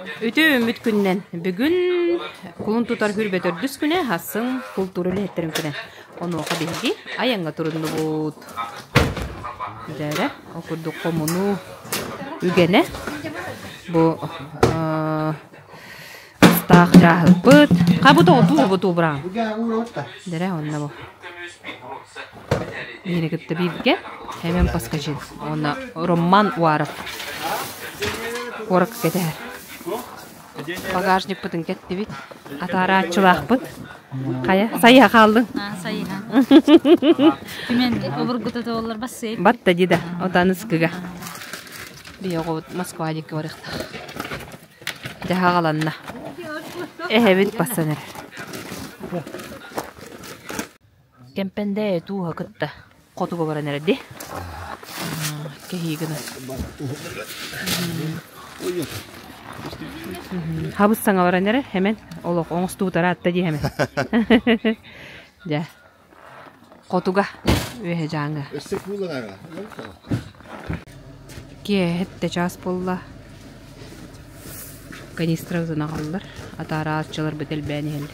Үтүө үүммүт күнүнэн бүгүн кулун тутар хүрбэ төрдүс күнэ хасын култуура үлэһиттэрин күнэ. Онуоха биһиги айаҥҥа туруннубут. Дьээрэ, ол курдук хомунуу үгэнэ бу астаах дьааһыкпыт. Хабыт оҕотуу бу туубураан. Дэрэ онно бу. Биһиги кытта бииргэ Хэмэн Паскачин уонна Роман Уаров куоракка кэтэһэр. Багажникпытын кэттибит, атаарааччылаахпыт. Хайа, сайыһа хааллыҥ? Сайыһа. Түмэн обургута туоллар бассыай. Батта ди да, отан ыскыга. Биһи оҕобут Москва диэки барыахтаах. Дьэ хаҕаланна. Эһэбит бассан эрэр. Кэмпэндээ тууһа кытта хотуга баран эрэр дии. Кэһии гына. Хабыс саҥа баран эрэр, хэмэн олох оҥостубутара атта дии хэмэн. Дьэ. Хотуга үөһэ дьааҥы. Киэһэттэ чаас буолла. Канистрабытын аҕаллар, атаарааччыларбыт элбээн иһэллэр.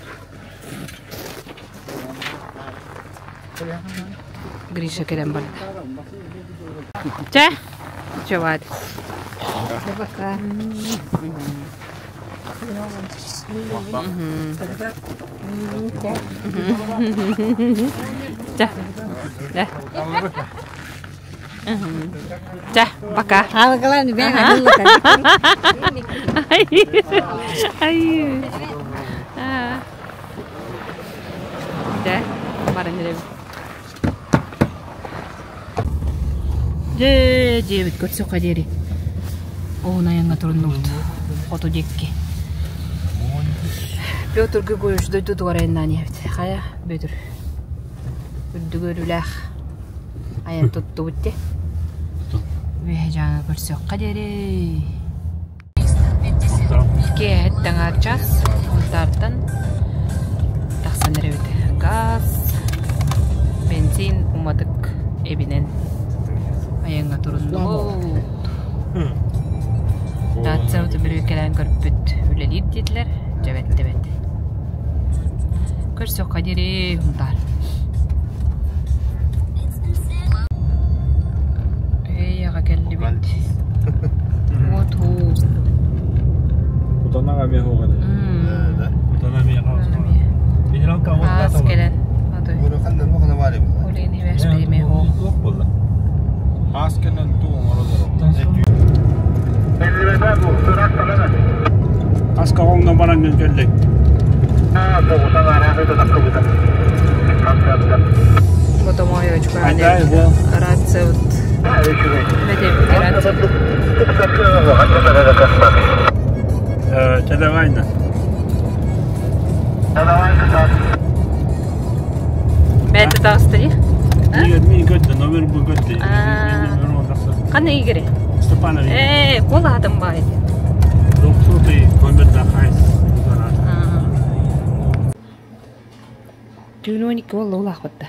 Гриша кэлэн барда. Чэ, чеват. Чэ, да. Чэ, пока. Ай, ай. Дьэ, баран эрэбит. Дьэ, дьиэбит көрсөххө диэри. Уһун айаҥҥа туруннубут. Хоту диэки. Петр Григорьевич дойдутугар айаннаан иһэбит. Хайа, Бүөтүр. Үрдүгү өрүүлээх айан туттубут дии. Үөһэ дьааҥы көрсүөххэ диэри. Киэһэт таҥаар час Сунтаартан тахсан эрэбит. Газ, бензин уматык эбинэн айаҥҥа туруннубут. Таатсабыт бүрүүкэлээн көрбүт үлэлиир диэтилэр. Дьэбэт-тэбэт. Көрсүөххэ диэри Сунтаар. Эй, аҕа кэллибит. Вот уу. Кутанаҕа эмиэ суох этэ. Кутана эмиэ Аас кэлэн. Олен хибэс бириме хоо. Аас кэлэн туу оҥоролор. Аска оҥно баран кэллик. Рация вот рация. Чедавайна. Бэйэтэ таҕыста дии. Мин көттө, номер бу көттө. Ханна Игорь? Степанович. Ээ, кол аатым баай. Двухсотый номер да хайс. Түүн 12 буолла улаахпытта.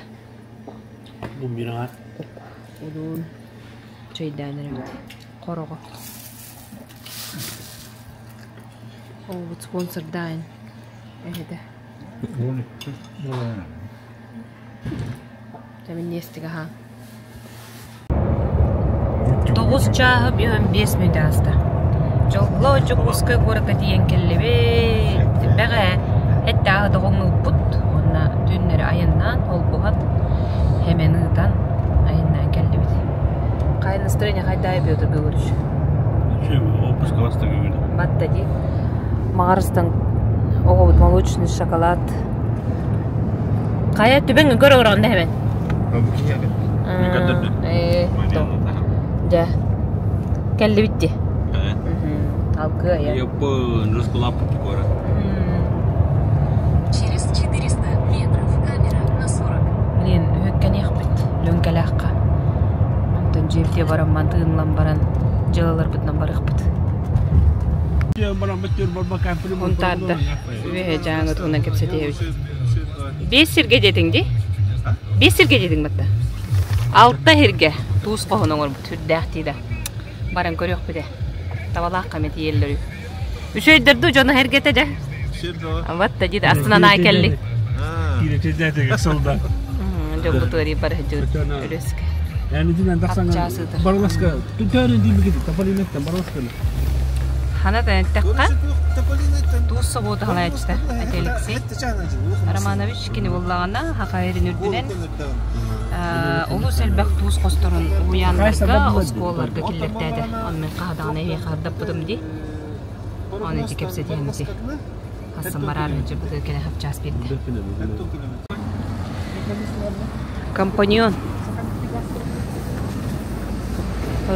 Бу бираҕа. Улуун чөйдөөн эрэбит. Хороҕо. Оҕобут спонсордаан эһэтэ. Минньиэстик аһаан. Тоҕус чааһы бүһэн биэс мүнүүтэ ааста. Дьоллоо Дьокуускай куоракка тиийэн кэллибит. Бэҕэһээ эттээҕи доҕоҥнууппут уонна түүннэри айаннаан, холбоһон, хэмэн ыытан айаннаан кэллибит. Хайа настроение хайдаа Петр Григорьевич? Отпуск Батта дии. Маҕарыстан оҕобут молочный шоколад Хайа түбэҥ көр олороҕун да эһэбин. Дьэ, кэллибит дии. Алгыы айа. Через 400 метров камера на 40. Блин, үһүккэниэхпит Лүҥкэлээххэ. Онтон дьиэбитигэр барамман тыынылан баран дьыалаларбытынан барыахпыт. Мунтаардар үөһэ дьааҥы туһунан кэпсэтиэбит. Биэс сиргэ диэтиҥ дии? Биэс сиргэ диэтиҥ батта. Алта сиргэ туус хоһун оҥорбут сүрдээх дии да. Баран көрүөхпүт ээ. Табалаах хаме тиийэллэр үһү. Үчүгэйдэр дуу дьоно эргэтэ дьэ. Батта диит астынан аай кэлли. Киирэтэ сылда. Дьоммут ыарыы бар сылдьыбыт өрүскэ. Барыласка түтөөрүн диибигит Тополинаттан барыласканы. Хана тэнэттэххэ туус собуота халаяччыта Алексей Романович кини буллаҕына хахайрын үрдүнэн олус элбэх туус хосторун уһуйааннарга, оскуолаларга киллэртээтэ. Онно хаһадаҕына эһиэхэ хардаппытым дии. Оны ити кэпсэтиһэн ити. Хассан бараар дьыбыты кэлэ хапчаас биэрдэ. Компаньон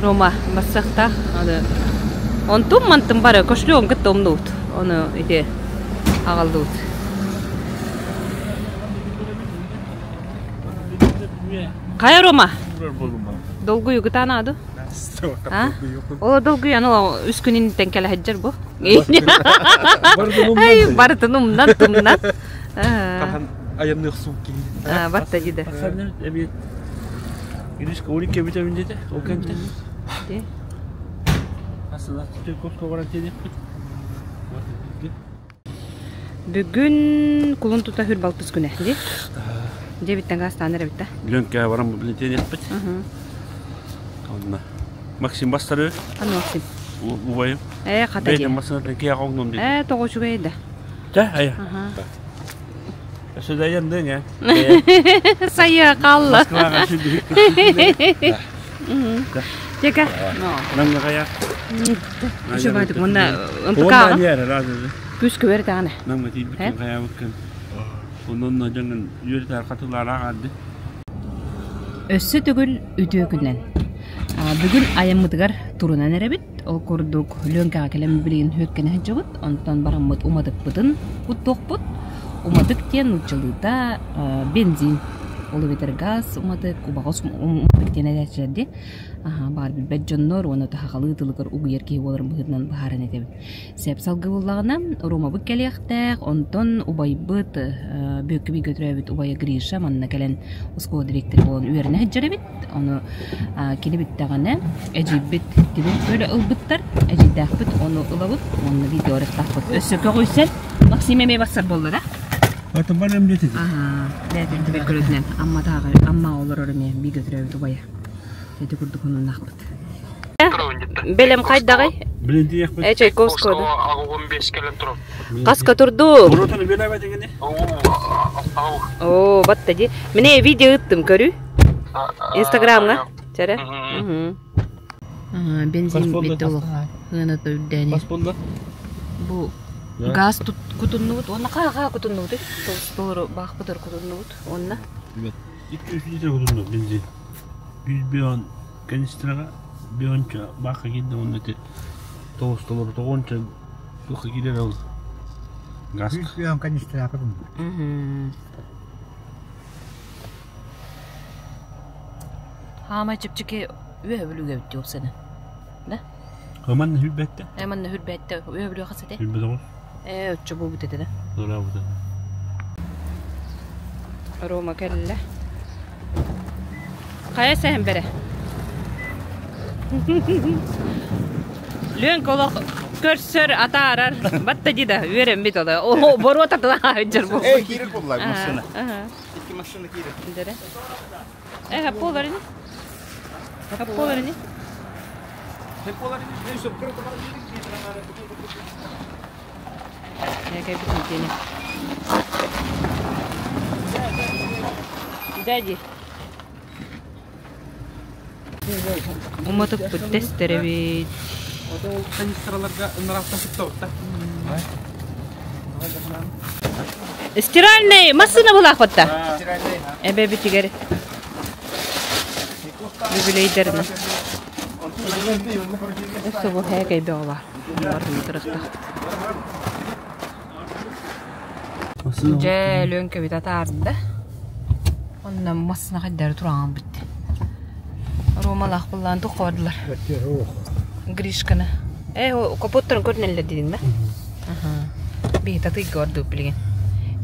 Рома бассахтаах онтум мантым бары кошелегын кытта умнубут ону ити аҕаллыбыт Хайа Рома? Долгуйу кытаана А? Ол долгуйан ол үс күн инниттэн кэлэ сылдьар бу. Ай, барытын умнан тумнан. Хаһан айанныах суут киһи. Батта диде. Иришка 12 битэмин дете, ол кэнтэ. Асына көпкө баран тиэдеппит. Бүгүн кулун тута хүр балтыс күнэ, ди. Дебиттен гастан эрэ битта. Лөнкә баран билетен Онна. Максим бастары. Аны Максим. Убайым. Э, хата ди. Бэйден масына кия коңном ди. Э, тоҕо үчүгэй да. Та, ая. Сөдәйен ден я. Сайа қалла. Москваға сүрді. Тека. Намга кая. Үчү байтык мында ынтыкаға. Онда Күс көбер тағаны. Намга тиибит кая буккан. Онон жаңын үөртар катылара калды. Өссө төгүл үтүө күннэн. Бүгүн айаммытыгар турунан эрэбит. Ол курдук Лүөҥкэҕэ кэлэн билигин үөккэнэ сылдьабыт. Онтон бараммыт уматыкпытын куттуохпут. Уматык диэн нууччалыыта бензин. Ол эбэтэр газ уматык, убаҕас уматык диэн этээччилэр дии. Аһаа, баар билбэт дьоннор уонна таһаҕалыы тылыгар угуйар киһи буоларын быһыытынан быһааран этэбин. Сөп салгыы буллаҕына, Ромабыт кэлиэхтээх, онтон убайбыт, Бүөккэ бииргэ төрөөбүт убайа Гриша манна кэлэн оскуола дириэктэрэ буолан үөрэнэ сылдьар эбит. Ону кини бүттэҕинэ, эдьиийбит тимир көлө ылбыттар, эдьиийдээхпит ону ылабыт уонна видео ырыттахпыт. Өссө көҕүйсэн, Максим эмиэ барсар буолла да? Аһаа, бэйэтин тимир көлөтүнэн Амматааҕы Амма олорор эмиэ бииргэ төрөөбүт убайа. Ити курдук хонуннаахпыт. Бэлэм хайдаҕый? Билин Э, Чайковского да? 15 кэлэн турар. Хаска турду? О, батта ди. Мине видео ыттым көрү. Инстаграмга. Чара. Бензин битте олох. Хына үрдәни. Бу газ тут кутуннубут. Онна ха кутуннубут. Толору баахпытыр кутуннубут. Онна. 200 литр кутунну бензин. 100 канистрага бионча баха кидде онна те тоғыз толору тоғонча туха кидер ол газ. 100 канистра кутунну. Хаамай чэпчэки үөһэ бүлүүгэ бүттү опсаны. Да? Ыман хүлбэтте. Эманна хүрбэтте үөһэ бүлүү хасате. Хүлбэт оҕус. Э, оччо буолбут этэ да. Ылаабыта. Рома кэллэ. Хайа сэһэн бэрэ. Лүөн колох көрсөр атаарар. Батта дида үөрэммит ола. О, боруота тыла сылдьар бу. Эй, киирэр буолла машина. Икки машина киирэр. Дэрэ. Э, хаппуолар ини. Хаппуолар ини. Э, кэлбит итиэнэ. Дяди. Уматыкпыт тэстэрэбит. Канистраларга ынырахтан сыттабытта. Стиральный массыына булаахпатта. Эбэбитигэр юбилейдерин. Өссө бу һээкэй бөҕө баар. Барытын тырыхтахпыт. Дьэ, Лүөҥкэбит атаарда. Онно массыына хайдары тураҥан бүтте. Ромалаах буллаан тух бардылар. Гришканы. Э, капоттарын көрүнэллэр диидин да? Биһи татыйга ордук билигин.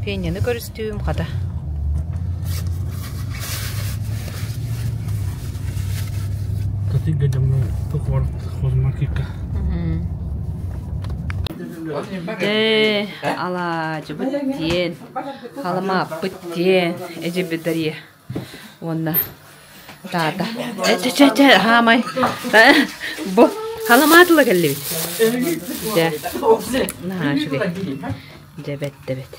Феняны көрүстүүм хата. Татыйга дьоҥҥо тух бар хозмаркетка. Дэ алаадьыбыт диэн, халамааппыт диэн эдьибит Дарья уонна таата. Э, чэ, чэ, чэ, хаамай. Бу халамаатыла кэллибит. Дьэ, наһаа үчүгэй. Дьэ, бэт да бэт.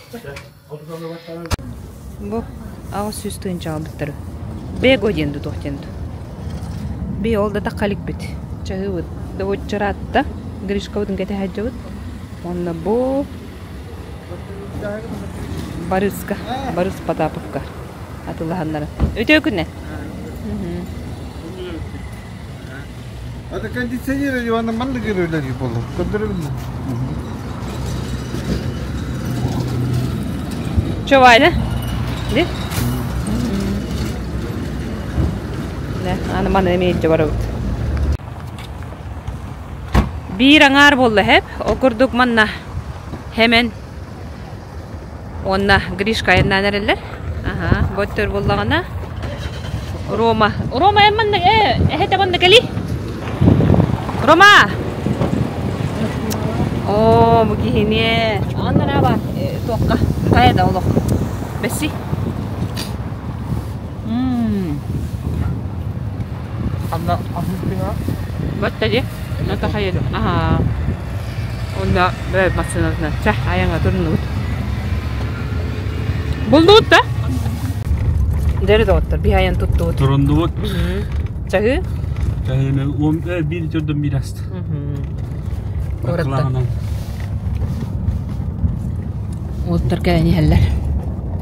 Бу 800 тыһыынча аҕалбыттар. Бего диэн дуу, туох диэн дуу. Би ол да тахха иликпит. Чаһыыбыт добуччараатта. Гришкабытын кэтэһэ сылдьабыт. Уонна бу Барыска, Барыс Потаповка атылаһаннара. Үтүө күнэ. Это кондиционер Ивана маннык үлэлиир буолла. Көрдөрөбүн. Че, Ваня? Ди? Да, аны маны эмиэ илдьэ барабыт. Биир аҥаар буолла хэп. Ол курдук манна Хэмэн уонна Гришка айаннаан эрэллэр. Аха, бу өттөр буоллаҕына Рома. Рома эн манна э эһэтэ манна кэли. Рома! Оо, бу киһини. Аннара бар туохха хайа да олох. Бэсси. Мм. Анна аһыыппына. Батта дии. Ната хайа. Аха. Онно бэйэ массыынатынан чэ айаҥа туруннубут. Булдубут да? Дьэ доҕоттор, биһи айан туттубут. Турундубут. Чаһыы? Чаһыыны уон биир төрдөн биир аста. Куораттан. Уолаттар кэлэн иһэллэр.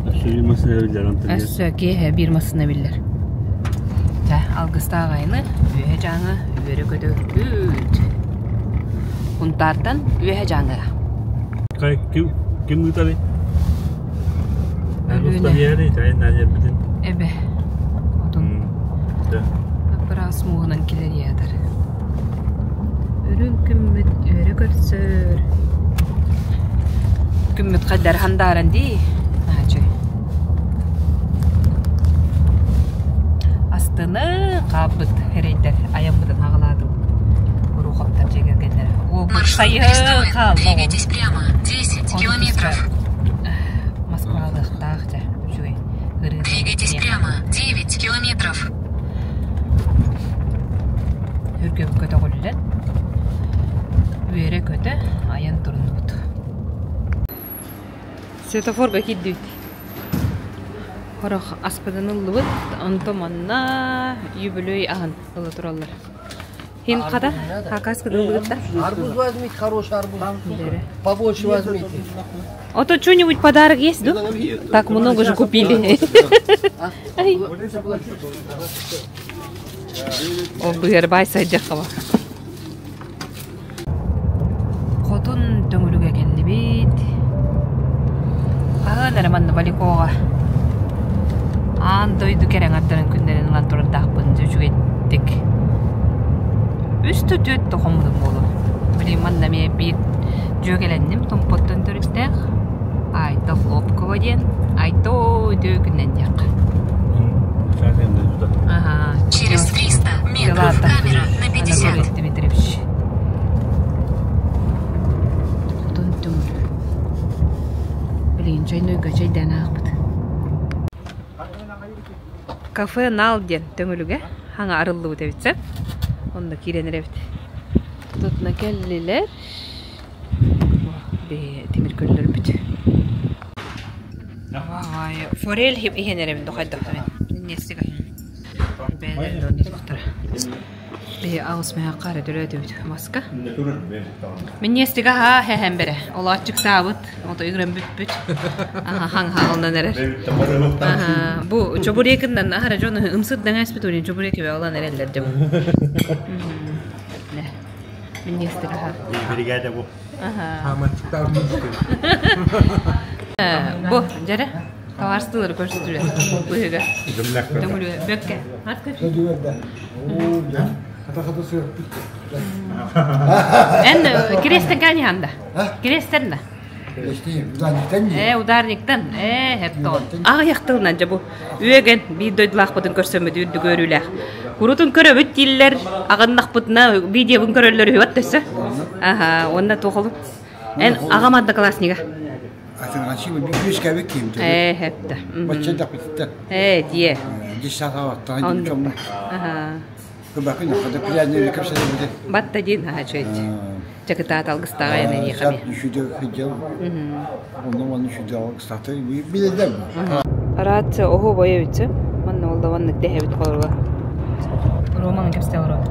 Өссө биир массыына биллэр онтон. Өссө киэһэ биир массыына биллэр. Чэ, алгыстаах айаны, үөһэ дьааҥы, үөрэ-көтө үүт. Унтаартан үөһэ дьааҥыга. Ким ким ыытарый? Өлүөнэ. Эбэ. Отун. Ыппыраас мууһунан килэрийээтэр. Үрүҥ күммүт үөрэ көрсөр. Күммүт хайдар хандааран дии. Наачы. Астыны хааппыт эрэйдэр айаммытын хаҕалаатыбыт. Урухаптар дьиэ кэргэннэрэ. Уолбут сайыһы хаалла. Двигайтесь прямо 10 километров. Москвалыахтаах дьэ үчүгэй ырыа. Двигайтесь прямо 9 километров. Үргөм көтөҕүллэн, үөрэ-көтө айан туруннубут. Светофорга киирдибит. Хорох аспытын ыллыбыт, онто манна юбилей аһын ыла тураллар. Хин хата, хакаскы ыллыгыт да? Арбуз возьмите, хороший арбуз. Побольше возьмите. А то что-нибудь подарок есть, да? Так много же купили. Ай. Ол быһыар сайдьаххаба. Хотун Төҥүлүгэ кэллибит. Хаһан эрэ манна Валикоҕа аан дойду кэрэҥ аттарын күннэрин ылан турардаахпын дьэ үчүгэйдик. Үс да түөрт да хоммутум буолуо. Билигин манна эмиэ биир дьүөгэлэнним Томпоттон төрүттээх Айта Хлопкова диэн. Айта үтүө күннэн диэххэ. Ага. Через 300 метров камера на 50. Анатолий Дмитриевич. Хотун Төҥүлү. Билигин чайнойга чайдаан аахпыт. Кафе Нал диэн Төҥүлүгэ хаҥа арыллыбыт эбит сөп. Онно киирэн эрэбит. Тутна кэллилэр. Тимир көллөрбүт. Форель иһэн эрэбин дохайдахтар. Нестига. Биһи аҕыс мэһэххэ эрэ төрөөтүбүт маска. Минньиэстигэ аһаа хэһэн бэрэ. Олооччук саабыт, ото ыгыран бүппүт. Аха хаҥ-хаҥылынан эрэр. Аха, бу чобурекиннан аһара дьон ымсырдан ааспыт урин чобуреки ылан эрэллэр дьон. Минньиэстигэ аһаа. Биригээдэ бу. Аха. Бу, дьэрэ, товарстылары көрсүтүлэр. Быһыга. Төҥүлү бөккэ. Эн кирестен кааньыһанда? Кирестен да? Э, ударниктан. Э, хептон. Аҕыйах тылынан дьэ бу үөгэн биир дойдулаахпытын көрсөммүт үрдүк үөрүүлээх. Курутун көрөбүт дииллэр, аҕыннахпытына видеобун көрөллөр үһү өссө. Аха, уонна туох олу? Эн аҕам одноклассника. Атыҥаччы бүскэбит ким Ээ, хэпта. Бачча даппыттар. Ээ, дие. Десятаваттан Оннук. чоммут. Аха. Кыбакын хада пионер кэпсэтибит. Батта диэн аха чөйт. Чакытаат алгыстааҕа яна диэхами. Үшүдө хыдьал. Онно манны үшүдө алгыстааты билэлэр. Рация оһо бойа бүтсө. Манна олда маннык дэһэбит холоруга. Романы кэпсэтэ олорор.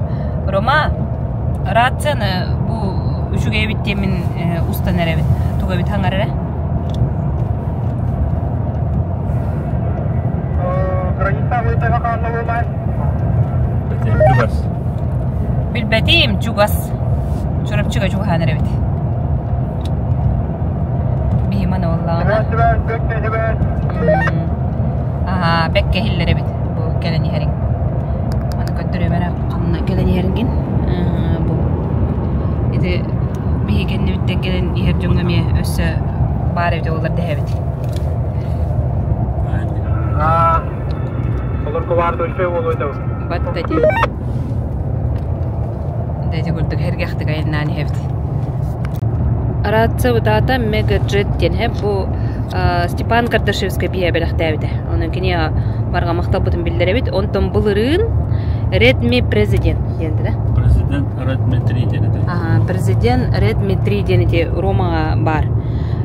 Рома, рацияны бу үчүгэйбит диэммин устан эрэбит. Туга эбит хаҥар эрэ? Чугас. Билбэтим, чугас. Чурапчыга чугаһаан эрэбит. Биһиман оллаҕына. Аhaa, бэккэ иһиллэр эбит бу кэлэн иһэриҥ. Аны көрдөрүөм эрэ ханна кэлэн иһэриҥгин. Бу ити биһи кэннибиттэн кэлэн иһэр дьоҥҥо эмиэ өссө баар эбит олар дэһэбит. Батта дии. Дэти курдук эргэхтик айаннаан иһэбит. Рация бытаата Мегаджет диэн иһэ бу Степан Кардашевскай биһэ бэлэхтээбитэ. Онон кини барҕа махталбытын биллэрэбит. Онтон былырыын Redmi President диэн да? Президент Redmi 3 диэн этэ. Аха, Президент Redmi 3 диэн ити Ромаҕа баар.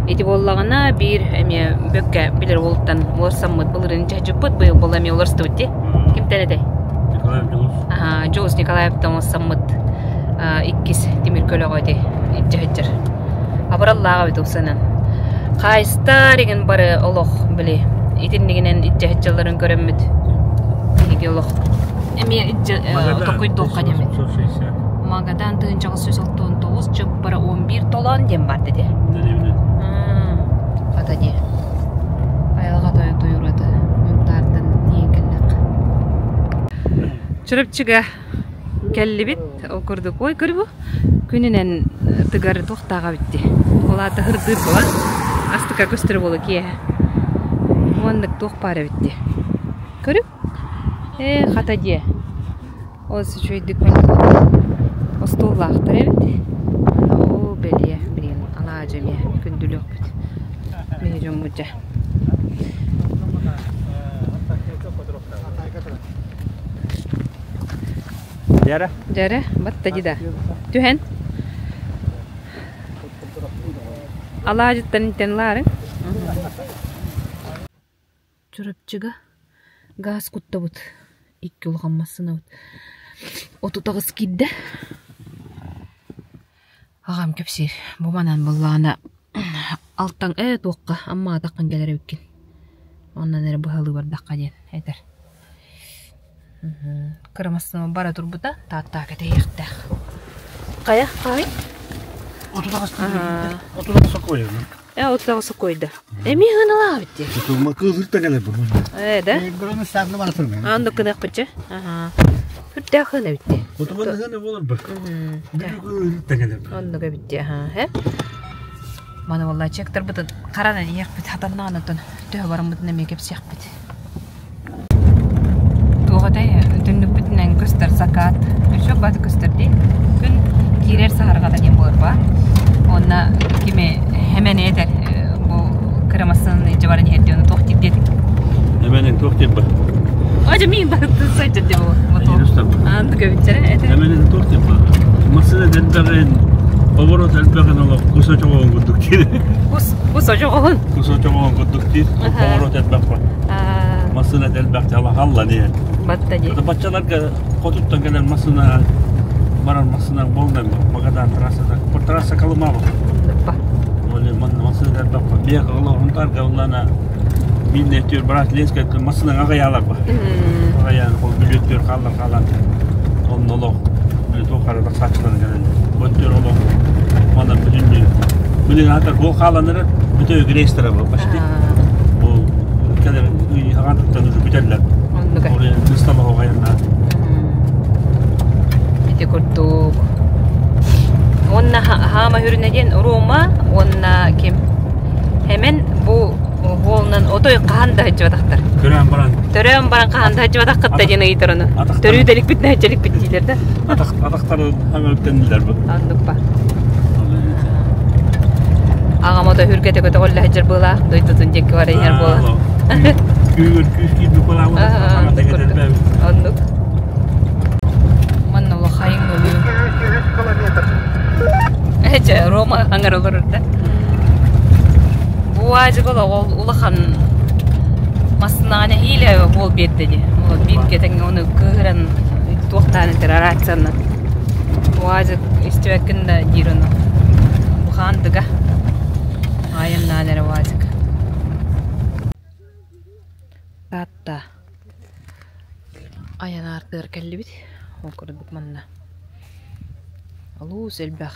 Ити буоллаҕына биир эмиэ бөккө билэр уолуттан уларсаммыт былырыын чачыппыт быйыл буолла эмиэ уларстыбыт дии. Кимтэн этэй? Николаев Дьулус. Аха, Дьулус Николаевтан уларсаммыт иккис тимир көлөҕө ити илдьэ Абыраллааҕа эбит упсанан. Хаайыстар игин бары олох били итиннигинэн илдьэ сылдьалларын көрөммүт биһиги олох эмиэ илдьэ токуйдуохха диэммит. Магадан 1969 чыппара 11 толоон диэн бар деді. Хата дии. Айылҕа тойо тойураты Мунтаартан тиийэн кэллэх. Чурапчыга кэллибит. Ол курдук. Ой, көрү бу. Күнүнэн тыгар туохтааҕа битти. Ол аата ырдыыр була. Астыка көстөр буола киэһэ. Уоннык туох баар эбитти. Көрү. Ээ, хата диэ. Ол үчүгэйдик остуоллаахтар эбит. Оо, бэлиэ, билигин алаадьы эмиэ күндүлүөхпүт. Биһи дьоммут дьэ. Дьэрэ. Дьэрэ, батта дьида. Түһэн. Алаадьыттан интен лаарыҥ. Чурапчыга гаас куттабыт. Икки улахан массыынабыт. 38 киирдэ. Аҕам кэпсиир. Бу манан буоллаҕына алтан ээ туохха Амма атаххын кэлэр эбиккин. Онон эрэ быһалыы бардахха диэн этэр. Кыра массыына бара турбута Тааттаа кэтэһиэхтээх. Хайа, хаһый? 38 сокуойа. Э, 38 сокуойда. Эмиэ ыналаабыт дии. Кыылырта кэлэр бу. Э, да? Бұрын сағны бара тұрмын. Анда кынакпычы. Аха. Хүрдээх хына битти. Отуман хына болар ба. Кыылырта кэлэр. Оннуга битти, аха. Э? Маны валла чектарбытын харанан иһиэхпит хатаннаан оттон төһө бараммытын эмиэ кэпсиэхпит. Туох этэй түннүкпүтүнэн көстөр закат. Өссө баты көстөр дии. Күн киирэр саһарҕата диэн буолар ба. Онно кими хэмэн этэр бу кырамасын илдьэ баран иһэр диэн туох диэтик. Эменин туох диэн бар. Ожа мин барытын сылдьар диэн бу. Аан көбүтчэрэ этэ. Эменин туох диэн бар. Массыына элбэҕин, поворот элбэҕин олох кус очоҕоҕун курдук диир. Кус кус очоҕоҕун. Кус очоҕоҕун курдук диир. Поворот элбэх бар. Массыына элбэх халла диэн. Батта дии. Баччаларга хотуттан кэлэр массыына барар массыына буолла Магадан трассада. Трасса Колыма Ба. Массыына элбэх бар. Биэх олоҕунтарга уллана минне түр брат Ленская массыына аҕыйаалар бар. Аҕыйаан ол бүлүөттүөр хааллар хаалан онно олох туох хара тахсааччылар кэлэн өттүөр олох манан бүтүннүү билин аатар ол хааланары бүтө грейстера бу почти бу кэлэр аҕан туттан уже бүтэллэр Оннуга. ол быстала оҕайанна Ити курдук. Уонна хаама хүрүнэ диэн Рома уонна ким Хэмэн бу уолунан отой хаһан да сылдьыбатахтар. Төрөөн баран. Төрөөн баран хаһан да сылдьыбатаххыт диэн ыйытар ону. Төрүү да иликпит да иликпит диилэр да. Атахтары хаҥа үктэннилэр бу. Оннук ба. Аҕам ото үргэтэ көтөҕүллэ сылдьар быылаах, дойдутун диэки бара иһэр буолан. Күүгүр күүс киирбит буолаабыт, саҥата кэтэрбээбит. Оннук. Манна улахайын өлүү. Эчэ, Рома аҥар олорор да. Бу аадьыгыл оҕол улахан массынаҕа нэһиилэ буол биэрдэ дии. Ол бииргэ тэҥҥэ ону кыыһыран туохтаан этэр рациянан. Уазик истибэккин да диир ону. Бухаандыга. Айаннаан эрэ уазик. Таатта айан аартыгар кэллибит. Ол курдук манна олус элбэх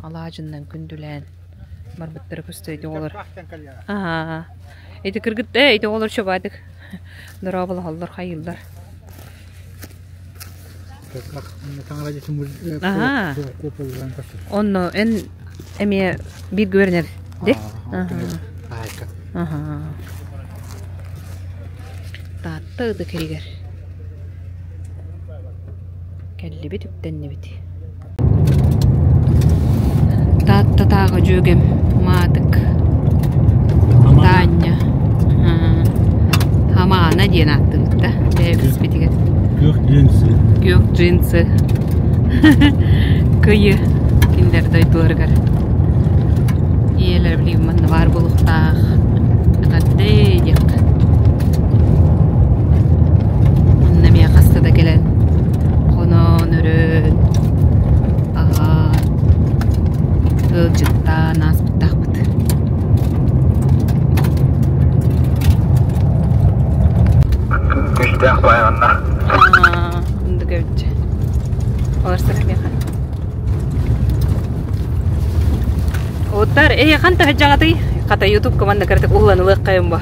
алаадьыннан күндүлээн барбыттара көстө ити оҕолор. Аа, ити кыргыт ээ ити оҕолор чобаатык дорооболоһоллор хайыыллар. Аһаа. Онно эн эмиэ бииргэ үөрэнэр ди? Аһаа. Таатта ытык иһигэр кэллибит, үктэннибит. Тааттатааҕы дьүөгэм Маатык Таанньа Хамаана диэн ааттыыбыт да бэйэбит Күөх джинсы. Күөх джинсы. Кыйы кинилэр дойдуларыгар. Ийэлэр билигин манна баар буолуохтаах. Эҕэрдээ диэххэ. Манна эмиэ хаста да кэлэн хонон өрөөн аһаан ыалдьыттаан ааспыттаахпыт. Күстээх байҕанна. Оннук эбит Олорсор миэхэ. Оттар, эй, ханта сылдьаҕытый? Хата ютубка манна кыратык уһулан ылыаххайым бо.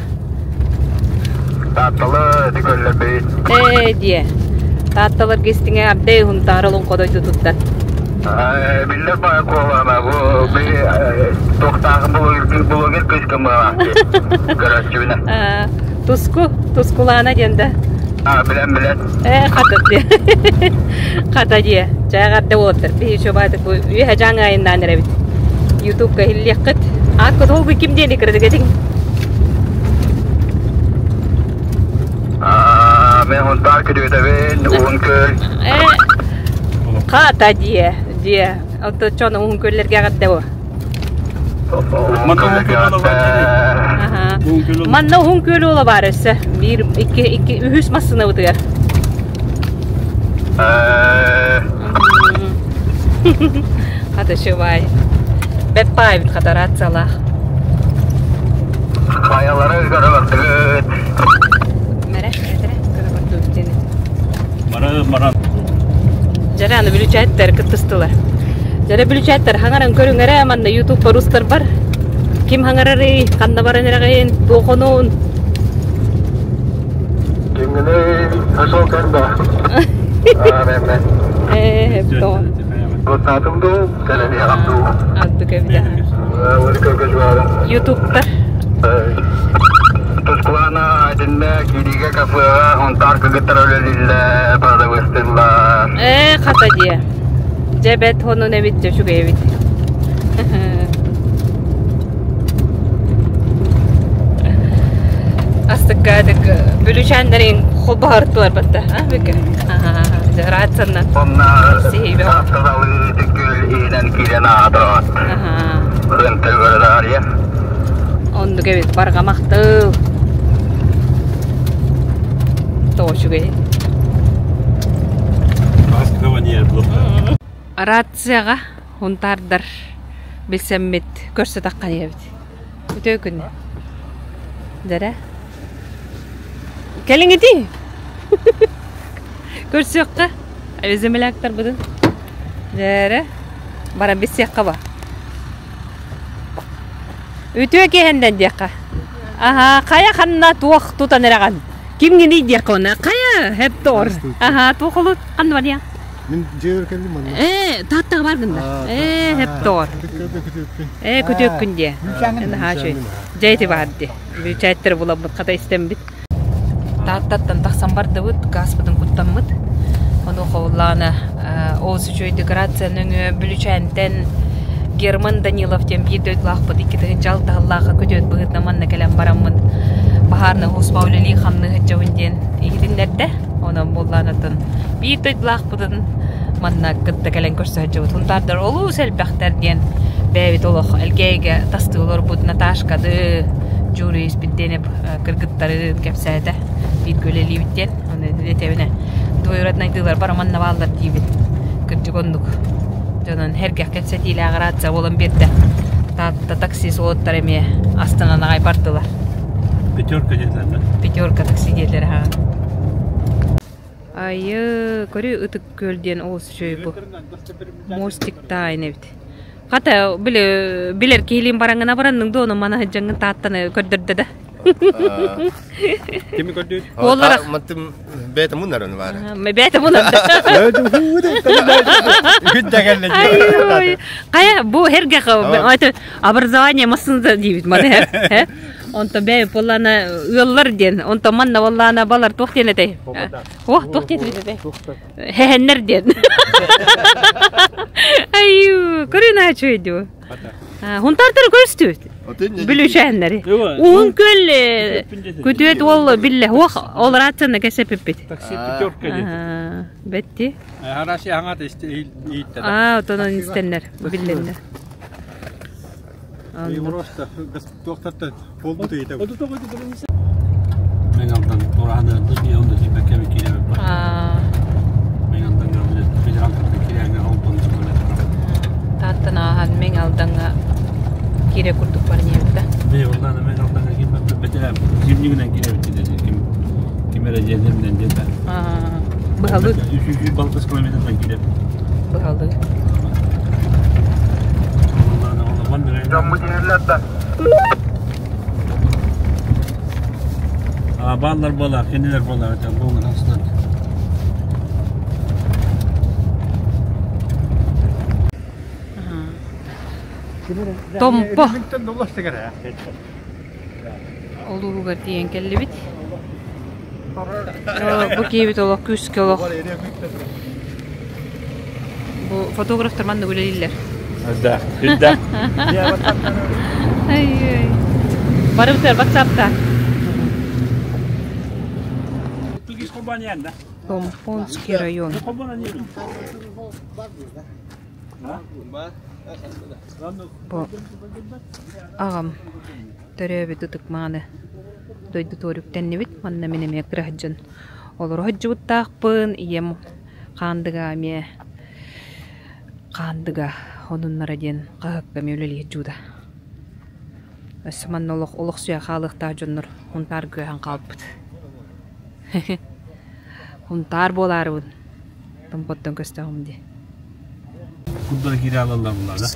Таатталы ити көллөрбүт. Ээ диэ. Таатталарга истиҥэ Ардей Хунтаар олоҥхо дойдутуттан. Биллэр баа куолаана бу би туохтаах блогер кыыска мыалаах көрөөччүбүнэ. Туску, Тускулаана диэн да. А, билэн билэн. Ээ, хата диэ. Хата диэ. Чааҕарда уолаттар. Биһи чобаатык бу үөһэ дьааҥы айаннаан эрэбит. Ютубка иһиллиэххит. Ааккыт ол ким диэни кыратык этиҥ? Мен Хунтаар күтүөтэбин, Уһун Күөл. Хата диэ, диэ. Отто чон Уһун Күөллэргэ эҕэрдэ бу. Манна Уһун Күөл уола баар өссө. Биир, икки, икки, үһүс массыынабытыгар. Хата шыбай. Бэт паайбыт хата рациялаах. Хайалары көрө бардыгыт. Мэрэ, этэрэ, көрө бардыбыт диэни. Бара баран. Дьэрэ аны бүлүчээттэр кыттыстылар. Дьэрэ бүлүчээттэр хаҥаран көрүҥ эрэ манна ютуб рустар бар. Ким хаҥарарый, ханна баран эрэҕин, туохонун. Кимҥиний, хасол кэрбэ. Ээ, тоҕо. Куттаатым дуу, кэлэниэҕим дуу. Ардык эбитэ. Ютубтар. Тускулаана итиннэ киириигэ кафеҕа Хунтаар кыргыттара үлэлииллэр, продавецтыыллар. Ээ, хата диэ. Дьэ бэт хонун эбит, дьэ үчүгэй эбит. Астыкка бүлүчээннэрин холбоһортулар батта. А, бүкэ. Рацияннан. Онно саасталыы түккүл иһинэн киирэн аатырат. Рынтыр көрөлаарыйа. Оннук эбит барҕамахтыл. Тоҕо үчүгэй. Рацияҕа хунтаардар билсэммит көрсө таххан иһэбит. Үтүө күн. Дэрэ. Кэлиҥ ити. Көрсүөххэ. Земляктарбытын. Дэрэ. Баран билсиэххэ ба. Үтүө киэһэндэн диэххэ. Аһаа, хайа ханна туох тутан эрэҕин? Кимҥиний диэххэ уонна хайа хептор. Аһаа, туох олут ханна барыаҥ? Мин дьиэбэр кэллим манна. Ээ, Тааттаҕа бар гында. Ээ, хептор. Ээ, күтүөккүн диэ. Наһаа үчүгэй. Дьэ ити баар дии. Бүчээттэр буламмыт, хата истэммит. Тааттаттан тахсан бардыбыт, гааспытын куттаммыт. Онуоха улаана ол үчүгэй декорация нөҥүө Бүлүчээнтэн Герман Данилов диэн биир дойдулаахпыт 2006 сыллаахха күтүөт быһыытынан манна кэлэн бараммын баһаарынай уһуспа үлэлии хамныы сылдьабын диэн иһитиннэрдэ. Онон буоллаан оттон биир дойдулаахпытын манна кытта кэлэн көрсө сылдьабыт. Хунтаардар олус элбэхтэр диэн бэйэбит олох Элгээйигэ тастыы олорбут Наташкады, Дьууруй Испирдиэнэп кыргыттарын кэпсээтэ. Бииргэ үлэлиибит диэн. Ону этэбинэ двоюроднайдыылар бары манна бааллар диибин. Кырдьык оннук. Дьонун сэргэх кэпсэтиилээх рация буолан биэрдэ. Таатта такси суолуттар эмиэ астынан аҕай бардылар. Пятерка диэтилэр да? Пятерка такси диэтилэр аһаа. Айы, көрү Ытык Күөл диэн олус үчүгэй бу. Мостик тайна эбит. Хата, били билэр киһилиин бараҥҥына баранныҥ дуо, ону мана сылдьаҥҥын Тааттаны көрдөрдө да. Кими көрдүүр? Уоллара. Мантым бэйэтэ муннарын баара. Бэйэтэ муннарда. Үгүт да кэллэ. Ай, Хайа, бу эргэх образование массында диибит маны. Онто бэйэ буоллаана ыаллар диэн, онто манна буоллаана балар туох диэн этэй? О, туох диэн этэй? Хэһэннэр диэн. Ай, көрүн ачуй дуу. Хунтартары көрүстүбүт. Бүлүүчээннэри. Уһун күөл күтүөт уол биллэ. Уох ол рацияны кэсэпиппит. Такси пятерка диэн. Бетти. Хараси аңат ииттэ. Аа, отонон истеннер билленнер. Просто туохтарта полбут ыйыта. Мен алдан турааны дык онда тибекке кииребит бар. Мен алдан федерал киирээҥҥэ 10 километр. Тааттан ааһан Мэҥ Алдаҥҥа киирэ курдук бар диэбит да. Бээ ондаана Мэҥ Алдаҥҥа киирбэппит бэтэрээ зимнигинэн киирэбит диэти ким ким эрэ дьиэлэринэн диэтэ. Быһалыы. Үс балтыс километрдан киирэбит. Быһалыы. Дьоммут иһиллэр да. Бааллар буолар, кинилэр буолар, это буолан астан. Томпо олууһугар тиийэн кэллибит. Бу киһибит олох күүскэ олох. Бу фотографтар маннык үлэлииллэр. Да, да. Ай-ай. Барыбытыгар ватсапта. Томпонский район. Бу аҕам төрөөбүт ытык-мааны дойдутугар үктэннибит. Манна мин эмиэ кыра сылдьан олоро сылдьыбыттаахпын. Ийэм Хаандыга эмиэ Хаандыга онуннара диэн хаһыакка эмиэ үлэлии сылдьыбыта. Өссө манна олох олохсуйа хаалыахтаах дьоннор Һунтаар кыаһан хаалбыт. Һунтаар буолаарыбын Томпоттон көстөҕүм дии. Курдары киирэ алаллар булла да?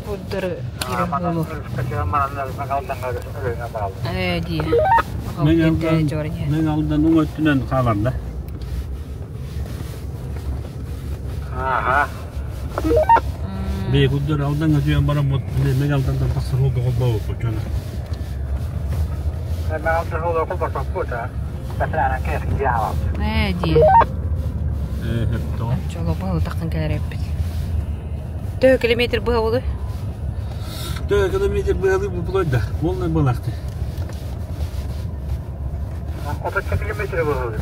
Курдары киирэ буолу. Ээ дии. Мен алдан уң өттүнэн хаалар да. Бээ курдары алдан өтүйэн баран мен алдандан тахсар олду холбообуппут дьоно. Ээ дии. Ээ хөптөҕө. Чолобо таххан кэлэр эппит. Төһө километр быһа буолуй? Төһө километр быһалыы булай да, волнай балахты. 30 километр быһалыы.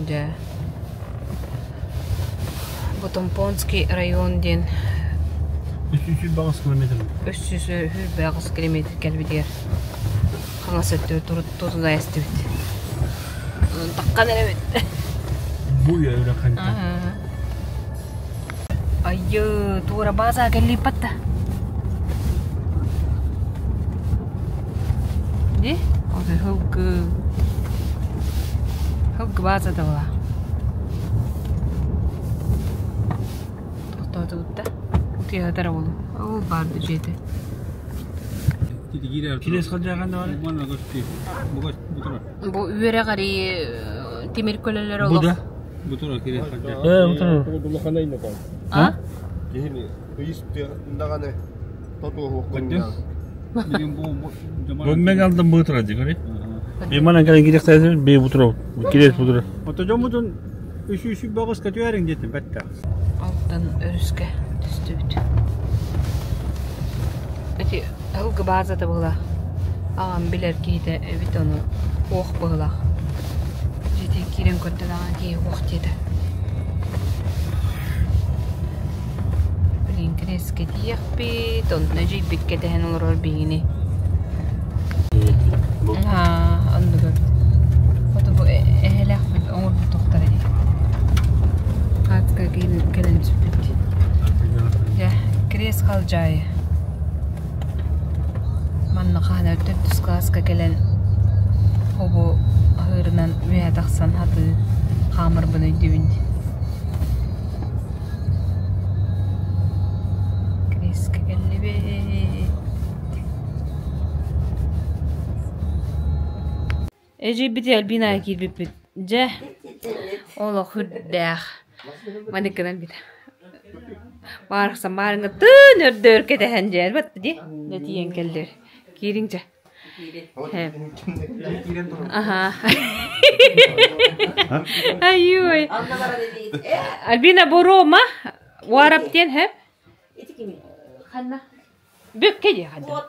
Дьэ. Бу Томпонский район диэн 308 километр. 308 километр кэлбитигэр хаҥас өттүгэр тутуна эстибит. Таххан эрэбит. Бу үйэ ханта. Айы, туора база кэллииппат да. Ди? Отой хылгы. Хылгы база да була. Тохтоотубут да. Утуйа болу. Ол барды дьиэтэ. Килес халдьаахан да бар. Бу үөрэх ари тимир көлөлөр олох. Бу да? Бу тура килес халдьаа. Э, бу тура. А? Бу мен алдым бу тура дии, Мен кэлэн кириэхтээсин бии бу тура, килес бу тура. Ото дьоммутун үс үс бөҕөс көтүөриҥ диэтим бэтта. Алтан өрүскэ түстүбүт. Көстүбүт. Ити ылгы баазата быһылаах. Аҕам билэр киһитэ эбит ону уох быһылаах. Дьиэтигэр киирэн көрдө даҕаны киһи уох диэтэ. Билигин кириэскэ тиийиэхпит, онно эдьиийбит кэтэһэн олорор биһигини. Аа, оннук эбит. Хоту бу эһэлээхпит оҥорбутохтор ини. Хаатка кэлэн сүппүт. Дьэ, кириэс халдьаайы. Манна хаһан төрдүс кылааска кэлэн обу аһыырынан үөһэ тахсан хатыы хаамарбын өйдүүбүн дии. Кириэскэ кэллибит. Эдьиийбит Альбинаҕа киирбиппит. Дьэ, олох үрдээх. Маннык гынан бит. Баарахсан баарыҥҥа тыын өрдөөр кэтэһэн дьэ бат дии. Дьэ тиийэн кэллэр. Киириҥ дьэ. Аха. Айой. Альбина Борома Уарап диэн хэп. Ханна? Бүккэ дии ханна.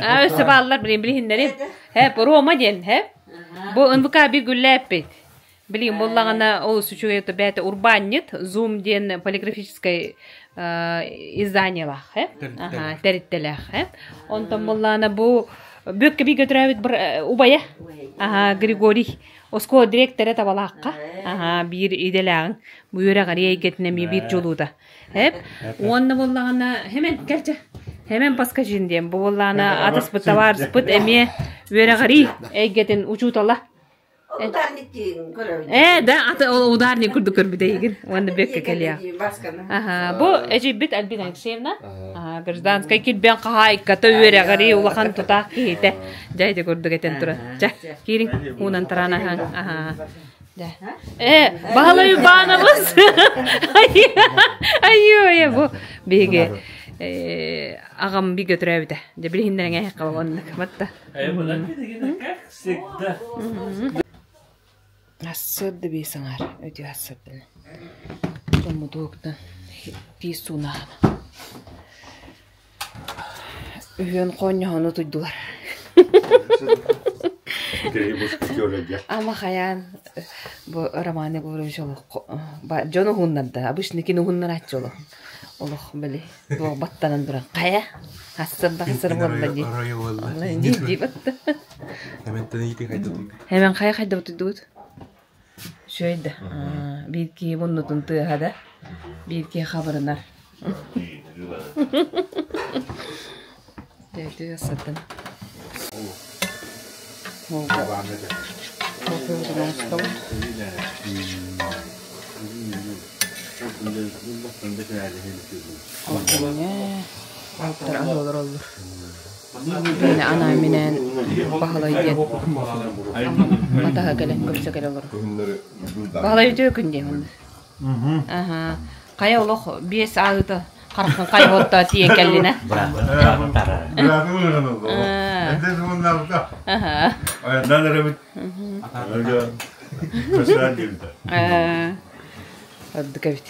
Аа, өссө бааллар билин билиһиннэрим. Хэп Рома диэн хэп. Бу НВК бир гүллээппит. Билигин буоллаҕына ол үчүгэй бэйэтэ урбаанньыт Zoom диэн полиграфическай изданиелаах э тэриттэлээх э онтон буоллаҕына бу Бүөккэ бииргэ төрөөбүт убайа аха Григорий оскуола дириэктэрэ табалаахха аха биир идэлээҕиҥ бу үөрэҕирии эйгэтин эмиэ биир дьулуута эп уонна буоллаҕына хэмэн кэлчэ хэмэн Паскажин диэн бу буоллаҕына атыспыт табаарыспыт эмиэ үөрэҕирии эйгэтин учуутала Ээ, да, аты ол ударник курдук көрбүт эйигин. Уонна бэккэ кэлиэх. Аха, бу эдьиийбит Альбина Алексеевна, гражданскай килбиэн хаһаайката үөрэҕири улахан тутаах киһитэ. Дьэ, ити курдук этэн турар. Чэ, киириҥ, уунан тараан аһаҥ. Аха. Дьэ. Ээ, Баһылай Уйбаанабыс. Айыы, бу биһиги аҕам бигэ төрөөбүтэ. Дьэ, билиһиннэриҥ эһэххэ оннук. Батта. Ассыырда бии саҥар өтүү ассырдын дьоммутуоктан тиис суунаһан үһүөн хоонньоһон утуйдулар Ама хайаан бу Роман Егорович олох дьон уһуннарда обычно кини уһуннарааччы олох олох били туох баттанан туран хайа хассырда хассыр буолла дии дии дии батта Хэмэн хайа хайда утуйдугут үчүгэй да биир киһи муннутун тыаһа да биир киһи хабырынар Дьэ сытын Олороллор. Мин анаан-минээн Баһылай диэн атаһа кэлэн көрсө кэлэ олорор. Баһылай үтүө күн диэн онно. Аха. Хайа олох биэс ааһыыта хараххын хайа тиийэн кэллинэ. Аха. Ордук эбит.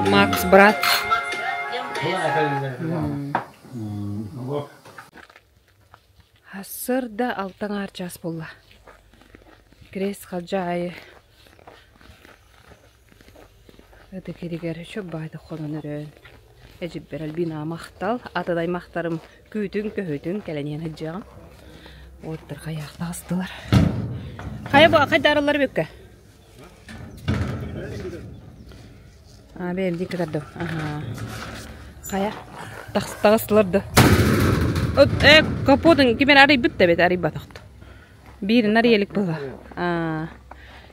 Макс брат. Сырда алтан аар час буолла. Крест халдьаайы ытык иригэр чөп баайда хонон өрөөн. Эдьиббэр Альбина махтал, атын аймахтарым күүтүн көһүтүн кэлэн иһэн сылдьыаҕым. Уоттар хайаах таҕыстылар. Хайа бу хайдараллар бүккэ? А, бэйэм диэки тардым. Аха. Хайа? Таҕыстылар да. Э, капотын ким эрэ арыйбыт да эбит, арыйбатахт. Биирин арыйалык буолла. Аа.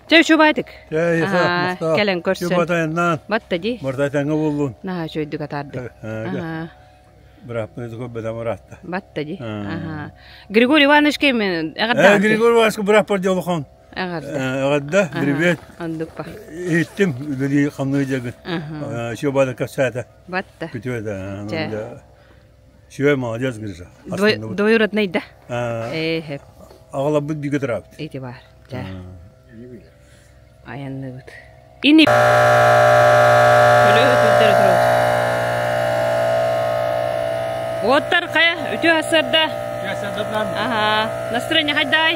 Чэ, үчүгэй Кэлэн көрсөн. Батта дии. Мыртайтаҥҥа буоллун. Наһаа үчүгэйдик атаардык. Аха. Бырааппын көрбөтөм ыраатта. Батта дии. Аха. Григорий Иванович ким эҕэрдэ. Григорий Иванович бырааппар дьэ улахан. Эҕэрдэ. Эҕэрдэ, привет. Ондукпа. Иһиттим, үлэлии хамныы дьэгин. Еще бада кассата. Батта. Күтүөдэ. Сүбэ молодец, Гриша. Двоюродный да? Ээ. Аҕаларбыт бигэ тыраабыт. Ити бар. Дьэ. Айанныбыт. Ини Уоттар хайа үтүө сарда. Аха. Настроение хайдай?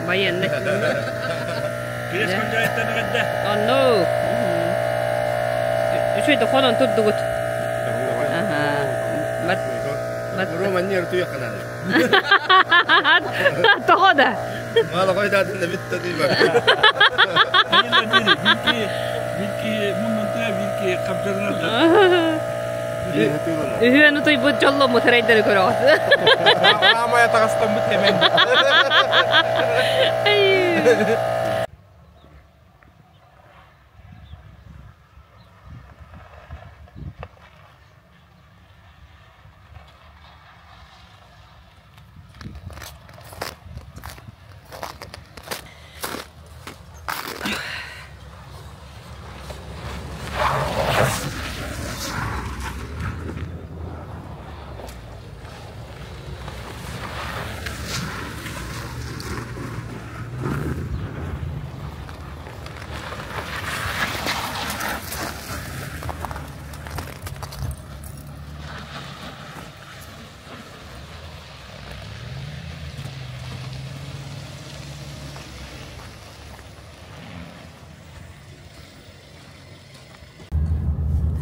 Военный. Онну. Үчүгэй да хонон турдугут. Аха. Рома не ртуя ханан. Тоҕо да? Мало қойдатын да битті дей бар. Үһүөн утуйбут дьолломмут эрайдары көрөҕүт. Аамай атаҕастаммыт хэмэн.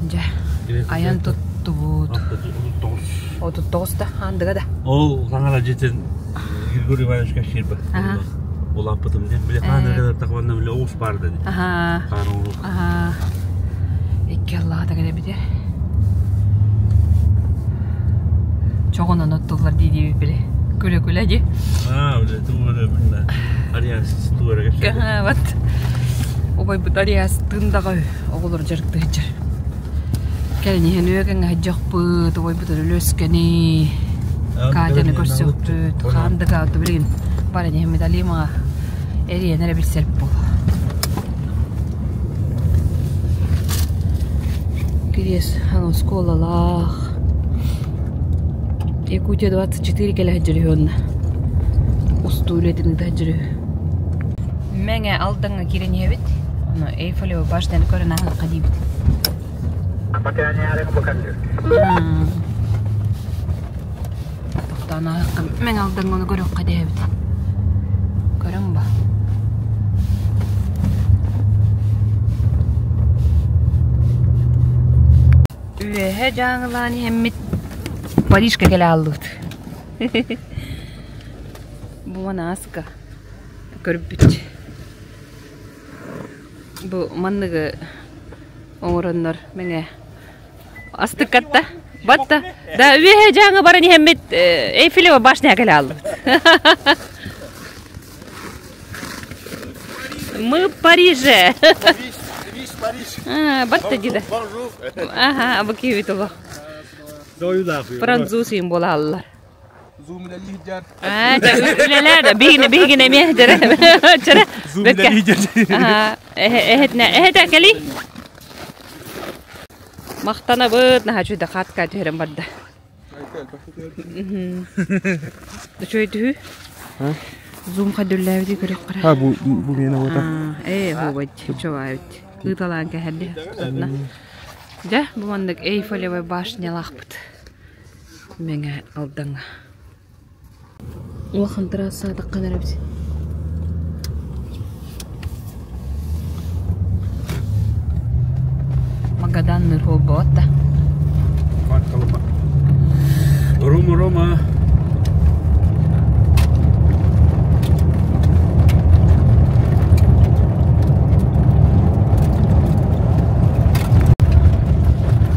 Дьэ, айан туттубут. 39 да, андыга да. Ол саҥара дьиэтин Григорий Иванович кэпсиир улааппытым диэн. Били хаан эргэтэр тахванна били оҕус баар да Аха. Хаан оҕус. Аха. Икки аллаҕа кэлэбитэ. Чоҕунан оттуллар дии били. Күлэ-күлэ дии. Аа, били тугу эрэ билмэ. Ариас тугу эрэ кэпсээн. Вот. Убайбыт Ариас тындаҕа оҕолор дьарыктыһыччар. Кэлин иһэн үөгэҥҥэ сылдьыахпыт, убайбыт Өлүөскэни, Катяны көрсүөхпүт, Хаандыга билигин баран иһэммит Алимаҕа эрийэн эрэ билсэр буолла. Кириэс оскуолалаах Якутия 24 кэлэ сылдьар үһү онно. Устуу үлэтин ыыта сылдьар үһү. Мэҥэ Алдаҥҥа киирэн иһэбит. Ону Эйфелева башняны көрөн ааһыахха диибит. Тохтоон ааһыахха Мэҥэ Алдаҥҥа ону көрүөххэ диэбит. Көрөн ба. Үөһэ дьааҥылаан иһэммит Парижка кэлэ ааллыбыт. Бу манааска көрбүт. Бу манныгы оҥороннор мэҥэ астыккатта. Батта. Да үөһэ дьааҥы баран иһэммит Эйфелева башня кэлэ ааллыбыт. Мы в Париже. Батта дида. Ага, абы киһибит олох. Француз им буолаллар. Үлэлээр биһигини биһигини эмиэ дьэрэ дьэрэ эһэтинэ эһэтэ кэлий махтанабыт наһаа үчүгэй хаатка түһэрэн барда үчүгэй түһүү зум хадүллээбити көрөх кара бу бу миэнэ буота ээ хуубайт чобаабит ыыталаан кэһэрди дьэ бу маннык Эйфелевой башнялаахпыт Мэҥэ Алдаҥҥа. Улахан трассаатаххын эрэбит. Магадан нырхуолбуот да. Рома, Рома.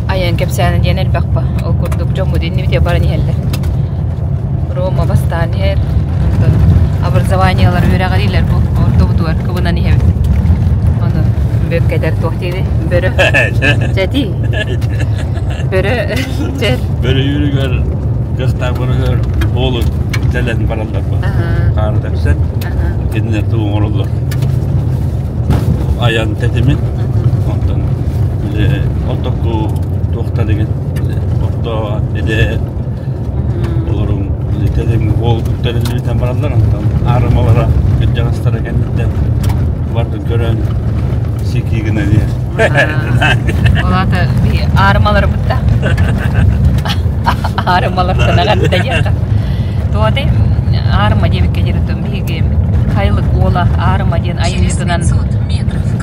Айан кэпсээнэ диэн элбэх ба. Ол курдук дьоммут иннибитигэр баран иһэллэр. Рома бастаан иһэр. Онтон образованиелар үөрэҕириилэр бу ортобутугар кыбынан иһэбит. Ону бөккэтэр туох диэни бөрө. Чэти. Бөрө чэ. Бөрө үүрүгэр кыахтаах бөрөлөр оолу тэлэн бараллар ба. Хаары тэпсэн. Кинилэр тугу оҥороллор. Айан тэтимин. Онтон ортоку туохта деген орто эдэр олорун Бүтэдим ол бүттэриллибитэн бараллар онтон аарымалара кырдьаҕастара кэнниттэн бардын көрөн сикии гына диэн. Ол аата аарымалары бутта. Аарымалартан аҕатта диэххэ. Туотай аарыма диэбиккэ диэри биһиги Хайлык уола аарыма диэн айымньытынан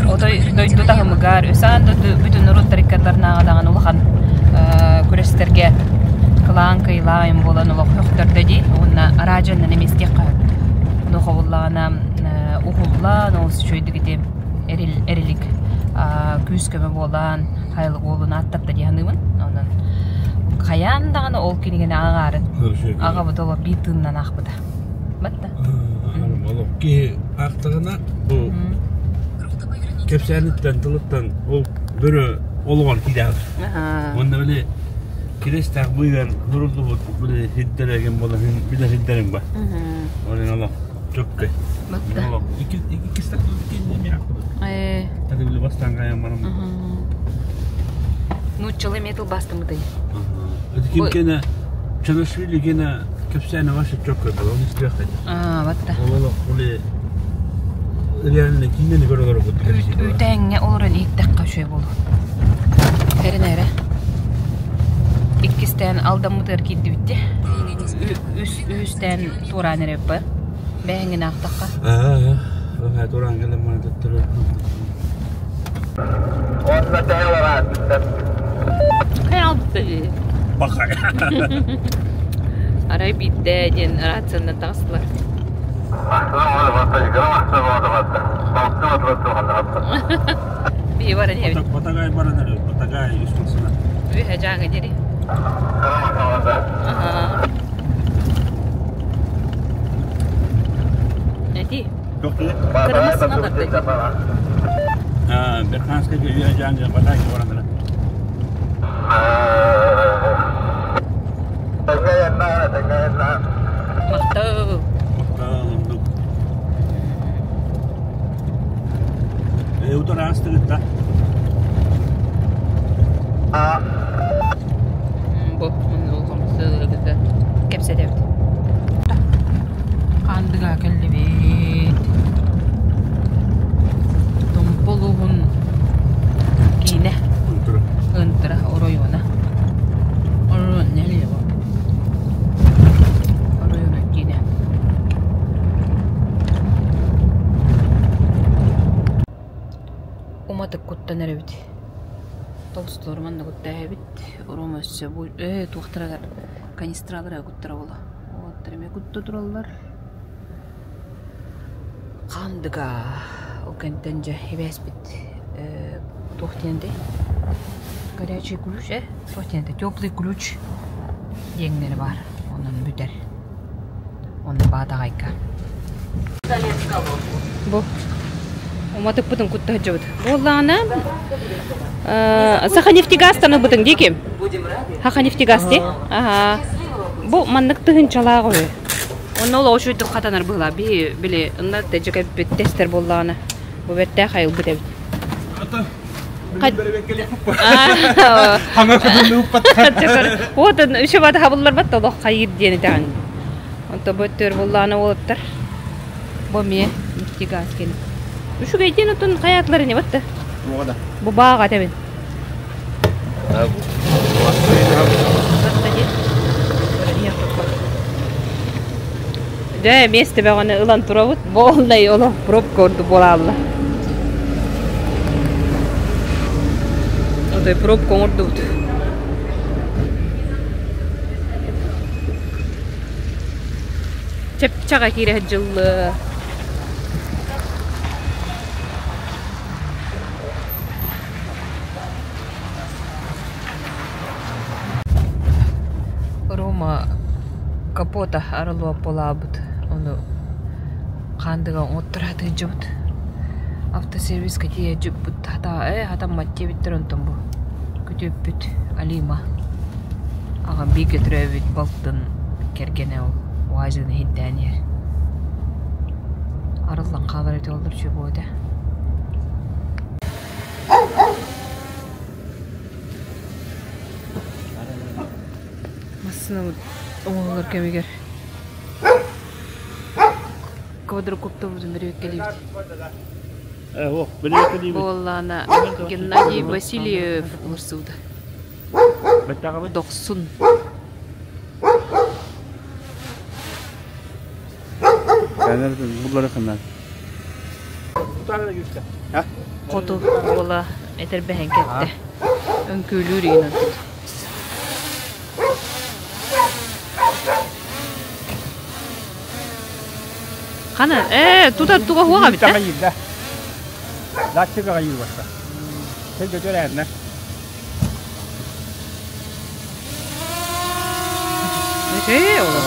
отой дойду таһымыгар өсаан дойду бүтүн норуоттар иккардарынааҕы даҕаны улахан күрэстэргэ кылаан кыйылаайым буолан олох мөхтөрдө дии уонна араадьыйанан эмиэ истиэххэ сөп духобуллаҕына уһуллан олус үчүгэйдик ити эрил эрилик күүс-көмө буолан хайылык уолун ааттатта дии саныыбын онон хайаан даҕаны ол кинигэни ааҕаарын аҕабыт олох биир тыынынан аахпыта батта Олох киһи аахтаҕына бу кэпсээниттэн тылыттан ол бөрө олоҕор киирэр. Уонна били кирэстээх быыгар нуруллубут били сирдэрэгин буолан билэ сирдэриҥ ба. Ол олох чөккөй. Олох икки икки икки Э. Hadi били бастаан кайан барам. Нууччалыы эмиэ тылбаастаммытай. Это ким кene Чанашвили кene кэпсээнэ вообще чөккөй буолар, оны истиэх этэ. Аа, батта. Ол олох били реально киинэни көрөлөр курдук кэпсиир. Үүтээҥҥэ олорон иһиттэххэ үчүгэй буолуо. Эрэнэ эрэ. Иккистээн алдаммытыгар киирдибит дии. Үһүстээн туораан эрэбиппэ. Бэйэҥҥин аахтахха. Аа, аа, туораан кэлэн баран төттөрү. Онно тэһэ олорааттар. Хайалбыты. Бахай. Арай биирдэ диэн рациянан таҕыстылар. Бии баран иһэбит. Батагай баран эрэ, Батагай үс тылсына. Үһэ дьааҥы дири. Аха. Эти. Кырамассына барда. Берханскай үһэ дьааҥы Батагай баран эрэ. Махтал. Махтал, оннук. Утары аастыгытта. Бу кэпсэтэбит. Хаандыга кэллибит. Томпо улууһун киинэ. Ынтыра оройуона. Оройуон нэһилиэгэ. Оройуона киинэ. Уматык куттан эрэбит. Толстолор манна куттаһэбит. Рома өссө бу ээ туохтарыгар канистралара куттара буолла. Уоттар эмиэ кутта тураллар. Хандыга ол кэнтэн дьэ ибээспит туох диэн этэй горячий ключ туох диэн этэй теплый ключ диэҥнэри баар онон бүтэр онно баатаҕайга бу уматыкпытын кутта сылдьабыт буоллаҕына Саханефтегазтан ылбытыҥ дии ким Саханефтегаз дии аха бу маннык тыһыынчалаах үһү Онно олоҕу үчүгэйдик хатанар быһыылаах. Биһи били ынна тэдьэ кэлбит тестер буоллаҕына бу бэртээх айылбыт эбит. Вот үчү бата хабылларбат да олох хайыр диэн этэҕин. Онто бу өттүгэр буоллаҕына уолаттар бу эмиэ нефтегаз кини. Үчүгэй диэн отун хайаатылар ини батта. Бу бааҕа этэбин. Дьэ, миэстэ бөҕөнү ылан турабыт. Буоллай олох пробка ордук буолаалла. Отой пробка оҥордубут. Чэпчэҕэ киирэ сылдьыллы. Рома капота арылуоппалаабыт ону хаандыга оҥотторо сатыылдьыбыт автосервиска тиийэ дьыппыт хата ээ хатаммат диэбиттэр онтон бу күтүөппүт Алима аҕам бииргэ төрөөбүт балтын кэргэнэ ол УАЗигын иһирдээн иһэр арыллан хаалар этэ олор үчүгэй буолуо этэ Массыынабыт оҥоһуллар кэмигэр Квадрокоптербутун бөрүөккэлиибит. Буоллаана Геннадий Васильев уларсыбыта. Дохсун. Хоту уола этэрбэһэн кэттэ. Өҥкүүлүүр иин онтут. Хана, э, тутар туга хуаҕа бит, э? Датчик аҕайыр барса. Сен көтөр әнне. Э, олор.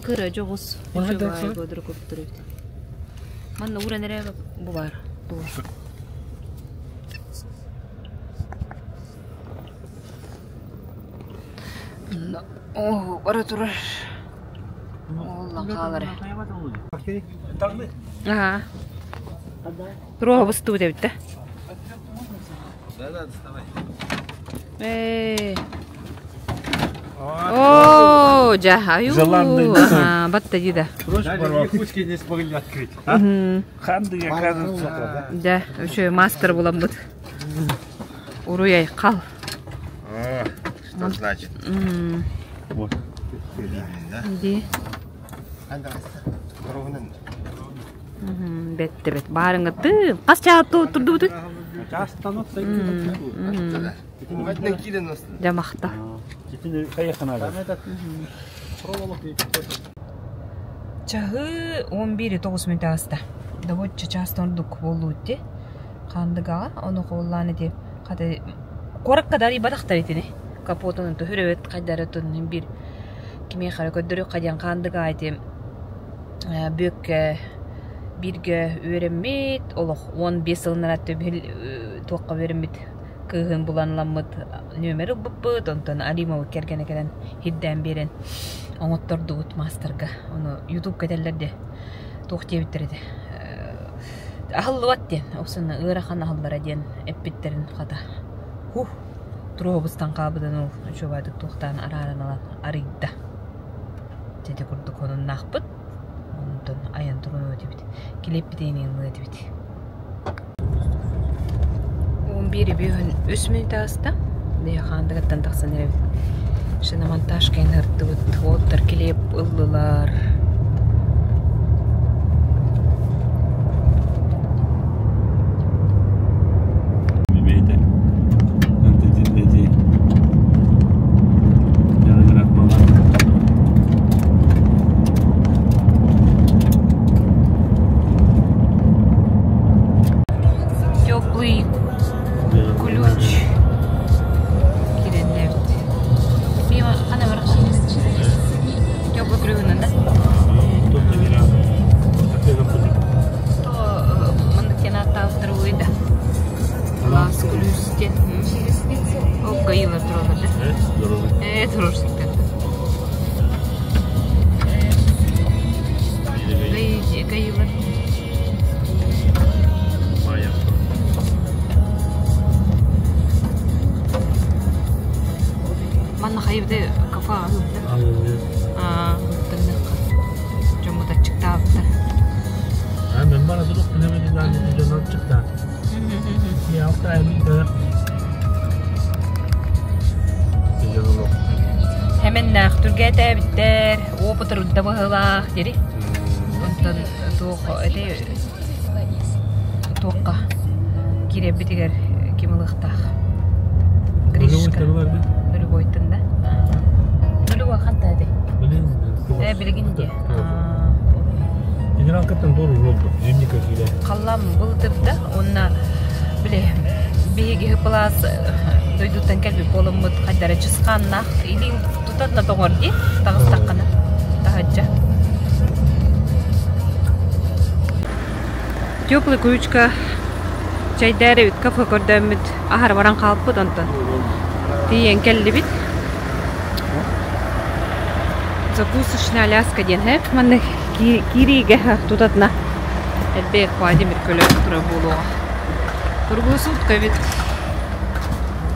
Кыра дьоҕус. Манна уран эрэ бу бар. Оо, бара турар. Оллан хаалар. Аха. Туруоха быстыбыт эбит да. Э. О, жа, аю. Ага, батта да. Якутский не смогли открыть. Хандыга кажется. Да, еще мастер буламмыт. Уруй қал. Что значит? Вот. Иди. Бетте бет. Баарыңытты. Қас чаатты турдубут. Жамақта. Чаһы 11-9 мүнөт ааста. Добоччу чаастан ордук буоллубут дии. Хаандыгаҕа ону холлаан ити хата куоракка да арыйбатахтар итини. Капотун түһүрүбүт хайдары туннун биир кимиэхэ эрэ көрдөрүөххэ диэн хаандыга ити бүөккэ бииргэ үөрэммит олох 15 сылынан туохха үөрэммит кыыһын булан ыламмыт нүөмэр ылбыппыт онтон Алимова кэргэнэ кэлэн ирдээн биэрэн оҥоттордубут маастарга ону ютубка этэллэр дии туох диэбиттэр этэ аһыллыбат диэн оксана ыарахан аһыллара диэн эппиттэрин хата хух туруобустан хаалбытын ол үчүгэйдик туохтаан арааран ылан арыйда дьэ курдук онуннаахпыт онтон айан турунуо этибит килиэппитин ылыа этибит 11 бүһүн 3 мүнөт ааста. Хаандыгаттан тахсан эрэбит. Шиномонтаж кэнһэртибит. Уолтар килиэп ыллылар. Теплый ключ киреннэбит. Хана барах Теплый ключ да? То маннык аттаабыттар да. Лас ключ диэн. Ол гаилар туралар да? Э, турурсуктар. Гаилар. Манна хайыбды кафе аһыыбыта. Аа, тыннык. Дьоммут аччыктаабыттар. Мен бара турук дьон аччыктаа. Хэмэннээх түргээтээбиттэр, опытырда быһыылаах дири. Онтон туох эти туохха киирэрбитигэр ким ылыахтаах? Гришка. Нулевойтан да? Нулевой ханта этэй? Э, билигин дии. Генералкаттан doğru oldu. Зимника киирэ. Халлаан былытырда, уонна били биһиги ыпылаас дойдуттан кэлбит буоламмыт хайдара чысхааннаах илииҥ тутан да тоҥор дии таҕыстаххына таһырдьа. Теплый ключка чэйдээри кафе көрдөөммүт аһара баран хаалбыт онтон тиийэн кэллибит. Закусочная Аляска диэн һэ манна киириигэ тутатына элбэх Владимир көлө турар буолуоҕа. Круглосутка эбит.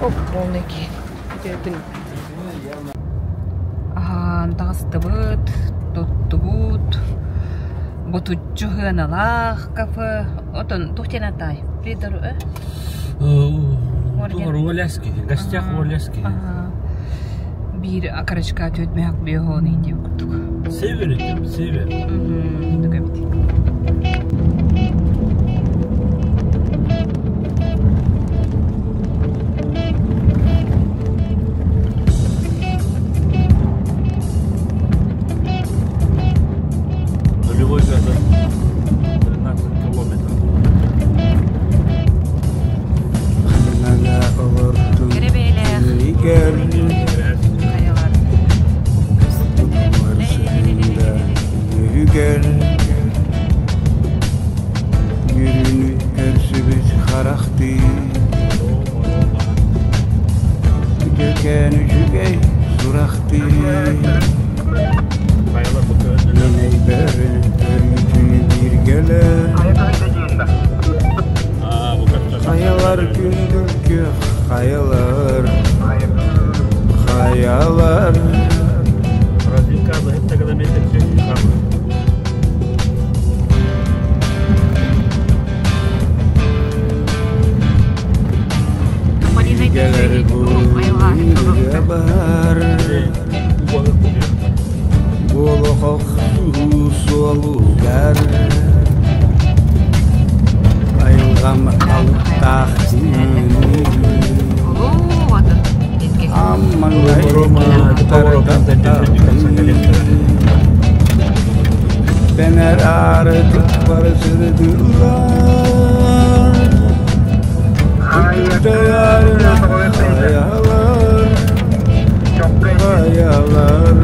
Оп, полный киһи. Үтүөтүн. таҕыстыбыт, туттубут. Ботуччу сыаналаах кафе. Отон туох диэн атай? Придору э? Руоляски, гостях Руоляски. Биир окорочка түөрт мөһөк биэһон индия курдук. Север этим, север. Оннук эбит. Нулевой газа 13 километров. Хайалар Мүрүнү көрсүбүт харахтыы Үтүкэн үчүгэй сурахтыы Минэйбэр өрүүтүн бииргэлэр Хайалар күндүл күөх хайалар Хайалар Кэлэр бар Болохох суолугар Айылҕам алыптаах Бэнэр аары туппар сырдылар Хаялар, хаялар.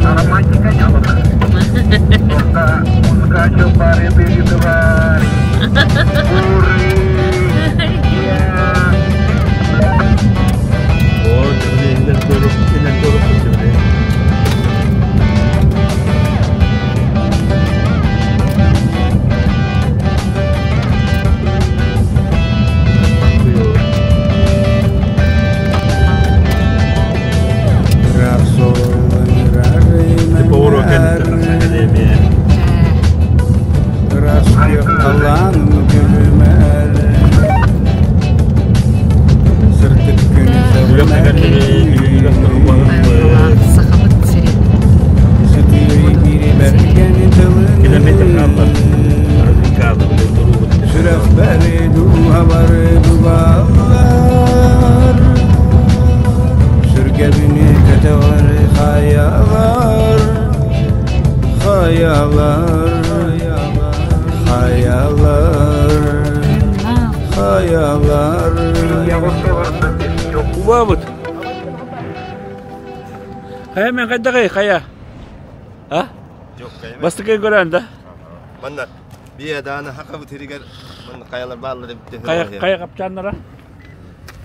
Сахабыт сирин. Сүрэхтэри дууһалары дубаллар Сүргэбини көтөҕөр хайалар Хайалар Хайалар Хайалар Убабыт. Хайа мен хайдагай хайа? А? Бастыкы көрөн да? Манна бие даана хакабыт хиригер манна хаялар бааллар эбит. Хайа хайа капчаннара?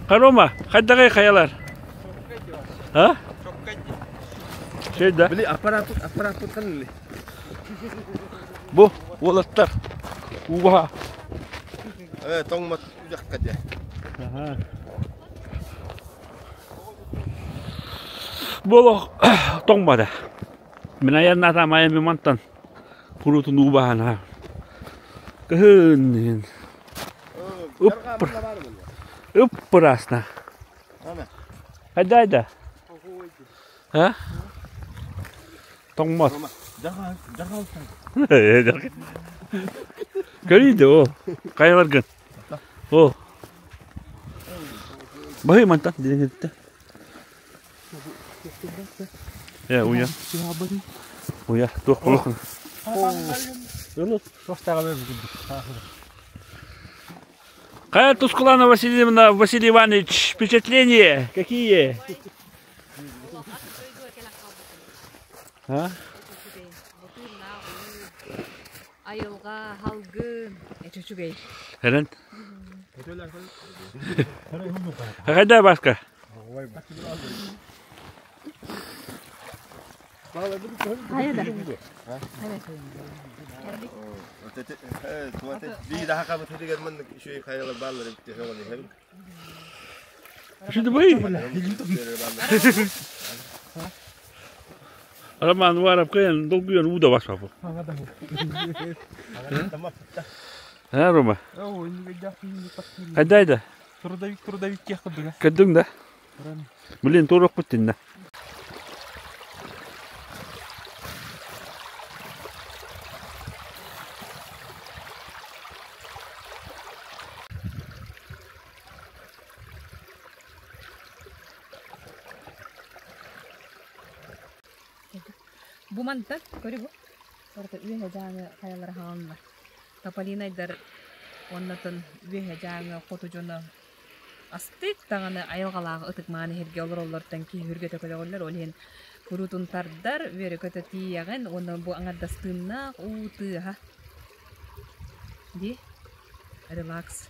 Карома, хайдагай хаялар? А? Şey да. Били аппарат аппарат канны. Бу уолаттар. Уба. Э тоңмат жакка же. Бу тоңмады. Мен аянната майами мантан курутун убаана. Кыһын. Ыппыр. Ыппырасна. Хайда айда. А? Тоңмат. Көрейді о. Кайаларгын. О. Бахы мантан деген кетті. Э, уя. Уя, туох болохун. Кая Тускулана Васильевна, Василий Иванович, впечатления какие? А? Айылға, халгын, эчүчүгей. Эрен? Кайда башка? Хайа да. Şimdi bu. Роман Уваров кыайан долгуйан уу да баспапы. Ха, Рома? Хайдайда? Трудовик, трудовик тех курдуга. Көрдүҥ да? Блин, туруохпут тиннэ. Бу мантан көрү бу. Барыта үөһэ дьааҥы хайалара хааланнар. Тополинайдар уоннатын үөһэ дьааҥы хоту дьоно астык даҕаны айылҕалаах ытык-мааны иһиргэ олороллортон киһи үргэтэ көтөҕүллэр. Ол иһин куруутун тардар, үөрэ-көтө тиийэҕин уонна бу аҥардас тыыннаах уу тыаһа. Дии релакс.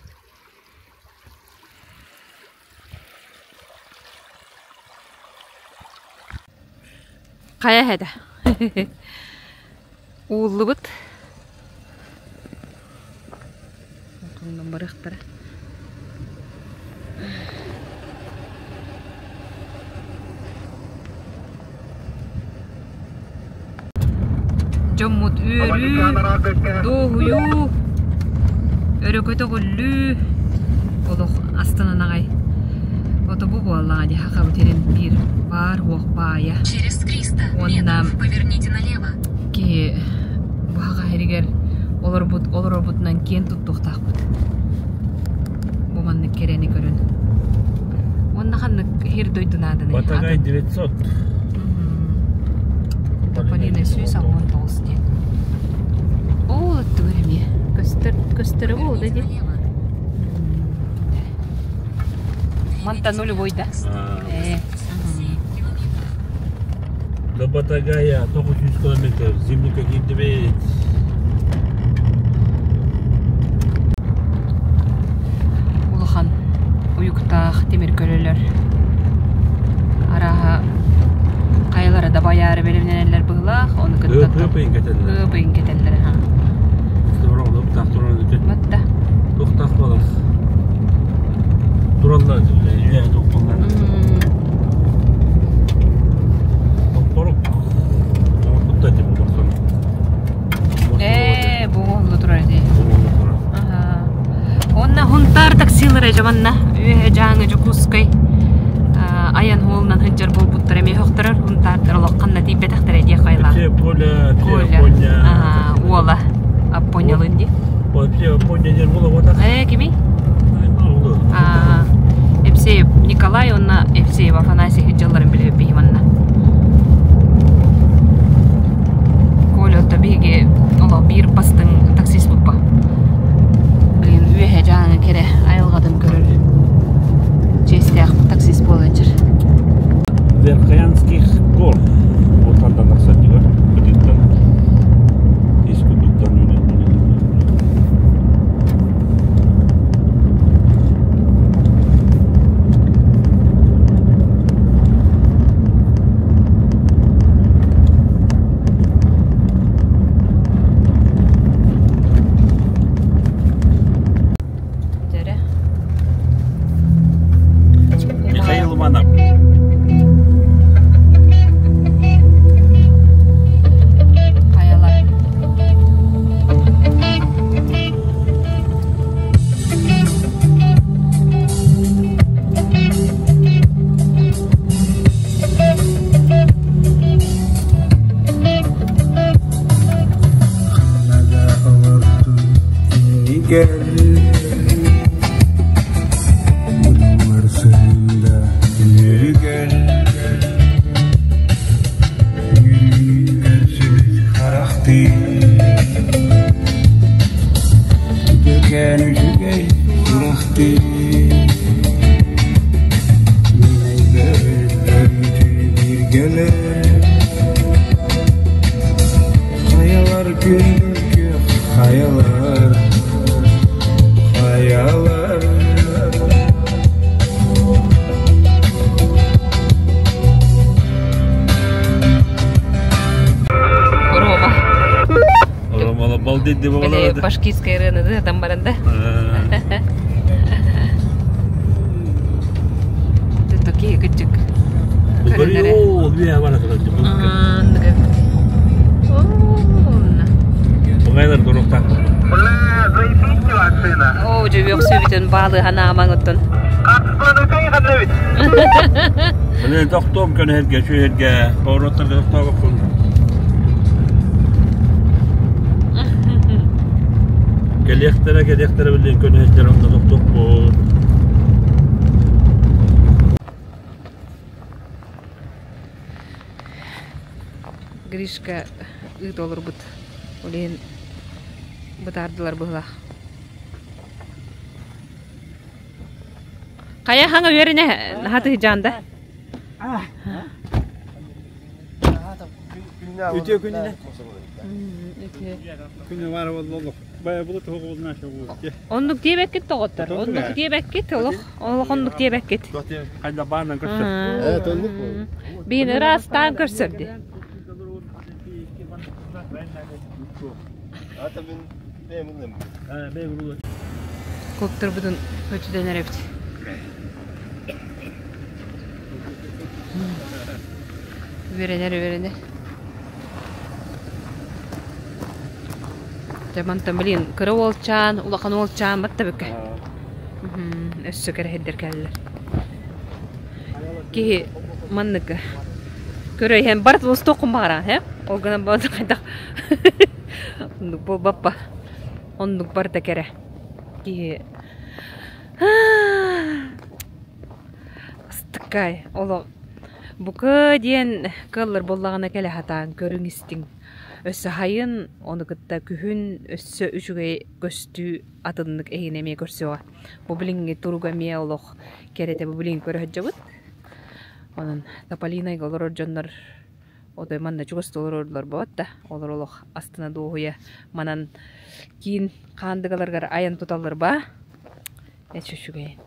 Хайа эһэтэ ууллубут отунан барыахтара Дьоммут үөрүү, дуоһуйуу, өрө көтөҕүллүү олох астынан аҕай. Ото бу буоллаҕа дии Хахабыт сирин биир баар уох баайа. Через 300 Уонна метров поверните налево. киһи бу Хаха сиригэр олорбут олорорбутунан киэн туттуохтаахпыт. Бу маннык кэрэни көрөн. Уонна ханнык сир дойду нааданый? Батагай 900. Тополина 169 диэн. Ол өттүгэр эмиэ көстөр көстөрө буолла дии. Мантан нулевой да. Э. До Батагая 900 километров, зимника киирдибит. Улахан уйуктаах тимир көлөлөр арааһа хайалара да байаары бэлэмнэнэллэр быһыылаах ону кытта Ыып-ыйын кэтэллэр. Ыып-ыйын кэтэллэр аха. Туохтаах туран Батта. Туохтаах буолар. Тураллар үйэ туохталлар. Топпорук. Кутта этим бохсон. Ээ, бу уоллу турар ити. Аха. Онна Хунтаар таксилара дьаманна үөһэ Дьааҥы Дьокуускай айан уолунан сылдьар буолбуттар эмиэ хохторор Хунтаардар олох ханна тиийбэтэхтэрэ диэх айылаах. Коля, Коля, уола Аппонялын дии. Аппоня диэн уола буолар. Ээ, кимий? Евсеев Николай уонна Евсеев Афанасий сылдьалларын билэбиппин манна. Коля отто биһиги олох биир бастыҥ таксист буппа. Блин, үөһэ дьааҥы кэрэ айылҕатын көрөр чиэстээх таксист буолан дьэр. Верхоянских гор. Отардан тахсар дьиҕэр. Кытыттан. Ис курдуктан үүнэн Дьэрэ. Михаил Иванов. Хайалар. Үтүкэн үчүгэй сурахтыы Бииргэлэр Хайалар күндүл күөх хайалар Хайалар Рома. Рома балдеть деп Били башкирская ырыаны там баран да. Такие кычык. Көрүнэрэ. Ол үөһэ бара турар. Ааннык эбит. Онна. Быгайлар туруктаах. Оо, дьэ үөхсүбүтүн баалыһан аамаҥ оттон. Міне тохтуом көнөһөргө, сүһэргэ, повороттарга тохтообоккун. Кэлиэхтэрэ, кэлиэхтэрэ билин көнөһөрдөр онно тохтуохпут. Гришка ыыт олорбут. Ол иһин бытаардылар быһылаах. Хайа хаҥа үөрэнэ хатыһыдьаан да? Үтүө күнүнэ. Күнү баар буолла. Оннук диэбэккит доҕоттор. Оннук диэбэккит олох олох оннук диэбэккит. Хайда баанан көрсөр. Биин ыраастаан көрсөр ди. Коптербутун көтүтэн эрэбит. Үөрэнэр үөрэнэр. Дьэ мантан блин кыра уолчаан, улахан уолчаан батта бүкэ. Өссө кэрэһирдэр кэллэр. Киһи маннык көрө иһэн барыт устуоххун баҕараан һэ? Ол гынан баран хайдах оннук буолбаппа. Оннук барыта кэрэ. Киһи астыккай олох бука диэн кыаллар буоллаҕына кэлэ сатаан көрүҥ истиҥ. Өссө сайын, ону кытта күһүн өссө үчүгэй көстүү атыннык эһигини эмиэ көрсүөҕэ. Бу билиҥҥи туруга эмиэ олох кэрэтэ бу билигин көрө сылдьабыт. Онон Тополинайга олорор дьоннор отой манна чугас да олороллор буолбат да, олор олох астына дуоһуйа манан киин хаандыгаларыгар айан туталлар баа. Эчи үчүгэйин.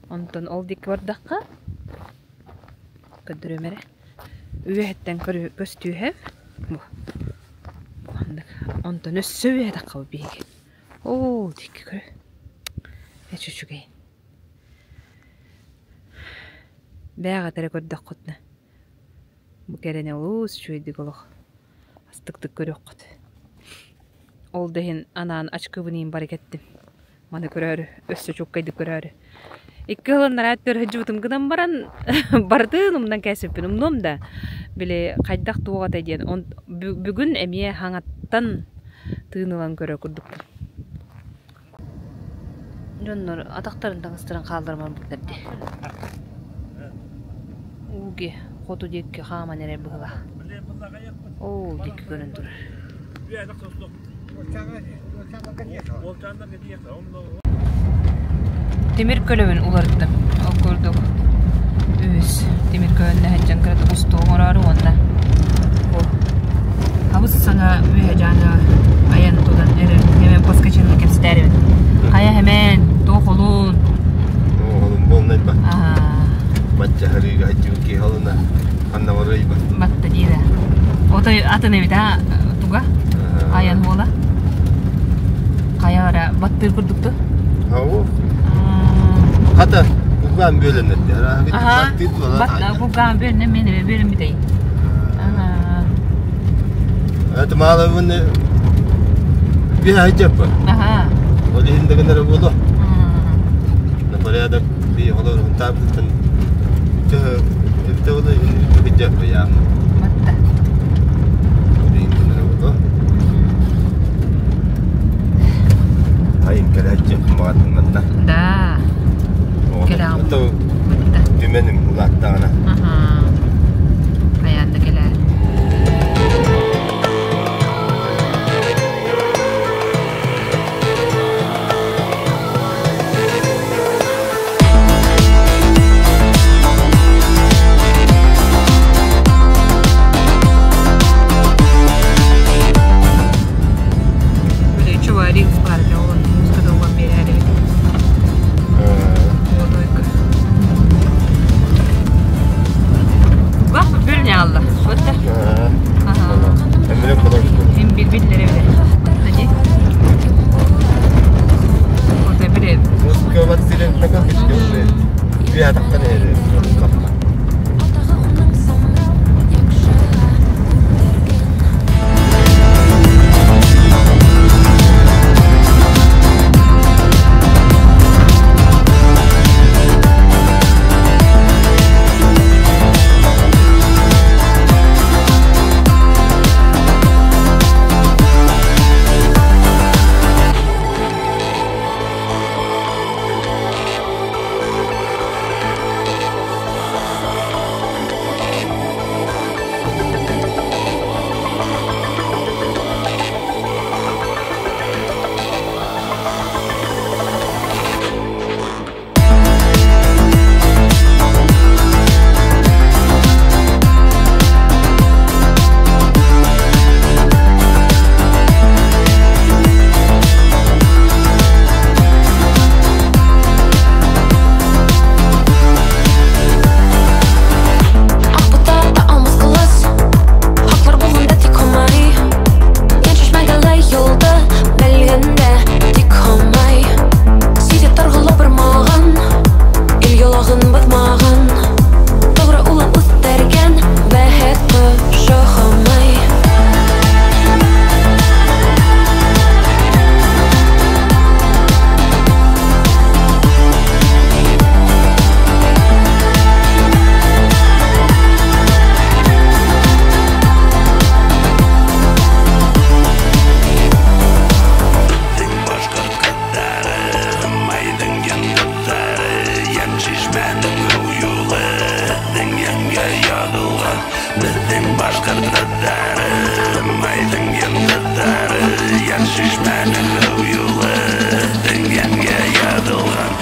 Онтон ол диэки бардахха көрдөрүөм эрэ. Үөһэттэн көстүүһэ бу маннык. Онтон өссө үөһэ таххабыт биһиги. Оо, диэки көрө. Эчи үчүгэйин. Бээҕэ эрэ көрдөххүтүнэ бу кэрэни олус үчүгэйдик олох астыктык көрүөххүт. Ол да иһин анаан ачыкыбын бары кэттим. Маны көрөөрү, өссө чуолкайдык көрөөрү. Икки ыһылыннараат көрө сылдьыбытым гынан баран барытын умнан кээспиппин умнуом да, били хайдах туох этэй диэн бүгүн эмиэ хаҥаттан тыын ылан көрөр курдукпун. Дьоннор атахтарын таҥастарын хаалларымар буттар дии. Ууги хоту диэки хааман эрэр быһыылаах. Оо диэки көрөн турар. Тимир көлөбүн уларыттым. Ол курдук үһүс тимир көлөннө сылдьан кыратык устуу оҥороору уонна бу хабыс саҥа үөһэ дьааны айан тутан эрэр Хэмэн Поскачинны кэпсэтээр эбит. Хайа Хэмэн, туох олун? Олун буолнайба. Бачча харыыга сылдьыбыт киһи олуна ханна барыайба. Батта диирэ. Отой атын эбит а туга? Айан буола. Хайа ара баттыыр курдукту? Ау. Хата кугаан бөлөнөттө. Аха. Бат кугаан бөлөнө мен эбе бөлөнбүтэй. Это мало вон би хайжаппа. Аха. Ол иһин дэгенер буолу. На порядок би холор хунтаабыттан төһө эбитэ буолу иһин хыджаппа яама. Батта. Ол иһин дэгенер буолу. Айын кэлээччи маҕатыннанна. Да. Кэлэҕим. Батта. Түмэним улааттаҕына. Аха. Хайаан да кэлээр. Чишмәнең юлы дөньяңга язылган.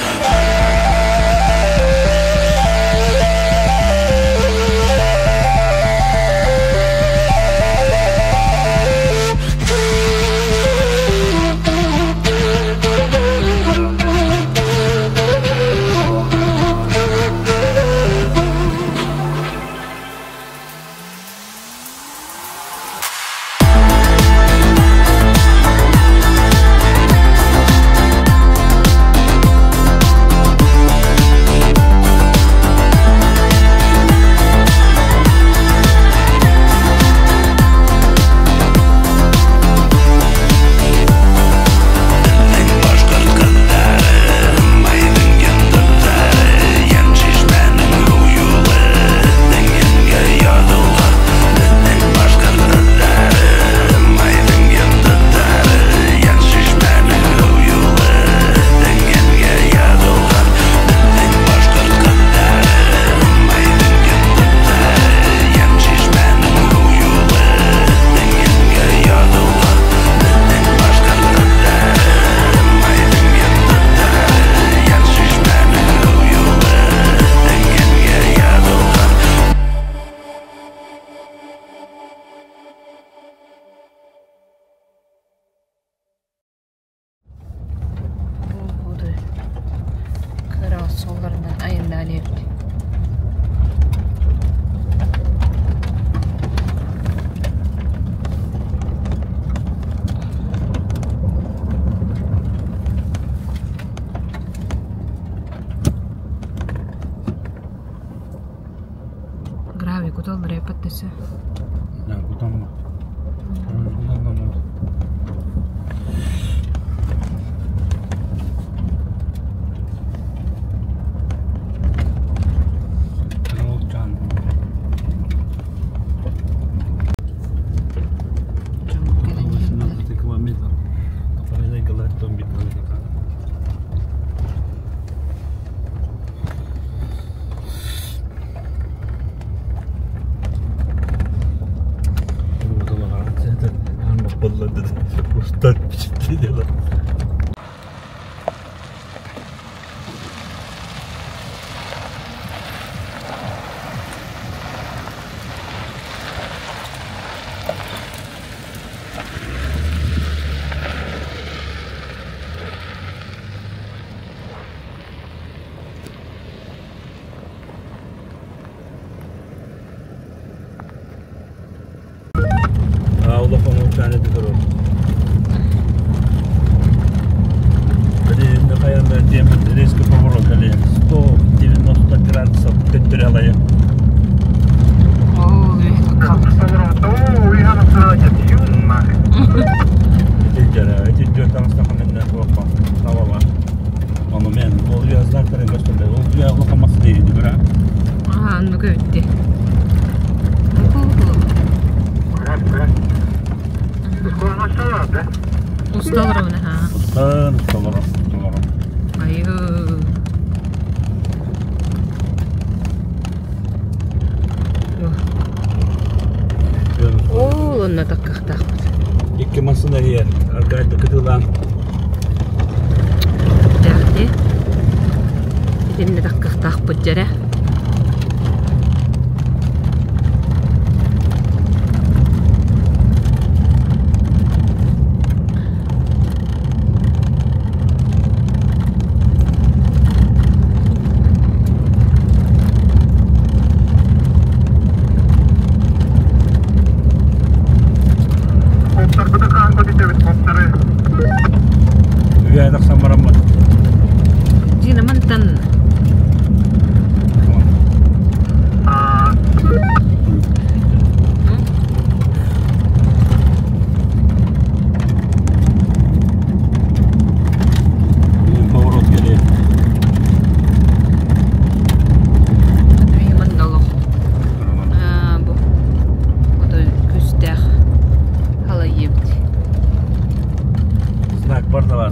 Кыра суолларынан айаннаан иһэбит. Гравий куталлар эппэт дэсэ. Кутамма. Резко поворот, 190 градусов төттөрө.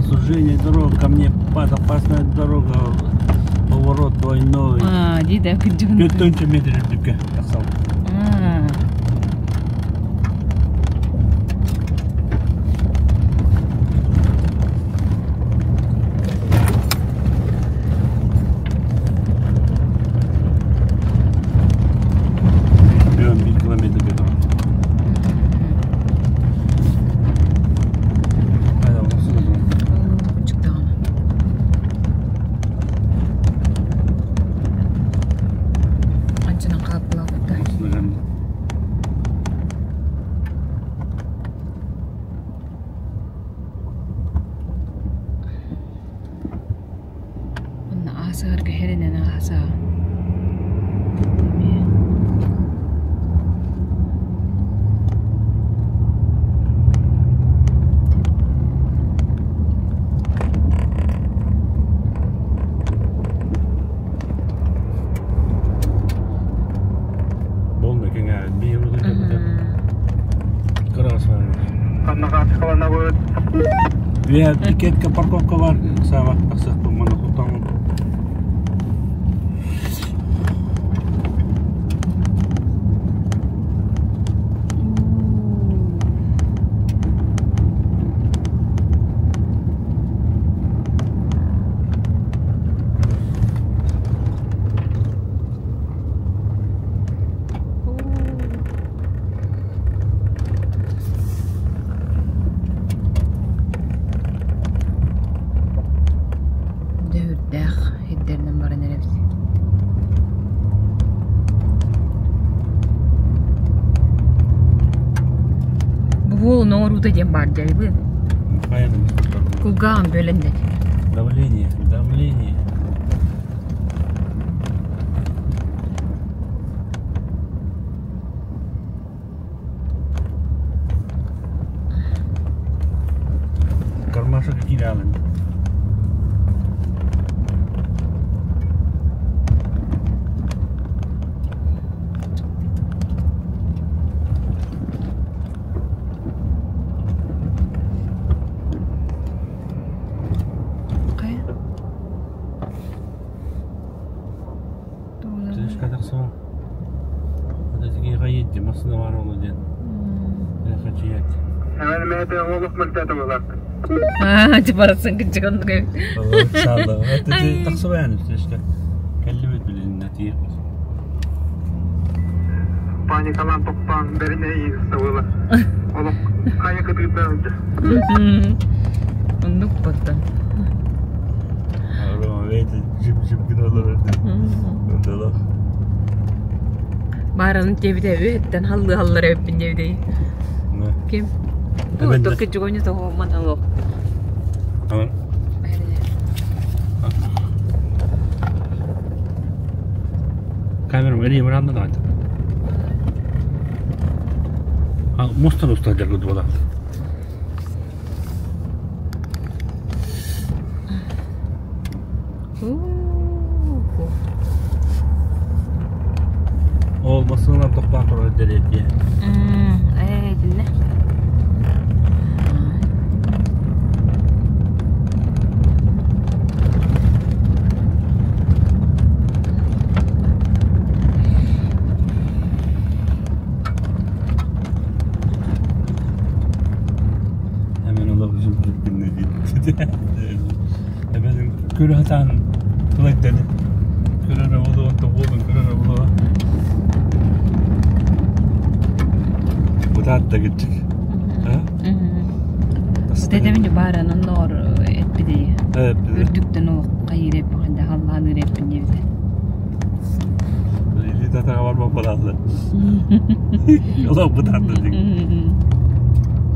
Сужение дорог, ко мне опасная дорога, поворот двойной. А, дида, Төртінші метр жүрдікке, тақсал. Ааһасыһарга хэринэн ааһасаҕын. Болна кэҥээбит биир Үөһэ пикетка парковка бар саба тахсыахпын маны куттаммын. Дөһүрдээх ирдэринэн баран эрэбит. Бу ноҥоруута диэн баар дьайбын. Кулгааҕым бөлөннө. Давление, давление. Кармашек киирээҕин. Хайа? Слишком тахсыма. Барытсын кынчыгын Паникалаан тохтоон бэринэ иирсэ Олох хайа кытыыта Оннук боттон. Баараны диэбитэ үөһэттэн халлыы халлар эбиппин диэбитэй. Ким? Бу только чугуню того монолог. Камера эрие бараанда даҕаны. Мустан устар дьаргыт буолар. Ол массыыналар тохтоон турар дэриэтиэ. Ээ, итиннэ. Hemen олох Эбэтин көрө сатаан тылайданы. Көрөрө буолуон тобуолун көрөрө буолуо. Бытаат да кырдьык. Тэтэбин бааран онноор эппидей. Үрдүктэн ол хайыр эппэхэнде халлааныр эппин диэбитэ. Или татаға бармап балалар. Олох бытаатта дик.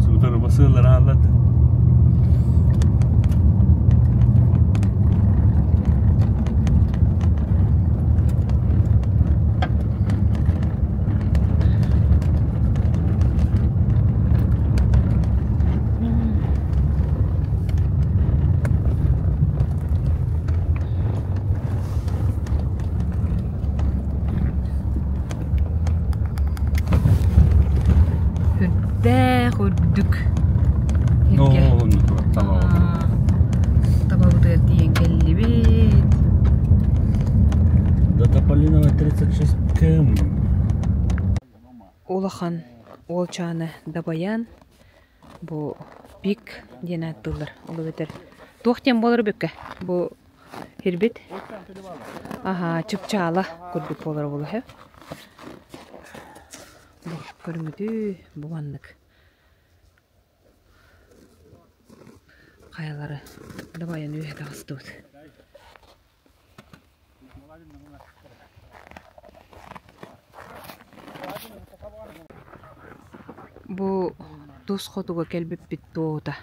Суудары басыалар ааллады. Үрдээх үрдүк сиргэ табабытыгар тиийэн кэллибит. До Тополиного 36 км. Улахан уолчааны дабайан бу пик диэн ааттыыллар. Ол эбэтэр туох диэн буолар бүккэ бу Ирбит аһаа чыпчаала курдук буолара буолуо үһү. Бу көрүҥүтүү бу маннык хайалары дабайан үөһэ таҕыстыбыт. Бу тус хотуга кэлбиппит туоһута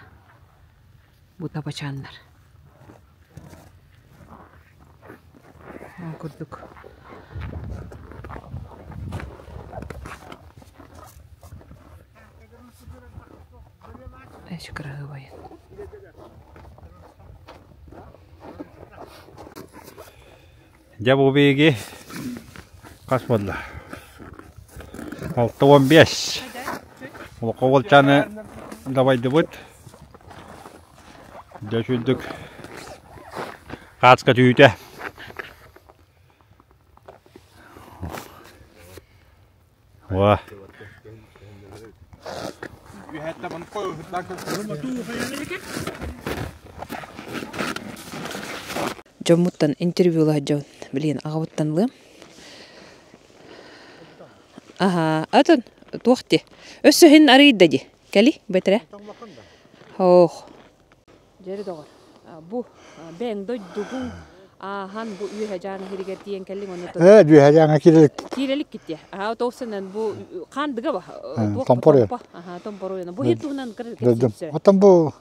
бу табачааннар. Ол курдук. Эч кыраһыабайын. Дьэ бу биһиги хас буолла? 65. Олоххо уолчааны дабайдыбыт. Дьэ үчүгдүк хааска түүтэ. Уа. Дьоммуттан интервьюлаһа дьон билигин аҕабыттан ылыам. Аһаа, атын туох дии? Өссө иһин арыйда дии. Кэли, бэтэрэ. Ох. Дьэри доҕор, бу бэйэҥ дойдугуҥ ааһан бу үөһэ дьааны иһиригэр тиийэн кэллиҥ онно Ээ, үөһэ дьааҥы киирэлик. Киирэлик киттиэ. Аха, тоосынан бу хаандыга ба. Томпор уйан. Аха, томпор уйан. Бу хир туһунан Дойдум. Оттон бу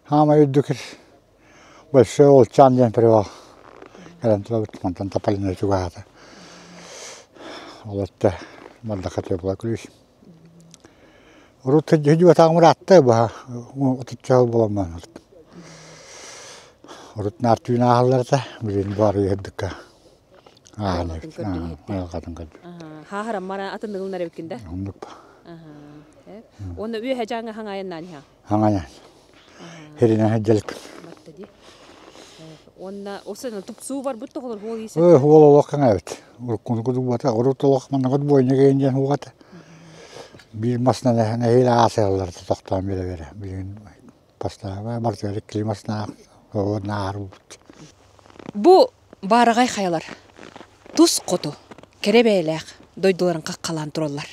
хаамай үрдүк Большой Олчан диэн перевал. Кэлэн турабыт, мантан Тополино чугаһаата. Ол өттө Мордока теплая ключ. Урут дьүһү ыраатта быһа отучча сыл буолан Урут наар түүн ааһаллар этэ, билигин баар үһэрдиккэ ааһан айылҕатын көрдүк. Хааһаран мара атын ылынар эбиккин да? Оннук. Уонна үөһэ дьааҥы хаҥайаннаан иһэ. Хаҥайан. Хиринэн сылдьалыкпын. Батта дии. Уонна осена тупсуу барбыт тоҕолор хуол иисэ. Өө, хуол олох хаҥаабыт. Уруккуну кудук урут олох манныгыт буойна кэйин диэн хугата. Биир масына нэһиилэ аасыаллар тохтоон биэрэ-биэрэ. Билигин бастаама барытыгар иккили масына наар бут. Бу баараҕай хайалар тус хоту кэрэ бэйэлээх дойдуларын хаххалаан тураллар.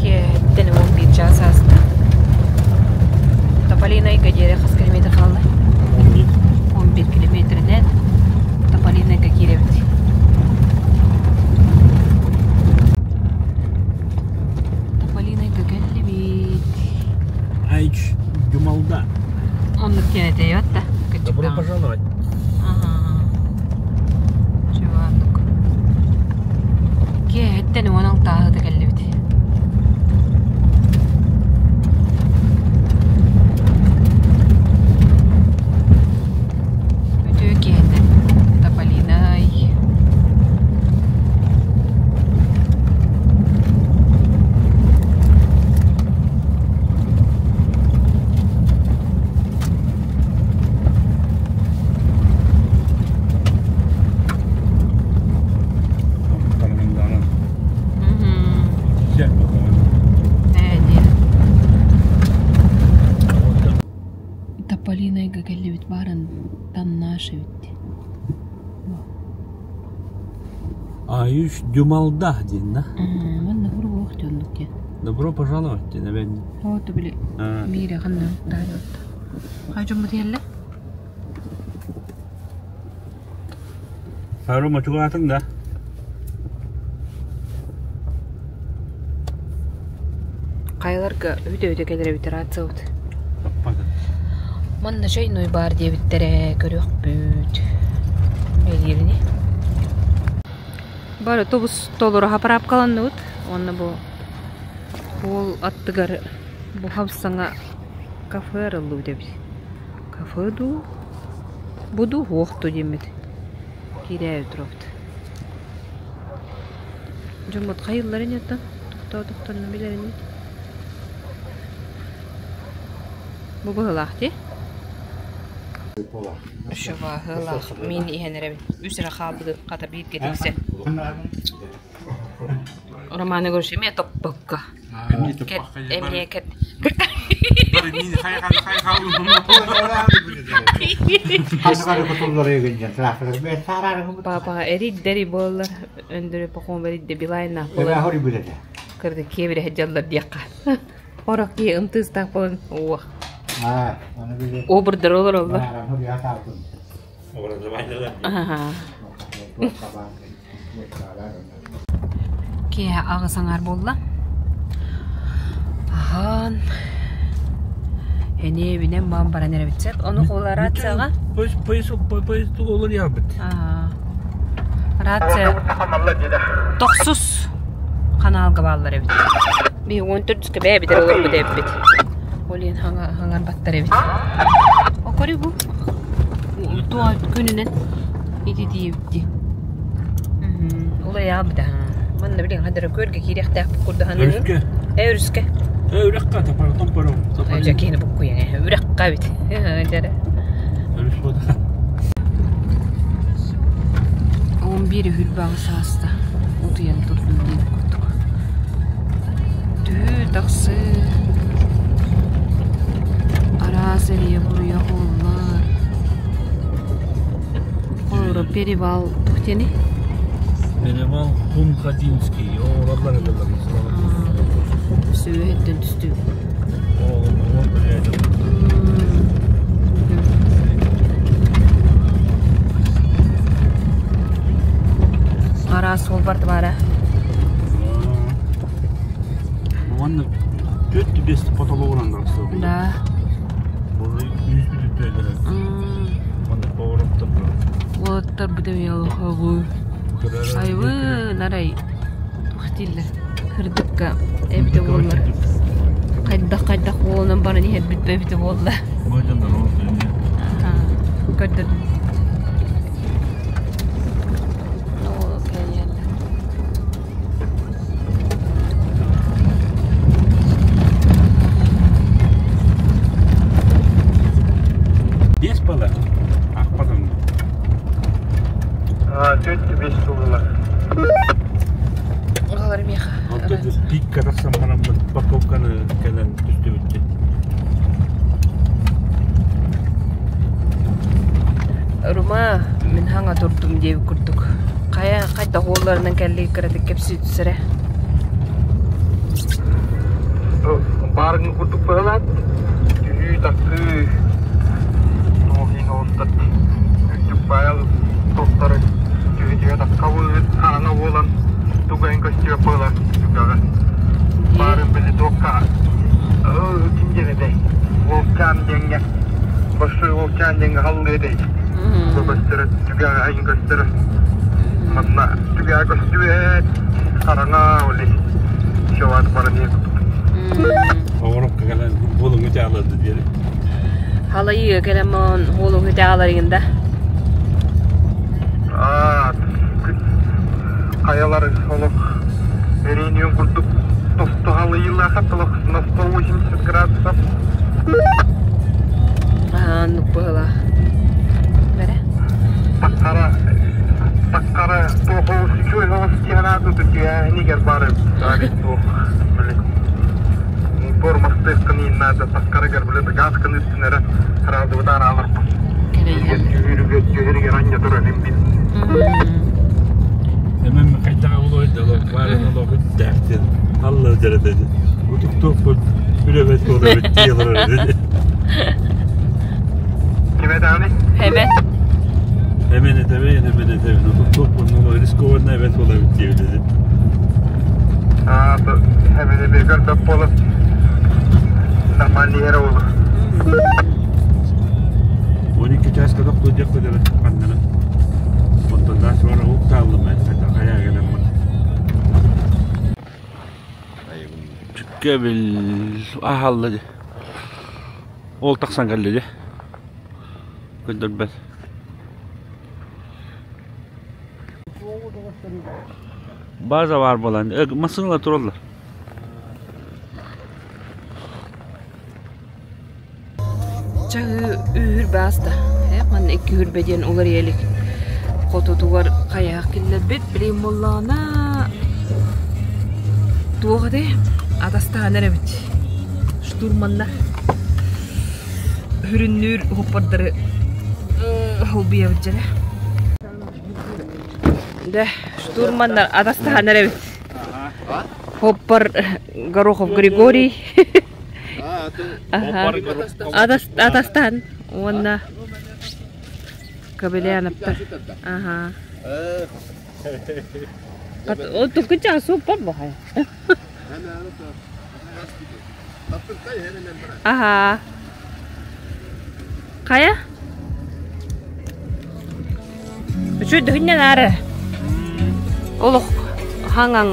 Киэһэттэн 11 чаас ааста. Тополинайга диэри хас километр хаалла? 11. 11 километринэн Тополинайга киирэбит. Тополинайга кэллибит. Айч Дюмалда. Оннук диэн этэ да? Добро пожаловать. Ага. Чуваннык. Киэһэттэн уон алтааһыта кэллибит. Үтүө киэһэнэн Тополинай. Тополинайга кэллибит баарын таннааш эбит. Аюш Дюмалда диэн да? Манна уруох дьоннук диэн. Добро пожаловать диэн эбэн. Оо, били мире ханна таайбатта. Хай дьоммут иһэллэ? Рома чугаатыҥ да? Хайаларга үтэ-үтэ кэлэр эбит рациябыт. Манна чайной баар диэбиттэрэ көрүөхпүт. Бэлиэрини. Бары тобус толору хапараапкаланныбыт. Уонна бу уол аттыгар бу хапсаҥа кафе арыллыбыт эбит. Кафе дуу? Бу дуу, уох дуу диэммит. Киирээри турабыт. Дьоммут хайыллар ини оттон тохтоотохторуна билэр инибит. Бу быһыылаах дии. Шыбаһылаах мин иһэн эрэбин. Үс эрэ хаалбытын хата бииргэ тиксэн. Роман Егорович эмиэ топпокко. Эмиэ кэт. Папа эриддери буоллар өндөрө похуон эридде билайна буолар. Кырды киэбире сылдьаллар диэххэ. Орох киһи ымтыыстаах буолан уох. Обурдар олороллор. Киэһэ аҕыс аҥаар буолла. Аһаан эниэбинэн баан баран эрэбит сөп. Ону холла рацияҕа. Поезд олор яабыт. Рация тохсус ханаалга бааллар эбит. Биһи уон төрдүскэ бэйэбит эрэ олорбут эбиппит. Ол иһин хаҥарбаттар эбит. Окори бу туо күнүнэн ититиибит Улайаабыт Манна билин хадара көргө киириэхтээх курдаһаныы. Өрүскэ. Э өрүскэ. Э үрэххэ топпоро топпоро. Дьэ киһини буккуйан э үрэххэ эбит. Дьэрэ. Өрүс буота. 11 үһүрбэҕи сааста утуйан турдум диэн курдук. Түһүү тахсыы араас эрийэ-буруйа буоллар. Холобура перевал туох диэний? Перевал Хунхадинский. Оҕолор бараллар. Сүөһүттэн түстүү. Араас суол барда баара. Уонна төрт бес потологунан тахсыбыт. Да. Үс бүтүттүөлэрэ. Манна повороттар. Уолаттар бу Айвы нарай туох дииллэр кырдыкка эбитэ буоллар хайдах хайдах буолан баран иһэрбит эбитэ буолла көрдөрдүм Биэс бала ахпатым. Төрт бес тугула. Оҕолор миэхэ. Онтон пикка тахсан бараммыт парковканы кэлэн түстүбүт. Рума мин хаҥа турдум диэбит курдук. Хайа хайдах уолларынан кэллиги кыратык кэпсии түсэрэ. Баарыҥ курдук быһалаат, түһүү-тахсыы туох иһин оҕустар үрдүк баайал тостор түһүтүгэ таххабыт хаана буолан тугайын көстүө буолар түгэҕэ. Баарын били туохха ким диэн этэй? Волчан диэҥҥэ большой волчан диэҥҥэ халлыы этэй. Бу көстөрө түгэҕэ айын көстөрө. Манна түгэҕэ көстүбэт хараҥа оли шоват баран иһэ Оҕорокко кэлэн буолуҥу тааларды диэри. Халайыы кэлэн буолуҥу тааларыгын да. Аа, хайалар олох Ренион курдук тосту халыйыылаах олох на 180 градусов. Аа, оннук быһыылаах. Бэрэ? Таккара таккара туох үчүгэй оҕус диэн түһээнигэр бары туох тормозтыаххын наада таккарыгар билэ газ кыныттын эрэ сразу арааларбыт. Түһүрүгэр түһүрүгэр анньа турар имбит. Эмэн хайдаҕа олойда баарын олоҕу дээхтин алла дьаратады. Утуктуохпут үлэбэт буолабыт диэлэр Ким даҕаны? Эбэ. Эмен этэбин, эмен этэбин. Утуктуохпут но рискованно эбэт буолабыт диэбит. Аа, эмен эбэ көрдөк буолан нормальный эрэ буолар. 12 чааска тохтуу диэххэ дылы ханнара. Онтон дальше бара уктааллым хайа кэлэммин. Чүккэбил аһалла дии. Ол тахсан кэллэ дии. Көрдөрбөт. База баар буолан, массыыналар тураллар. Чаһыы үһүрбэ ааста. Манна икки үһүрбэ диэн уларыйа илик. Хотутугар хайаах киллэрбит. Билигин буоллаҕына туох этэй? Атастаһан эрэбит. Штурманнар Үрүннүүр уһуппардары холбуйабыт дьэрэ. Дэ, штурманнар атастаһан эрэбит. Хоппар Горохов Григорий. Атастаһан уонна Кобеляновтар. Ага. Туккуча сууппар бохай. Аһаа. Хайа? Үчүгэй дыһынньан аары. Олох хаҥаҥ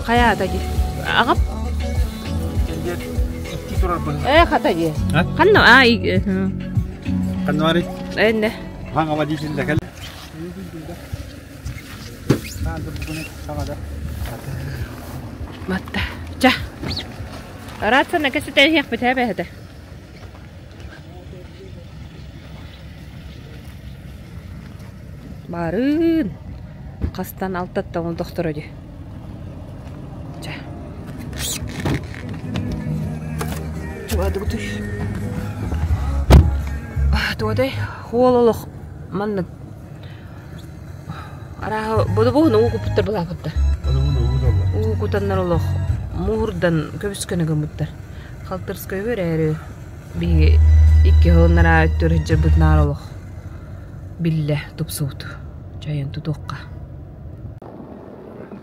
хайаата дии. Аҕам? Э, хата дии. Ханна? А, Ханна барый? Энне. Хаҥаба диисин да кэл. Матта. Ча. Рацияны кэсэтэ иһиэхпит ээ бэһэтэ. Барыын. Хастан алтаттан олдохторо дии. Ча. Чугадыгытый. Туодай, хуол олох маннык Арааһа бодобуһун уу куппуттар былаапыттар. Уу кутаннар олох муурдан көбүскөнө гыммыттар. Халтырскайга эрээри биһиги икки сылыннараа өттүгэр сылдьарбыт наар олох биллэ тупсубут. Чайын тутуохха.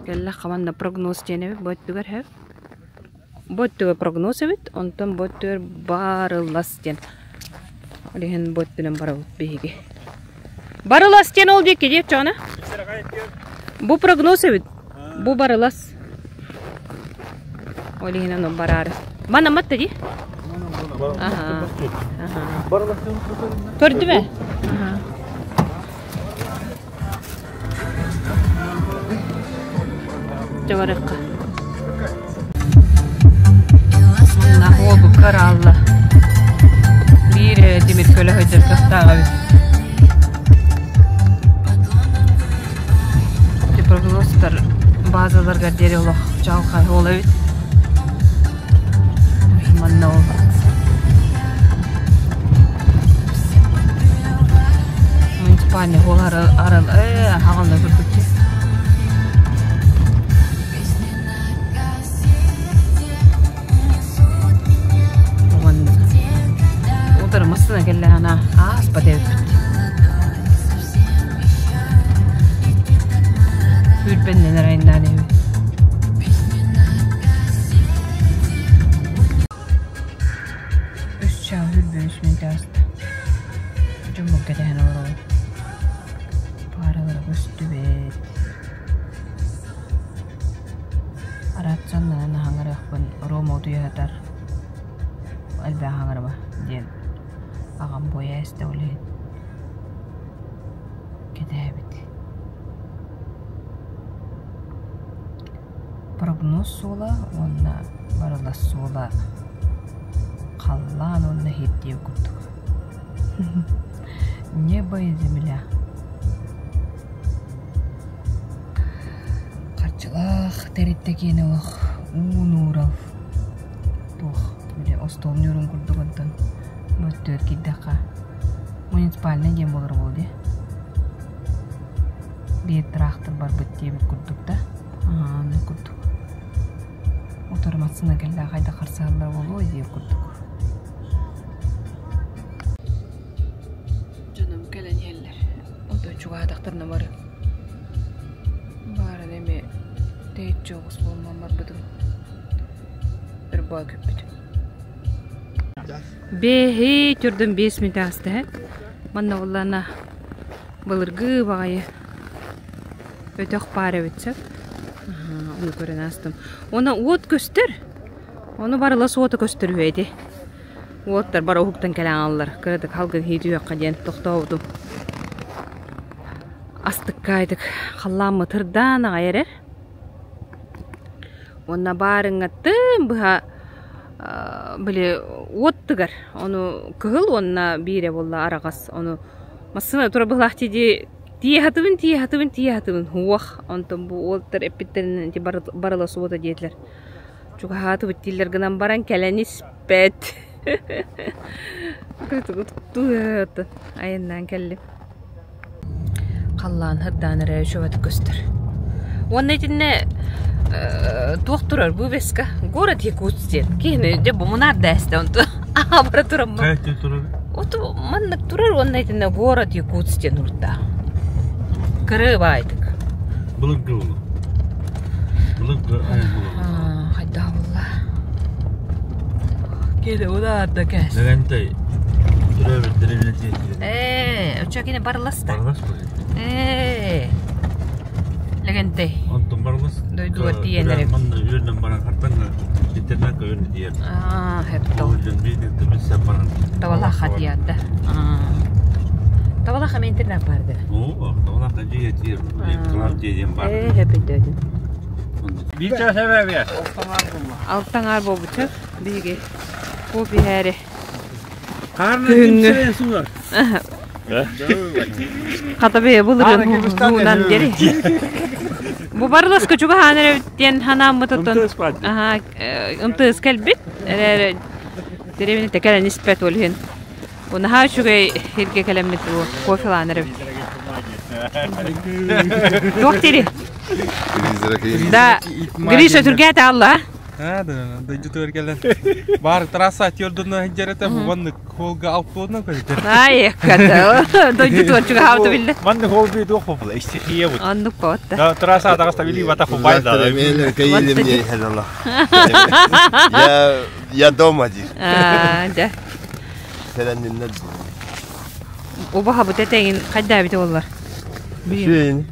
Кэллэххэ манна прогноз диэн эбит бу өттүгэр һэ. Бу өттүгэр прогноз эбит, онтон бу өттүгэр барылас диэн. Ол иһин бу өттүнэн барабыт биһиги. Барылас диэн ол диэки диэт чоҕуна. Бу прогноз эбит. Бу барылас. Ол иһин онон бараары. Мана матта дии? Аха. Көрдүм ээ. Аха. Дьэ барыахха. Манна уолбукка араалла. Биир тимир көлө сылдьар кыахтаах эбит. Тепловозтар базаларыгар диэри олох чаҕылхай уол эбит. Манна ол муниципальный уол арал хаҕалла курдук Утары массыына кэллэҕинэ ааспат эбиппит. Үүрбэннэн арайнаан эбит. Үс чаас үрбүн үс мүнүүтэ ааста. Дьоммун кэтэһэн олоробун. Пааралара көстүбэт. Араатсаннанан аһаҥарыахпын Рома утуйа сытар элбэх аһаҥарыма диэн аҕам буойа эстэ ол иһин кэтээбит. Прогноз суола уонна барылас суола халлаан уонна иһирдиэ курдук. Небо и земля. Харчылаах тэрилтэ киэнэ олох уу нуурал туох били остуол ньуурун курдук онтон бу өттүгэр киирдэххэ муниципальнай диэн буолар буолуо дии. Биир тыраахтыр барбыт диэбит курдук да аһаа оннук курдук. Утары массыына кэллэ хайдах харсыһаллара буолуой диир курдук. Дьонум кэлэн иһэллэр. Онтон чугаһаатахтарына бары баарын эмиэ тэйиччи оҕус буолуман барбытым. Ырбаа көппүтүм. Бэһи түрдүм 5 мүнөт ааста һэ. Манна буоллаана былыргы баҕайы өтөх баар эбит сөп. Ону көрөн аастым. Уонна уот көстөр. Ону барыла суота көстөр үһү ити. Уоттар бары уһуктан кэлэн ааллар. Кыратык халгын иһии түһүөххэ диэн тохтообутум. Астыккаайдык халлааммыт ырдаан аҕай эрэр. Уонна баарыҥҥаттын быһа били уот тыгар. Ону кыһыл уонна биирэ буолла араҕас. Ону массыына тура быһылаах дии тиэхатыбын тиэхатыбын тиэхатыбын уох онтон бу уолтар эппиттэринэн ити барыла суота диэтилэр. Чугаһаатыбыт дииллэр гынан баран кэлэн испэт. Айаннаан кэллим. Халлаан ырдаан эрэ үчүгэйдик көстөр. Уонна итиннэ туох турар вывеска город Якутск диэн. Киһини дьэ бу мунаарда эстэ онту аабара тураммын. Оту маннык турар уонна итиннэ город Якутск диэн урта. Кырыыбаайдык. Былыргы буолу. Былыргы айан буолу. Хайдах буолла? Киһи удаарда кэс. Лэгэнтэй төрөөбүт дэриэбинэтигэр Ээ, оччо кини барылас да. Барылас буолуо. Ээ. Лэгэнтэй. Онтон барылас. Дойдугар тиийэн эрэ. Манна үөрэнэн баран хартаҥҥа интернакка үөрэнэ тиийэр. Аа, хэптол. Ол дьон биир билсэн баран. Табалаахха тиийэр да. Аа. Табалаахха мен интернат бар да. Оо, Табалаахха дьиэ тиийэр. Кылаап дьиэ диэн бар. Ээ, хэппөйдөтүн. Биир чаас эбээбиэ. Алтаҥаар буолбучча биһиги кофе иһээри Күһүҥҥү. Хата бэйэ былырыын уунан диэри. Бу барыласка чугаһаан эрэбит диэн ханааммыт оттон аха МТС кэлбит эрээри дэриэбинэтэ кэлэн испэт ол иһин. Наһаа үчүгэй сиргэ кэлэммит бу кофелаан эрэбит. Туох дири? Да, Гриша түргээтэ алла. Аа да, дойдутугар кэлэн. Баар трасса тиэрдунна сылдьар бу холга алтуонна көрдө. Ай, ката. Дойдутугар чугаһаабыта биллэ. Манны хол би туох попула, истихия бут. Оннук потта. Трасса атаҕас табили бата хубай да. Я я дома диир. Аа, дьэ. Сэрэнниннэр Убаһа бут этэҥин хайдаабыта боллар. Үчүгэй.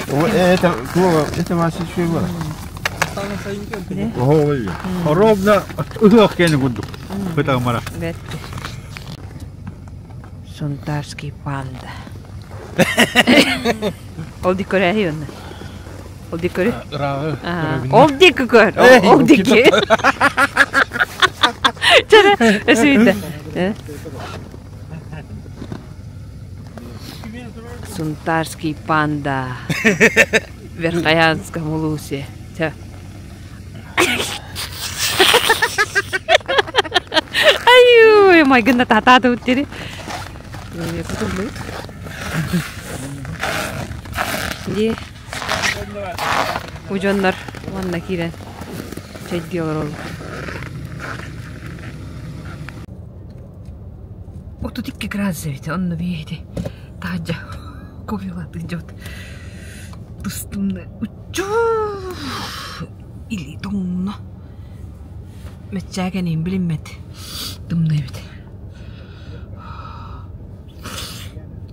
Это это ваше үчүгэй буолар. Ровно ыһыах кэни курдук. Бытагмара. Сунтарский панда. Ол ди көрәһи онна. Ол ди көрү. Ол ди көр. Ол ди ки. Чара, өсүйді. Сунтарский панда. Верхоянском улусе. Ча. Аю, майгында татааты уттери. Ди. Удьоннор манна киирэн чэйдии олороллор. 32 градус эбит, онно биэти таһырдьа кофелаатыы дьот тустумна уччуу или тоҥно мэччээкэниин билиммэт тымныы эбит.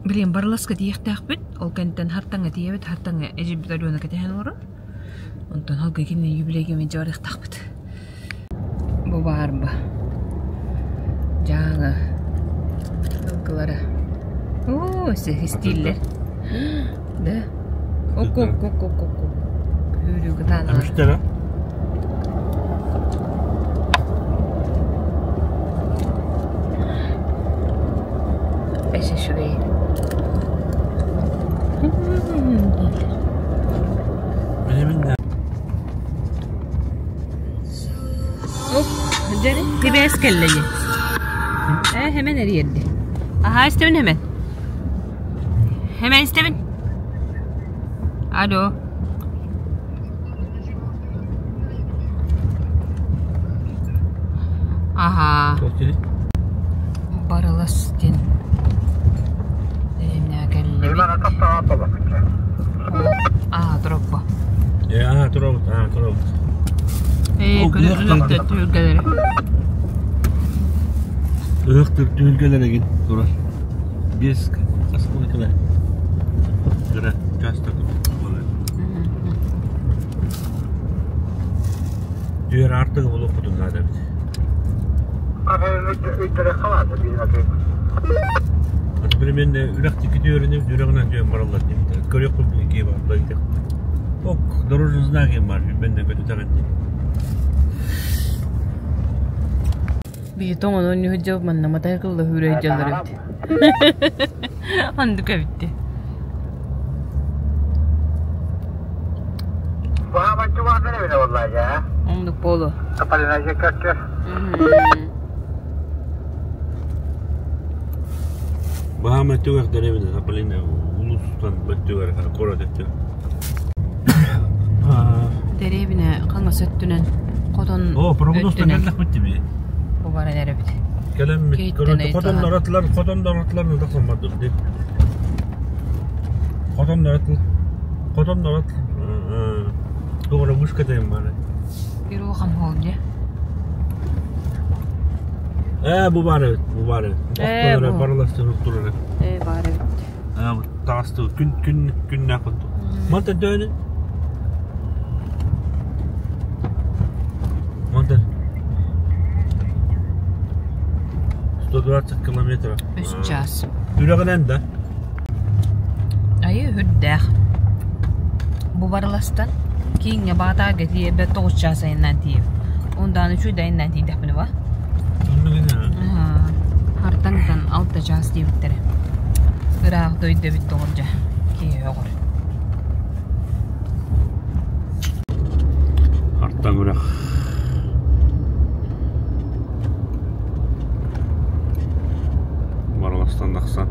Билигин барыласка тиийиэхтээхпит, ол кэнниттэн хартаҥҥа тиийэбит, хартаҥҥа эдьиийбит Алена кэтэһэн олорор. Онтон халга кинини юбилейга мэлдьи барыахтаахпыт. Бу баарба Дьааҥы ылгылара. Оо, истииллэр. Да? Ок-ок-ок-ок-ок. Үүрүү кытаанах. Үстэрэ. Эс үчүгэй. Оп, дьэ, сибээс кэллэ дии. Э, hemen эрийэрди. Аһаа, истэбин hemen. Hemen истэбин. Алло. Аһаа. Барылас диэн дэриэбинэҕэ кэллибит. Аа, туроппо. Э, аа, туробут, аа, туробут. Ээ, көрө түһүлгэлэри. Ыһык түһүлгэлэригин турар. Биэс хас кылыкыла. Кыра участок буолар. Түөр артыгы булуохпутун наада эбит. Примерно үрэх тикки түөрүнү үрэҕинэн түһэн бараллар диэбиттэр. Көрүөхпүт икки бар дойду. Ок, дорожный знак бар, бенде көтүтэҕин дии. Биһи тоҥон ойнуу сылдьабыт манна матайкылла сүүрэ сылдьаллар эбит. Оннук эбит. Оннук буолуо. Баһаам өттүгэр дэриэбинэ Тополина улуустан өттүгэр куорат өттүгэр. Дэриэбинэ хаҥас өттүнэн хотон О, прогнозтан өттүнэн кэллэхпит дии. бу баран эрэбит. Кэлэммит Кейттен хотон наратылар, хотон наратылар тахсан бардым дии. Хотон наратыл, хотон нарат тугара вышка тайым бары. Ирухан хол дьэ. Ээ, бу баар эбит, бу баар эбит. Ээ, Охтолор бу. барыластыр турар. Ээ, баар эбит. Ээ, бу таҕысты күн күн күннээх курдук. Мантан төөнү. Мантан 120 километров. Үс час. Үрэҕинэн да. Айыы үрдээх. Бу барыластан кииҥҥэ баатаага тиийэрбэр тоҕус чаас айаннаан тиийэбин. Ондаан үчүгэй да айаннаан тиийдэхпинэ ба. Хартаҥтан алта чаас диэбиттэрэ. Ыраах дойду эбит доҕор дьэ. Киһи өҕөр. Хартаҥ үрэх. Барыластан тахсан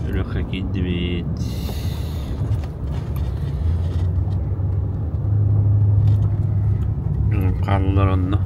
үрэххэ киирдибит. Хааллар онно.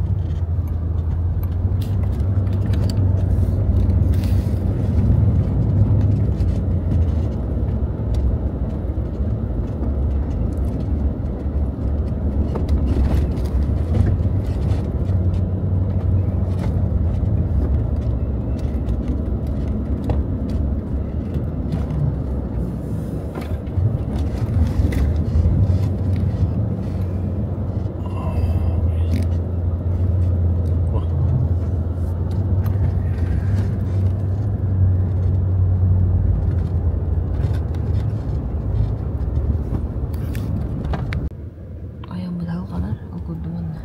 Айаммыт алҕанар, ол курдук уонна.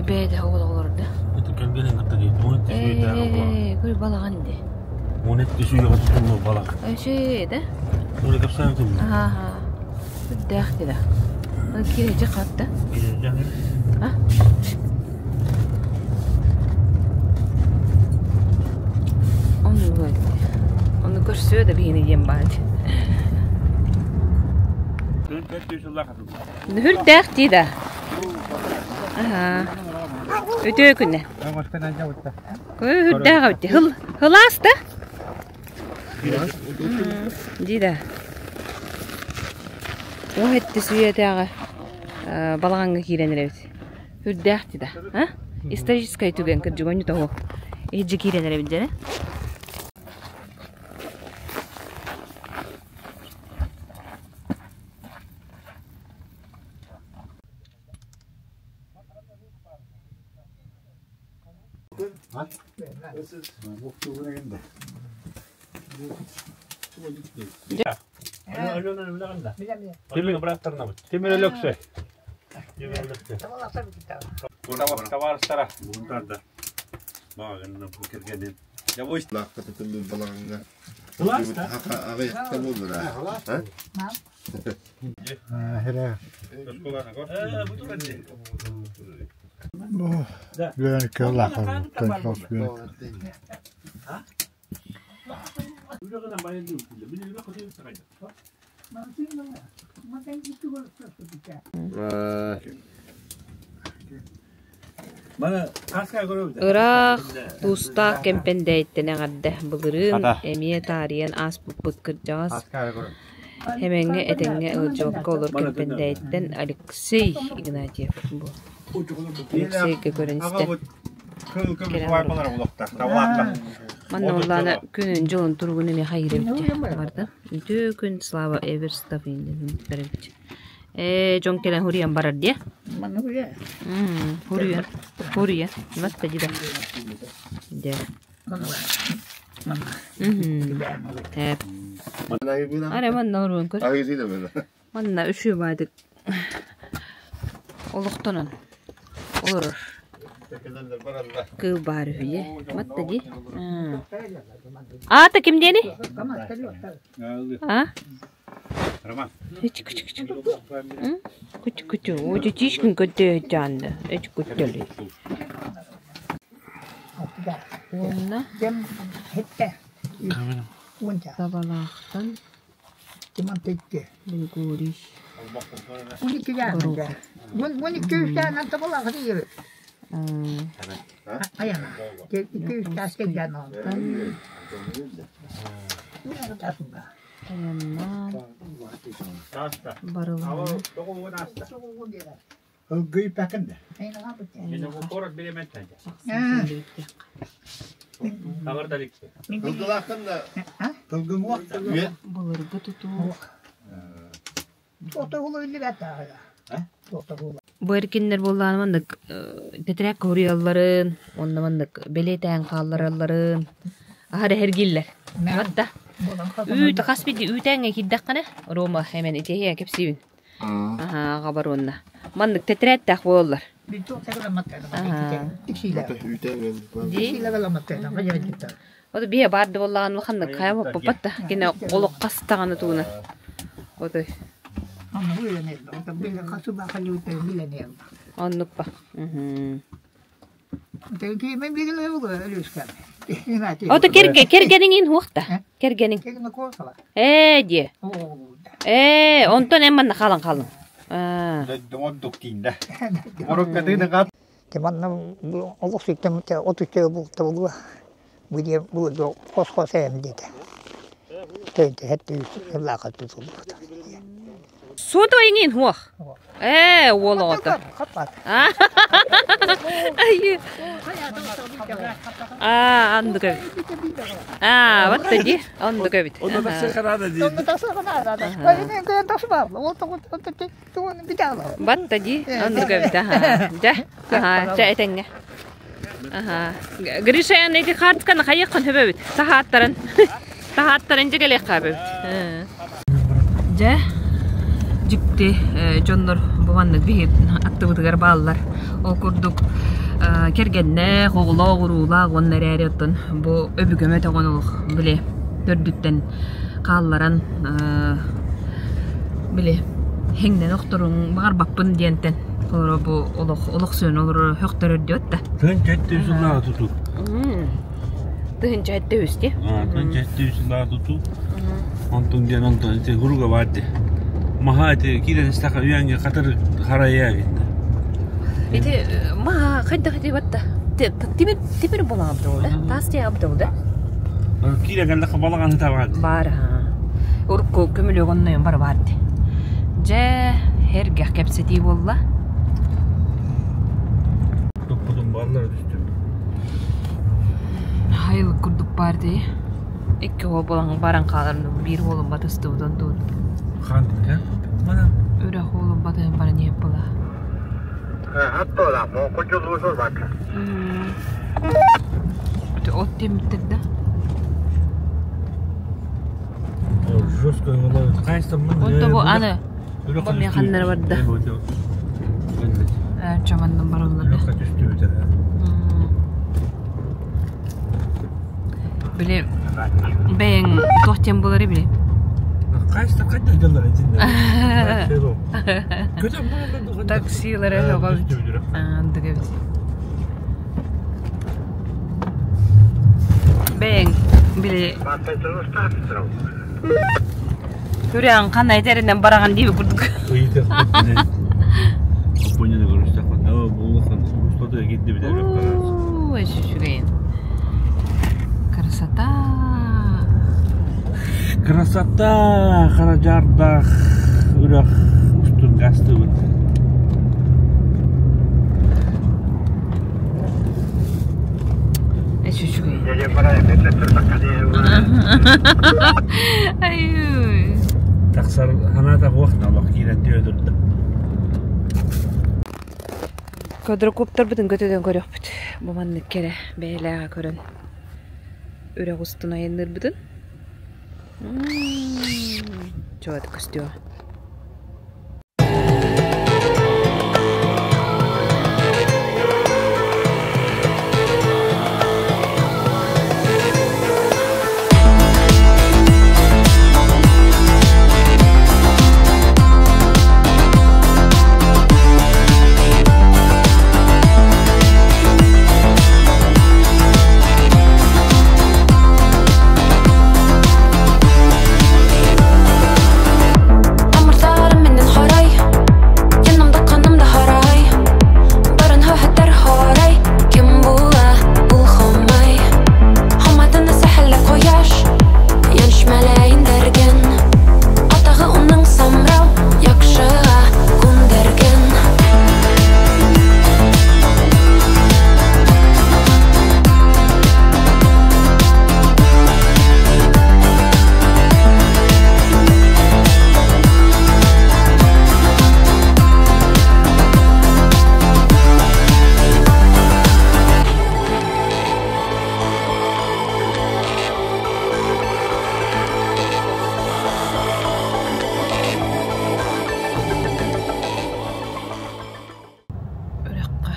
Бэйэтэ оҕол олордо. Это кэргэнин кытта дии. Уон икки сүүйдээҕи буолар. Ээ, көр балаҕан дии. Уон икки сүүйэҕэ тутуллар балах. Эшээ да? Уна кэпсээн тылла. Аха. Үрдээх дии да. Кирэдьи хатта. Кирэдьи А? Ону Ону көрсүө да биһини диэн баар. Нүһүрдээх дии да. Аха. Үтүө күнэ. Үрдээх эбит. Хыл хылаас да? Дии да. О этти сүйэтээҕи балаҕаҥҥа киирэн эрэбит. Үрдээх дии да. А? Историческай түгэн кырдьык онньу тоҕо. Иһирдьэ киирэн эрэбит дьэ. Тимир Өлөксөй. Табаарыстара. Үөрэнкэ улахан Ыраах туустаах Кэмпэндээйиттэн эҕэрдэ былырыын эмиэ таарыйан ааспыппыт кырдьаҕас Хэмэҥҥэ этэҥҥэ ыалдьыбакка олор Кэмпэндээйиттэн Алексей Игнатьев бу Алексейга көрөн истэн кэлэн Манна уоллаана күнүн-дьылын туругун эмиэ хайыыр эбит барда. Үтүө күн Слава Эверстов эбит. Ээ, дьон кэлэн хуруйан барар диэ. Хуруйан, хуруйан. Мас да дьэ. Дьэ. Тэп. Аре манна оруон көр. Манна үчү баадык олохтонон олорор. Кыыл баар үһүйэ. Матта ди. Аата ким диэни? А? Роман. Эч күчү күчү. Күчү күчү. Ой, тишкин көтө жанды. Эч күчүлү. Уонна Табалаахтан Григорий Горохов. Айаннаан барылаан Былыргы тутуу Бу эркиннэр буоллаҕына маннык тэтэрээк хоруйалларын, уонна маннык бэлиэтээн хаалларалларын аһара эһэргииллэр. Барда. Үүт хас биирдии үүтээҥҥэ киирдэххинэ, Рома эмэн итиһиэ кэпсиибин. Аһаа, аҕабар уонна. Маннык тэтэрээттээх буолаллар. Дии. Ото биһи баар да буоллаҕына улаханнык хайа боппуппат да кини олох хастаҕына тугуна. Отой. Оннук ба. Ото кэргэ кэргэниҥ хуохта. Кэргэниҥ. Ээ диэ. Ээ, онтон эн манна хаалан хааллыҥ. Аа. Манна олох сүттэн от үчүгэй буолла бу диэн бу хос-хос эм диэтэ. Төһөттө тутуллубут. Суотабай иҥин хуох. Ээ, уол оҕото. Аа, оннук эбит. Аа, вот тоді, оннук эбит. Батта дии, оннук эбит, аха. Дьэ, аха, чэ этэҥҥэ. Аха. Гриша эн ити хаартысканы хайыаххын сөбөбүт. Таһааттарын. Таһааттарын дьэ кэлиэххэ эбит. Дьэ, дьикти дьоннор бу маннык биһи аттыбытыгар бааллар. Ол курдук кэргэннээх, оҕолоох, уруулаах уонна эрээри оттон бу өбүгэм өтөҕөн олох били төрдүттэн хаалларан били хиҥнэн охторуҥ баҕарбаппын диэнтэн олоро бу олох олох сүөн олорор хөхтөрөр диэт да. Тыһынча этте үс сыллааҕы тутуу. Тыһынча этте үс ди. Тыһынча этте үс сыллааҕы тутуу. Онтун диэн онтон ити хуруга бар ди. Маха ити киирэн истэхэ үйәңге хатыр харайа битте. Ити маха хайдах ити батта. Тимир тимир буолан абдылда. Таас тиэ абдылда. Киирэ кэллэххэ балаҕан ыта баар. Баар Урукку көмүлүөк оннойон бары баар дии. Дьэ, эргэх кэпсэтии буолла. Туппутум баллар түстүм. Хайылык курдук баар дии. Икки уол буолан баран хааларым биир уолум батыстыбытын туут. Хантыка? Мана. Үрэх уолум батыһын баран иһип була. От тиэмиттэр да. Жестко Онто бу аны бу механнары барда. Чаманнан бараллар. Били бэйэҥ туох диэн буолары били. Қайсы қайда дьоннор итиннэ. Таксилары өҕөбүт. Андык эбит. Бэйэҥ били Күрээн ханна этэринэн бараҕын диэби курдук. Ой, үчүгэйин. Красота. Красота Харажардаах үрэх устун гастыбыт. Үчүгэй. Ай. Тахсар ханаата хуохта олох киирэн түһэ турда. Квадрокоптербытын көтөтөн көрүөхпүт. Бу маннык кэрэ бэйэлээҕэ көрөн. Үрэх устун айанныырбытын. Чугат көстүөҕэ. Үрэххэ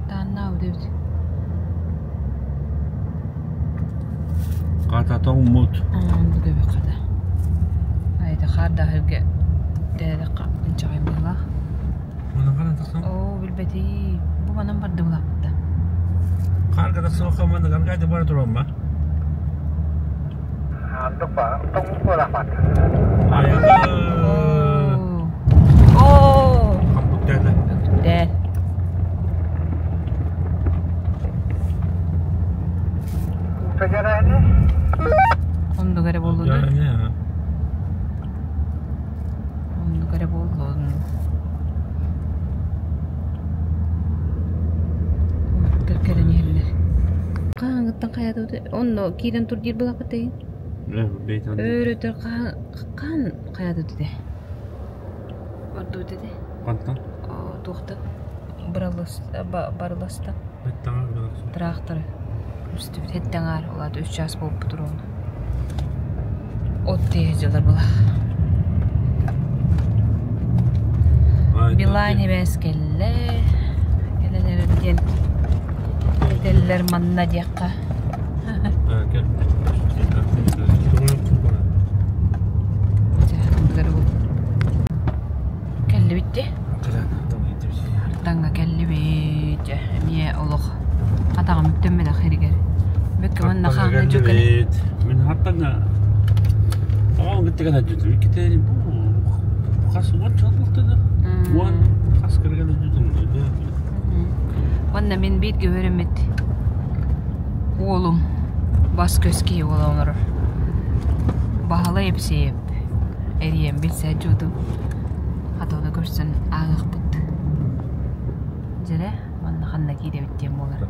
тааннаабыт эбит. Хата тоҥмут. Оннук эбит хата. Айда хаардаах сиргэ дэлэдэххэ инчэҕэй быһыылаах. Манан ханан тахсан? Оо, билбэтии. Бу манан барды булааппыт да. Хаарга тахсыбакка манна аргайда бара туран ба? Оо. Хампыттаата. Бүттэ. Оннук эрэ буоллун. Оннук эрэ буоллун. Омуктар кэлэн иһэллэр. Хаһааҥҥыттан хайаатыбыт? Онно киирэн тур диир буолааппыт эйин. Өр-өтөр хаһан хайаатыбыт этэ? Ордубут этэ? Хантан? Туохтан? Барыласта. Тракторы. Үстүбүт хэттэн аар, улаата үс час буолбут уруона. От тиэһэ дьылар була. Билайн эбээс кэллэ. Кэлэн эрэр диэн этэллэр манна диэххэ. Кэллибит дии. Артаҥҥа кэллибит. Эмиэ олох атаҕым үктэммэтэх сиригэр. Бүккэ манна хаамна дьүккэлэ. Мин хартаҥҥа оҕом кытта кэлэ дьүтүм. Иккитэ бу хас уон чал буолта да. Уон хас кэлэ дьүтүм. Уонна мин бииргэ үөрэммит уолум бас-көс киһи буола олорор. Баһылай Епсеев эрийэн билсэ дьуутум. Хата көрсөн ааҕыахпыт. Дьэрэ, манна ханна киирэбит диэн буолар.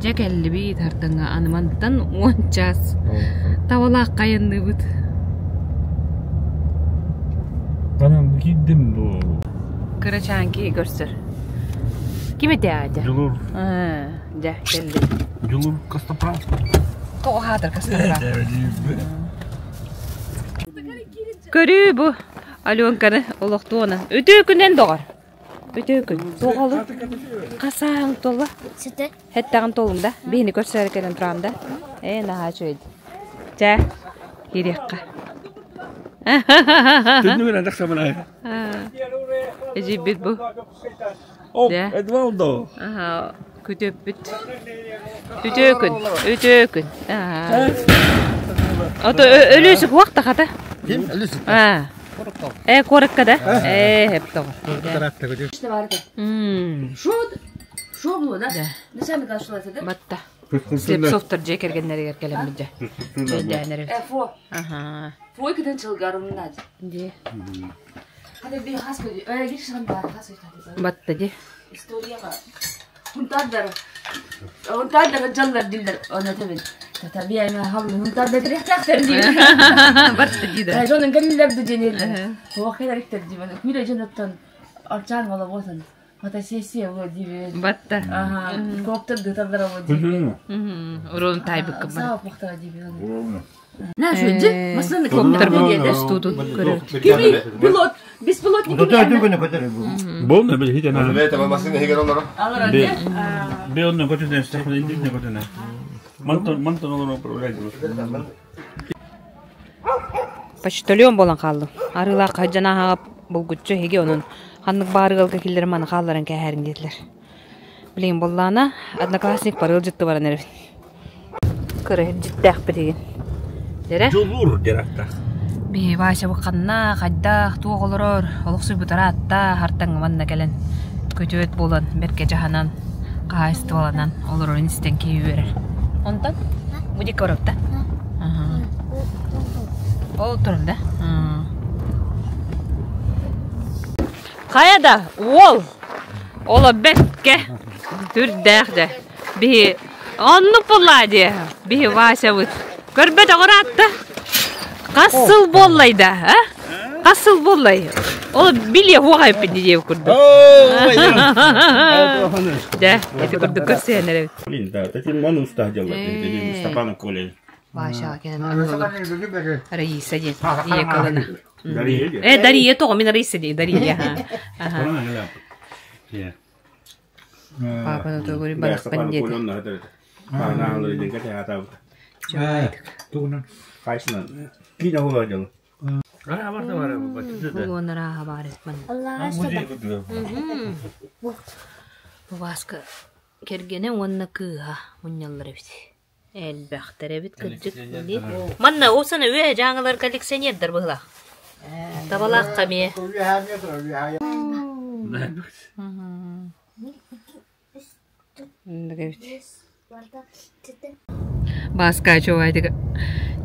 Дьэ кэллибит Ардыҥҥа аны мантан уон чаас табалаах хайанныыбыт. Анам киирдим бу. Кырачаан киһи көрсөр. Ким этэ аата? Дьулур. Дьэ, кэллим. Дьулур Костоправ. Тоҕо хаатар Костоправ? Көрүү бу Аленканы олохтуона. Үтүө күнэн доҕор. Үтүө күн. Туоҕалы. Хасаан туолла. Хэттэҕин туолуҥ да. Биһини көрсөөрү кэлэн турам да. Ээ, наһаа үчүгэй. Чэ, киириэххэ. Түннүгүн атах саманай. Эдьиийбит бу. О, Эдвалдо. Аха, күтүөппүт. Үтүө күн, үтүө күн. Ото өлүүсүк уохта хата. Ким? Өлүүсүк. Аа. Э, куоракка да? Э, хептоҕор. Шо было, да? Батта. Слепцовтар дьиэ кэргэннэригэр кэлэммит дьэ. Чэйдээн эрэбит. Фо. Аха. Фой кытын чылгарымнад. Дии. Хата би хас көдү. Э, лишь бар хас көдү. Батта ди. Историяга. Хунтадар. Хунтадар жаллар диллер. Она табин. Татабия ма хам хунтадар рехтахтар ди. Батта ди да. Жонун келлер ди женел. Хоо келер иктер ди. Күле женаттан арчан вала болсан. Фотосессия вот диви. Батта. Ага, коптер дыталлара вот диви. Урон тайбыкка бар. Саа похтара диви. На шүдү, масына коптер бу студут көрөт. Кими пилот, беспилотник. Болна бил хитен. Бэйте машина хигер олоро. Бе онно көтүнэ стахын индин көтүнэ. Мантан мантан олоро управлять. Почтальон болан хааллым. Арыылаах хаһдьан ааһаҕа булгуччу эһиги онон ханнык баар ыалга киллэрэн маны хаалларан кээһээриҥ диэтилэр. Билигин буоллаҕына одноклассник барыыл дьытты баран эрэбин. Кыра дьиттээхпит игин. Дэрэ? Дьулуур директор. Биһи Вася бу ханна, хайдах, туох олорор, олохсуйбутара атта, хартаҥ манна кэлэн көтүөт буолан, бэркэ дьаһанан, хаһаайыстыбаланан олорорун истэн киһи үөрэр. Онтон бу диэки барабыт да? Ол турар да? Хайа да, уол! Оло бэккэ түрдээх дэ. Биһи оннук буоллаа дии. Биһи Васябыт. Көрбөт оҕураатта. Хас сыл буоллай да, а? Хас сыл буоллай? Ол билиэ хуохайпын диэбит курдук. Дэ, ити курдук көрсүһэн эрэбит. Блин, да, таким ман устах делать, Степанов Коля. Вася кэлэн Раиса диэн ийэ кылына. Э, Дария тоҕо мин Раиса дии, Дария. Аха. Папа төгүрү барахпын диэтэ. Уонарааха баар Бу Бааска кэргэнэ уонна кыыһа мунньаллар эбит. Элбэхтэр эбит кырдьык. Манна ол сана үө дьааҥылар коллекционердар быһылаах. Табалаахха эмиэ. Бааска чугайтык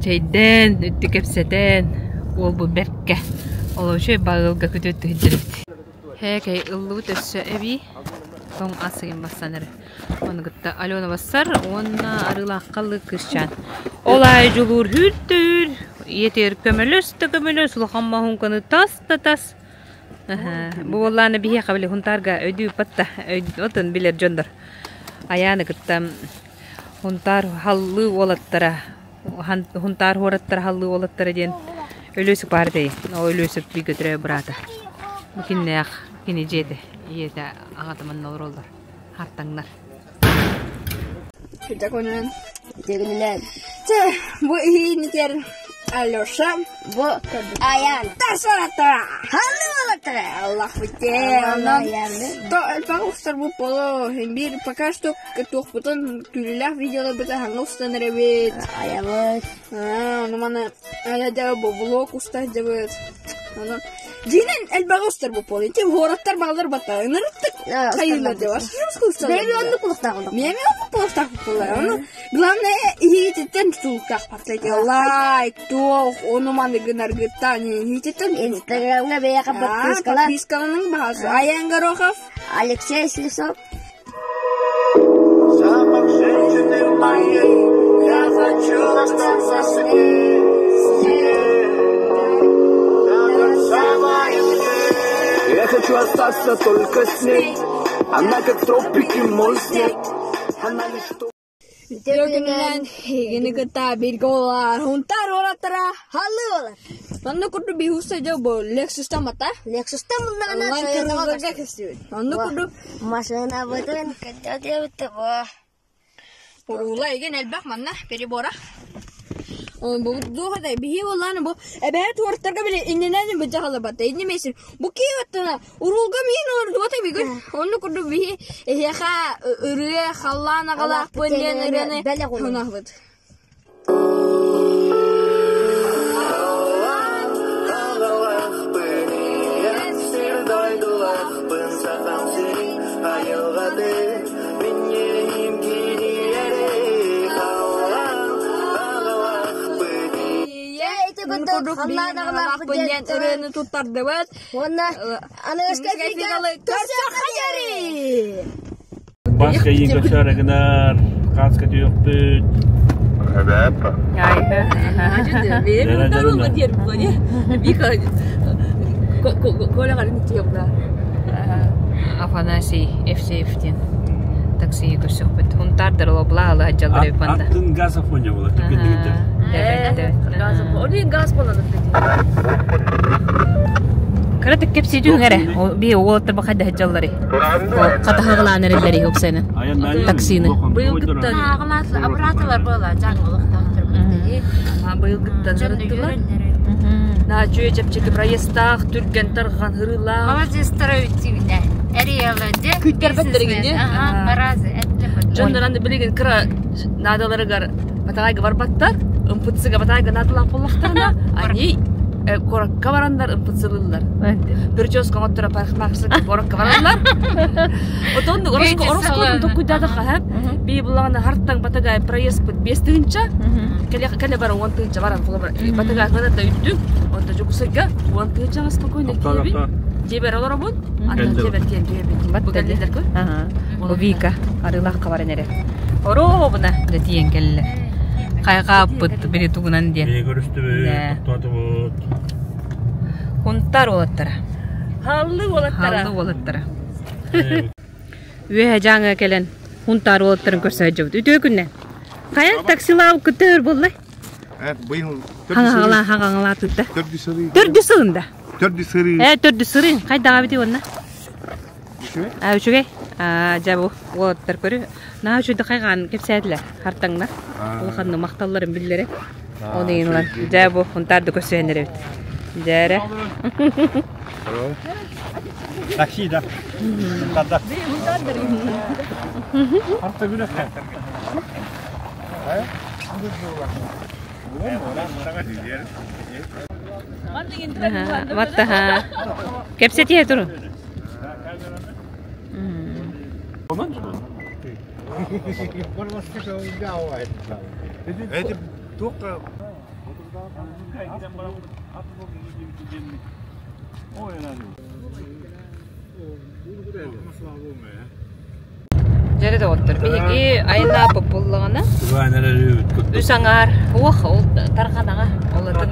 чэйдэн, үттү кэпсэтэн, уолбун бэркэ. Ол үчүгэй багылга күтүт түһүддэрбит. Һээкэй ыллыбыт өссө эбии тоҥ ас ыйын бассан эрэ. Ону кытта Алена бассар уонна арыылаахха лык кыысчаан. Ол аайы дьулуур үүр да үүр, ийэтигэр көмөлөс да көмөлөс, улахан маһуҥканы тас да тас. Бу буоллаана биһиэхэ били Хунтаарга өйдүү ыппат да, отун билэр дьоннор. Айааны кытта Хунтаар халлыы уолаттара, Хунтаар уораттара халлыы уолаттара диэн Өлүөсүк баар этэй. Ол Өлүөсүк бииргэ төрөөбүт быраата. Бу киннээх кини дьиэтэ, ийэтэ аҕата манна олороллор. Хартаҥнар. Күтэ күнүнэн. Чэ, бу иһиинитэр Алеша, бу Аян. Тасаратара. Халлыалатара. Аллах бите. Онон то элбэх устар бу поло бир пока что туохпутун күлүлээх видеоларбыты хаҥа устан эрэбит. Аябыт. Ону маны ая бу блог уста дьабыт. Онон Дьиҥинэн элбэҕи устар бу буолуо. Ити уораттар бааллар батта. Ынырыктык хайыылар деп Бэйэми оннук кулуктаах Миэми оннук кулуктаах буолар. Ону главное иһиититтэн тутулуктаах барта. Лайк, туох, ону маны гынаргыттан иһиититтэн Инстаграмҥа бэйэҕэ подпискалан. Подпискаланың баҕасы. Аян Горохов. Алексей Слесов. Запах женщины моей, я хочу остаться с ней. Я хочу остаться только с ней. Она как тропики мой снег. Она лишь то. Үтүө күнүнэн эһигини кытта бииргэ буолар Хунтаар уолаттара Халлыы Манна курдук биһуста дьэ бу Lexus'тан бата Lexus'тан муннаҕына Онлайн Toyota'га кыргыздарга көстүбүт. Онно курдук Машинабытын кытта бу. Уруула игин элбэх манна перебора. Бу дуоха да биһи буоллааны бу эбэһэ туортарга били иннинэн быдьахалабата инни месин бу киеваттана уруулга миин олордубата бигин онну курдук биһи эһиэхэ ырыа халлаан аҕалаахпын диэн ырыаны хонахбыт. Курдук Халлаан аҕалаахпын диэн ырыаны туттардыбыт. Уонна аныгыскы Көрсөххө диэри! Баска иин гынар, хаска түйөхпүт. Афанасий Евсеев диэн таксига көрсөхпүт. Хунтаардар олобла ала дьаллар эбит манна. Аттын газ афоня була түргэннигитер. Газ Олин газ болан Кыратык кэпсиитүн эрэ. Би уолаттар бахайда дьаллары. Хатаһаҕылаан эрэллэри упсайна. Таксины. Быйылгыттан Аппаратылар буола жаңылыктаахтар быйылгыттан ырыттылар. На чүө чэпчэки проездтаах түргэн тарҕан ырылаах. Молодец үтсүбүтэ. Эриэлэди. Күттэрбэттэригин Аразы Дьоннор аны билигин кыра наадаларыгар Батаайга барбаттар, МПЦ-га Батаайга наадалаах буоллахтарына, они куоракка бараннар МПЦ-лыыллар. Прическа оҥотторо парикмахерская куоракка бараллар. Отон ороскуотун токкуйдаатахха һэ бии буллаҕына хартаҥ Батагай проездпыт 5 тыһыынча, кэлэ кэлэ бара 10 тыһыынча баран холобур Батагай да үттүк, онто Дьокуускайга 10 тыһыынчаҕа спокойно киэбин. Дьиэбэр олоробун, антон дьиэбэр тиэн түһэбин. Бу кэллилэр көр. Бу Вика арыылаахха баран эрэр. Оруобуна дьэ тиийэн кэллэ. Хайҕааппыт били тугунан диэн. Бии көрүстүбүт, токтоотубут. Хунтаар уолаттара. Халлы уолаттара. Халлы уолаттара. Үөһэ дьааҥыга кэлэн Хунтаар уолаттарын көрсө сылдьыбыт. Үтүө күннэн. Хайа таксилаабыт кытта өр буоллай? Хаҥаҕалаа хаҥаҕалаа тутта. Төрдүс сылында. Төрдүс сырыы. Ээ төрдүс сырыы. Хайдаҕа бити уонна? Аа үчүгэй. Аа дьэ бу уолаттар көрү. Наһаа үчүгэй хайҕаан кэпсээтилэр хартаҥнар. Улаханнык махталларын биллэрэ. Оны ылан. Дьэ бу Хунтаарды көрсүһэн эрэбит. Дьэ эрэ. Такси да. Хунтаарда. Харта күнэххэ. Ваттаха. Кэпсэтиэ турун. Эти туохха Дьэрэ доҕоттор, биһиги айаннаабыт буоллаҕына үс аҥаар уох ол тарҕанаҕа ол атын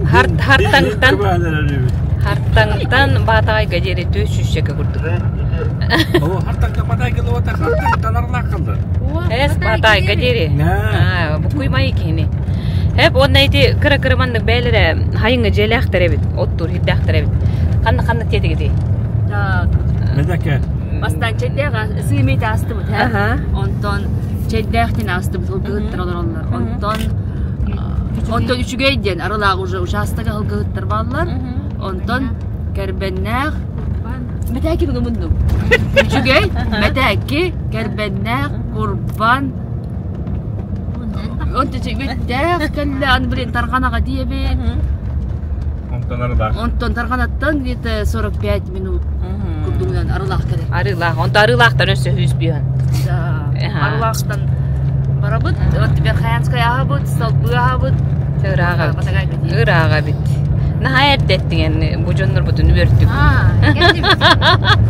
хартаҥтан хартаҥтан Баатаҕайга диэри түөрт сүүсчэкэ курдук. Эс Баатаҕайга диэри. Буккуймай киһини. Эп уонна ити кыра-кыра маннык бэйэлэрэ хайыҥҥа дьиэлээхтэр эбит, оттуур сирдээхтэр эбит. Ханна ханна тиэтигитий? Медэкэ. Бастаан чэйдээх сыымыйта астыбыт һэ. Онтон чэйдээхтин астыбыт ылгыһыттар олороллор. Онтон онтон үчүгэй диэн арылаах уже учаастага ылгыһыттар бааллар. Онтон кэрбэннээх Мэтээки муннум. Үчүгэй, мэтээки, кэрбэннээх, курбан, Онто үттээх кэллэ, аны блин Тарҕанаҕа диэбит. Онтон Арылаах. Онтон Тарҕанаттан где-то 45 минут курдугунан Арылаах кэлэр. Арыылаах. Онто Арыылаахтан өссө үс бүһөн. Да. Арылаахтан барабыт, вот Верхоянскай аһабыт, Столбы аһабыт. Ырааҕа бит. Ырааҕа бит. Наһаа эрдэттиҥ бу дьоннорбутун үөрдүк.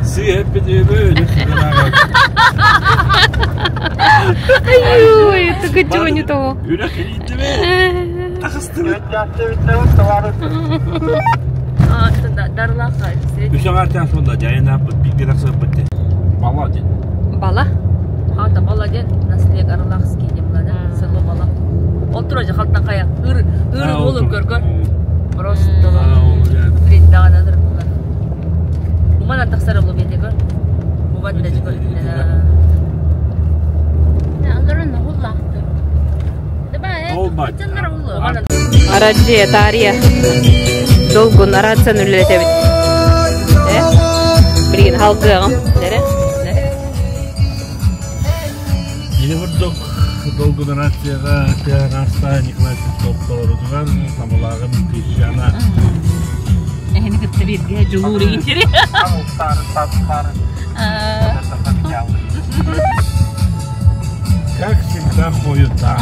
Сыа эппит Ой, это чего не того. Үрэх ииттибит. Тахыстыбыт. Дарлаха. Үс аҥаар чаас буолла, дьайынааппыт, бииргэ тахсыахпыт дии. Бала диэн. Бала? Хата бала диэн наслег Арылахский диэн булада. Село Бала. Ол тура же халтан кая. Ыр ыр уолун көргөр. Просто блин даҕаны ыр булар. Уманан тахсар болу бете көр. Уман да көр. Аларын уллаахты. Ол бат. Араджия, Тария. Долгун арацияны үлэлэтэбит. Э? Билигин халгыаҕым. Нере? Нере? Или бурдук долгун рацияға Теараста Николай Толторутугар Самалааҕын Кыысчаана Эһини кытта бииргэ дьулуур иитири. Как всегда хуета.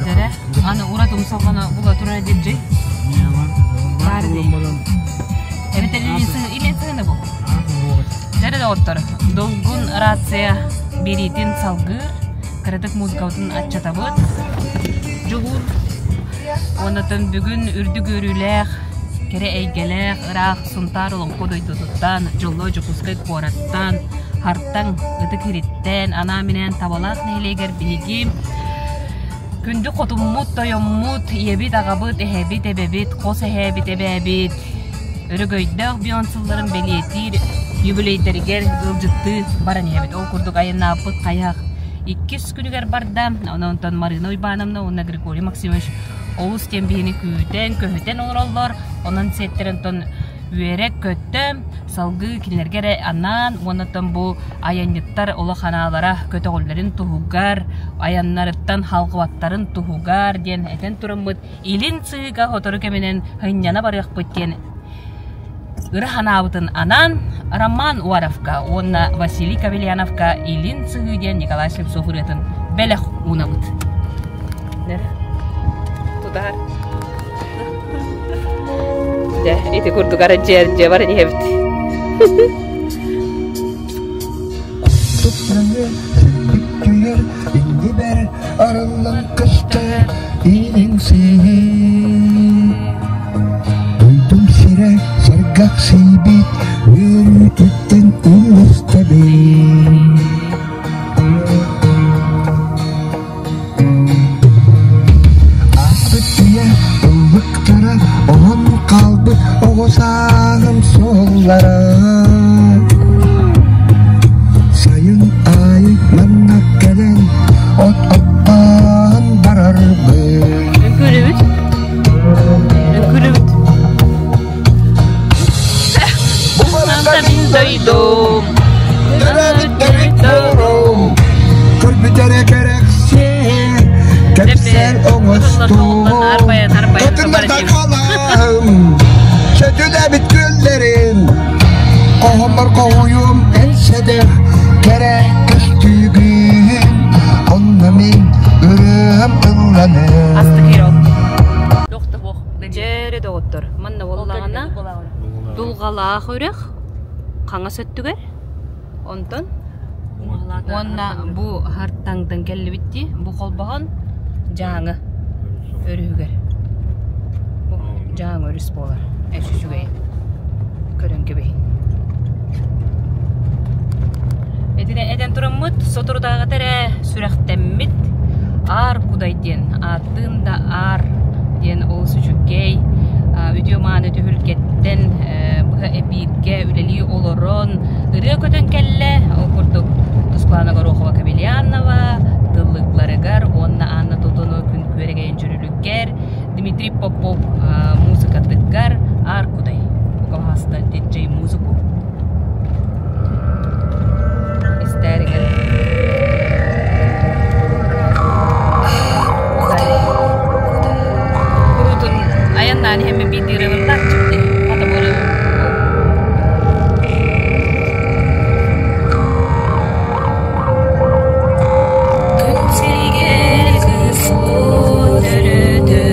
Дere, аны урат умсалгана була тура диджей. Бар дии. Эбэтэр илин сыһыны бу. Дьэрэ доҕоттор, долгун рация биэриитин салгыыр, кыратык музыкабытын аччатабыт. Дьулуур. Оннотон бүгүн үрдүк үөрүүлээх, кэрэ эйгэлээх, ыраах Сунтаар Олоҥхо дойдутуттан, Дьоллоо Дьокуускай куораттан, Хартаҥ Ытык Ириттэн, анаан-минээн Табалаах нэһилиэгэр биһиги күндү хотуммут, тойоммут, ийэбит, аҕабыт, эһэбит, эбэбит, хос эһээбит, эбээбит өрөгөйдөөх бион сылларын бэлиэтиир юбилейдэригэр ыалдьыттыы баран иһэбит. Ол курдук айаннаабыппыт хайах иккис күнүгэр барда. Онон Марина Уйбановна уонна Григорий Максимович олус диэн биһини күүтэн, көһүтэн олороллор. Онон сиэттэрэн онтон үөрэ-көтө салгыы кинилэргэ эрэ анаан уонна оттон бу айанньыттар олох анаалара көтөҕүллэрин туһугар, айаннарыттан халҕыбаттарын туһугар диэн этэн тураммыт илин сыыга сотору кэминэн сынньана барыахпыт диэн ыра санаабытын анаан Роман Уаровка уонна Василий Кавельяновка Илин сыһыы диэн Николай Слепцов ырыатын бэлэх уунабыт. Тутаар. Дьэ, ити курдук арадьыа баран иһэбит. Түһэр иннибэр арыллан көстөр ииниҥ сиһи Дойдум сирэ сэргэх сийбит үөрүүтүттэн үллэстэбин Ааспыт үйэ ыллыктара оһон хаалбыт оҕо сааһым суоллара Сайын аайы манна кэлэн от оттоон барарбын Үҥкүүлүүбүт. Үҥкүүлүүбүт. Бу мин дойдум Төрөөбүт төрүт дорум Көрбүт эрэ кэрэхсиэ Кэпсээн оҥостуум Кытыннарда халаһым Сөтүлэбит күөллэрин Хоһоммор хоһуйум эн сэдэх Кэрэ көстүүгүн Онно мин ырыам ылланым Дьөрө доҕоттор, манна буоллаҕына Дулҕалаах үрэх хаҥас өттүгэр, онтон уонна бу Хартаҥтан кэллибит дии, бу холбоһон Дьааҥы өрүһүгэр. Бу Дьааҥы өрүс буолар. Эс үчүгэй. Көрөн кэбиһин. Этинэ этэн тураммыт, соторутааҕыта эрэ сүрэхтэммит Аар Кудай диэн ааттыын да Аар диэн олус үчүгэй үтүө-мааны түһүлгэттэн быһа эпииргэ үлэлии олорон ырыа көтөн кэллэ. Ол курдук Тускулаана Горохова-Кобельянова тыллыкларыгар уонна Анна Тотоно күн күөрэгэйин дьүрүлүгэр Дмитрий Попов музыкатыгар Аар Кудай бука диджей музыку истээригэр Куруутун айаннаан иһэммин биирдии ырыабын чипти хата бу Күн сиригэр кыыс төрөтө.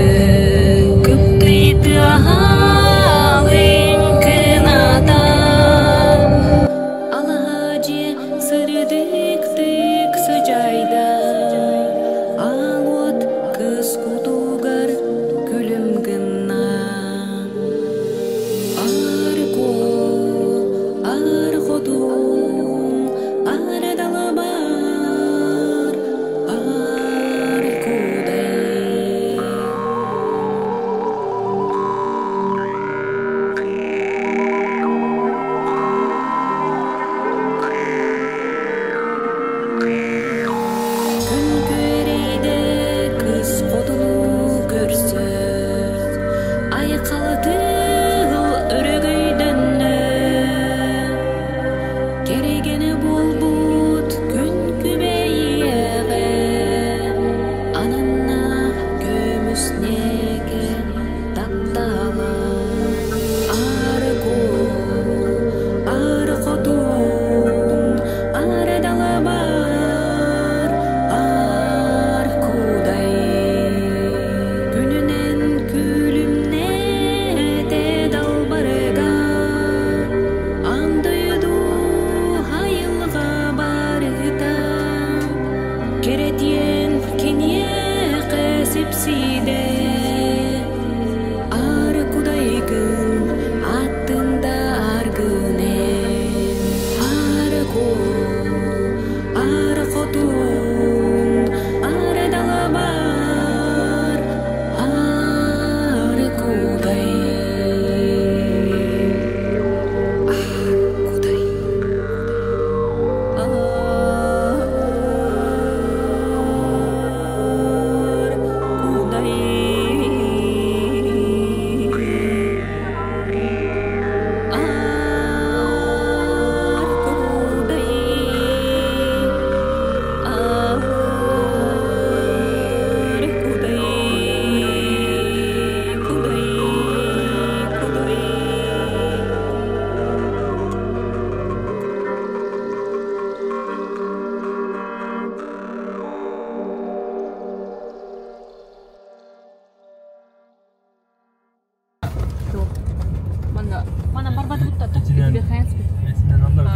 Манна Мана барбаты буттата. Этинен аллар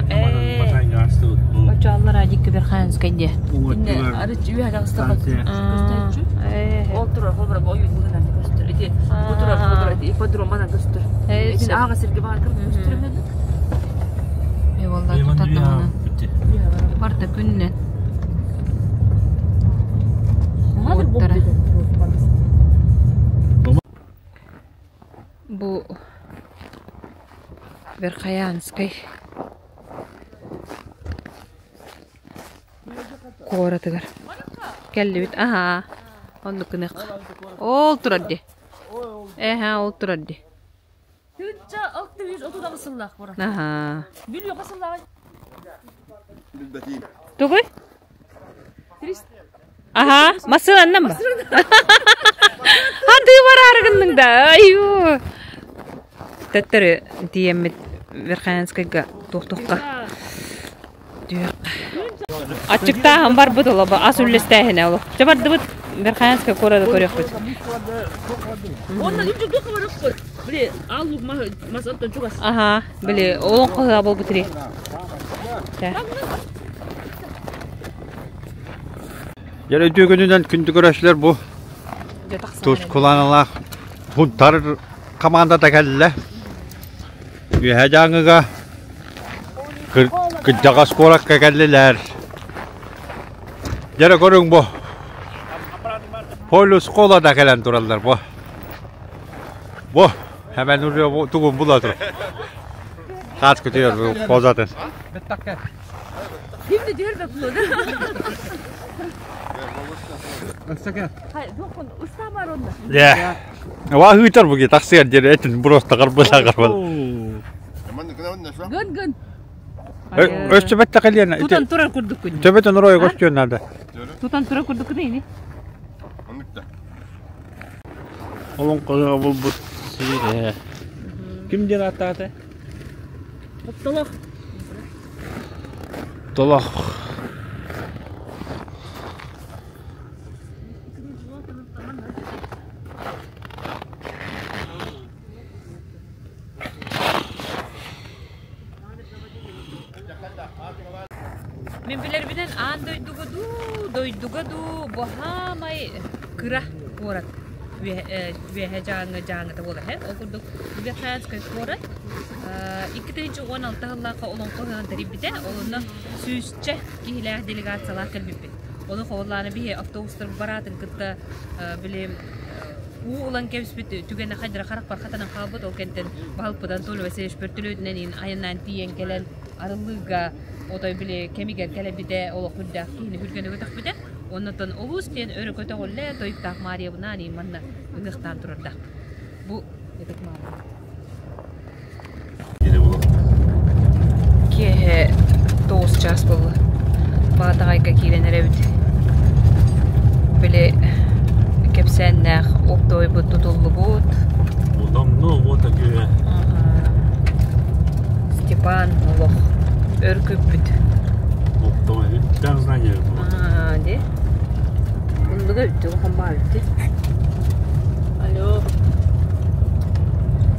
Батайга астыбыт. Очаллар адикки Верхоянскай де. Арыч үйә жагыста көстөрчү. Ол турар, ол бар ойун быгынан көстөр. Ити бу турар, бу турар, ипподром мана көстөр. Этин ага сирге баар кырып көстөр мен. Е валла тутатамана. Барда күннен. Оттара. Бу Верхоянскай куоратыгар кэллибит. Аха, оннук гынык. Ол турар ди. Эһэ, ол турар ди. Тыынча 630 сыллаах бара. Аха. Билио сыллаах. Тугуй? Аха, массыынаннан ба? Хантыы бараары гынныҥ да, айуу. Төттөрү тиийэммит Верхоянскайга туох-туохха түһүөххэ. Аччыктааһын барбыт олобо, ас үллэстээһинэ олох. Чэ бардыбыт Верхоянскай куораты көрүөхпүт. Онно үчү туох барыппыт. Били аллук мас оттон чугас. Аха, били олоҥхо буолбут ри. Дьэ үтүө күнүнэн күндү көрөөччүлэр бу Тускуланалаах Хунтар командата кэллэ. Үөһэ Дьааҥыга кырдьаҕас куоракка кэллилэр. Дьэ көрүҥ бу. Полюс да кэлэн тураллар бу. Бу hemen urıyor тугун була тур. Хат күтүөр бу козатын. Кимди дөрбө булду. Дьэ. Ва ыытар бу тахсыгар диэри этин просто карбыла карбыл. Гын гын. Өссө бэтте кэлиэн. Тутан турар курдук күн. Төбөтөн орой көстүөн надо. Тутан турар курдук күн ини. Олоҥхоҕо булбут сирэ. Ким диэн ааттаата? Толох. Толох. Мин билэрбинэн аан дойдуга дуу, дойдуга дуу баһаамай кыра куорат үөһэ дьааҥы дьааҥыта буолар һэ. Ол курдук Верхоянскай куорат 2016 сыллаахха олоҥхо ыһыаҕын тэрийбитэ. Олонно сүүсчэ киһилээх делегациялаах кэлбиппит. Ону хобуллааны биһи автобустар бараатын кытта били уу ылан кэбиспит түгэнэ хайдара харахпар хатанан хаалбыт. Ол кэнтэн баһылыкпыт Анатолий Васильевич бөртөлүөтүнэн иин айаннаан тиийэн кэлэн арыллыыга отой били кэмигэр кэлэбитэ олох үрдээх киһини хүргэни көтөхпүтэ. Оннотон олус диэн өрө көтөҕүллэ тойуктаах Марьябынаан иин манна ыһыахтаан турардаахпыт. Бу ытык Марья. Киэһэ 9 час буолла. Баатаҕайга киирэн эрэбит. Били кэпсээннээх оптовойбут тутуллубут. Давно вот такие. Степан олох өр күппүт. Оптовой. Так знание было. Аа, де. Оннуга үттү хамбаа үттү. Алло.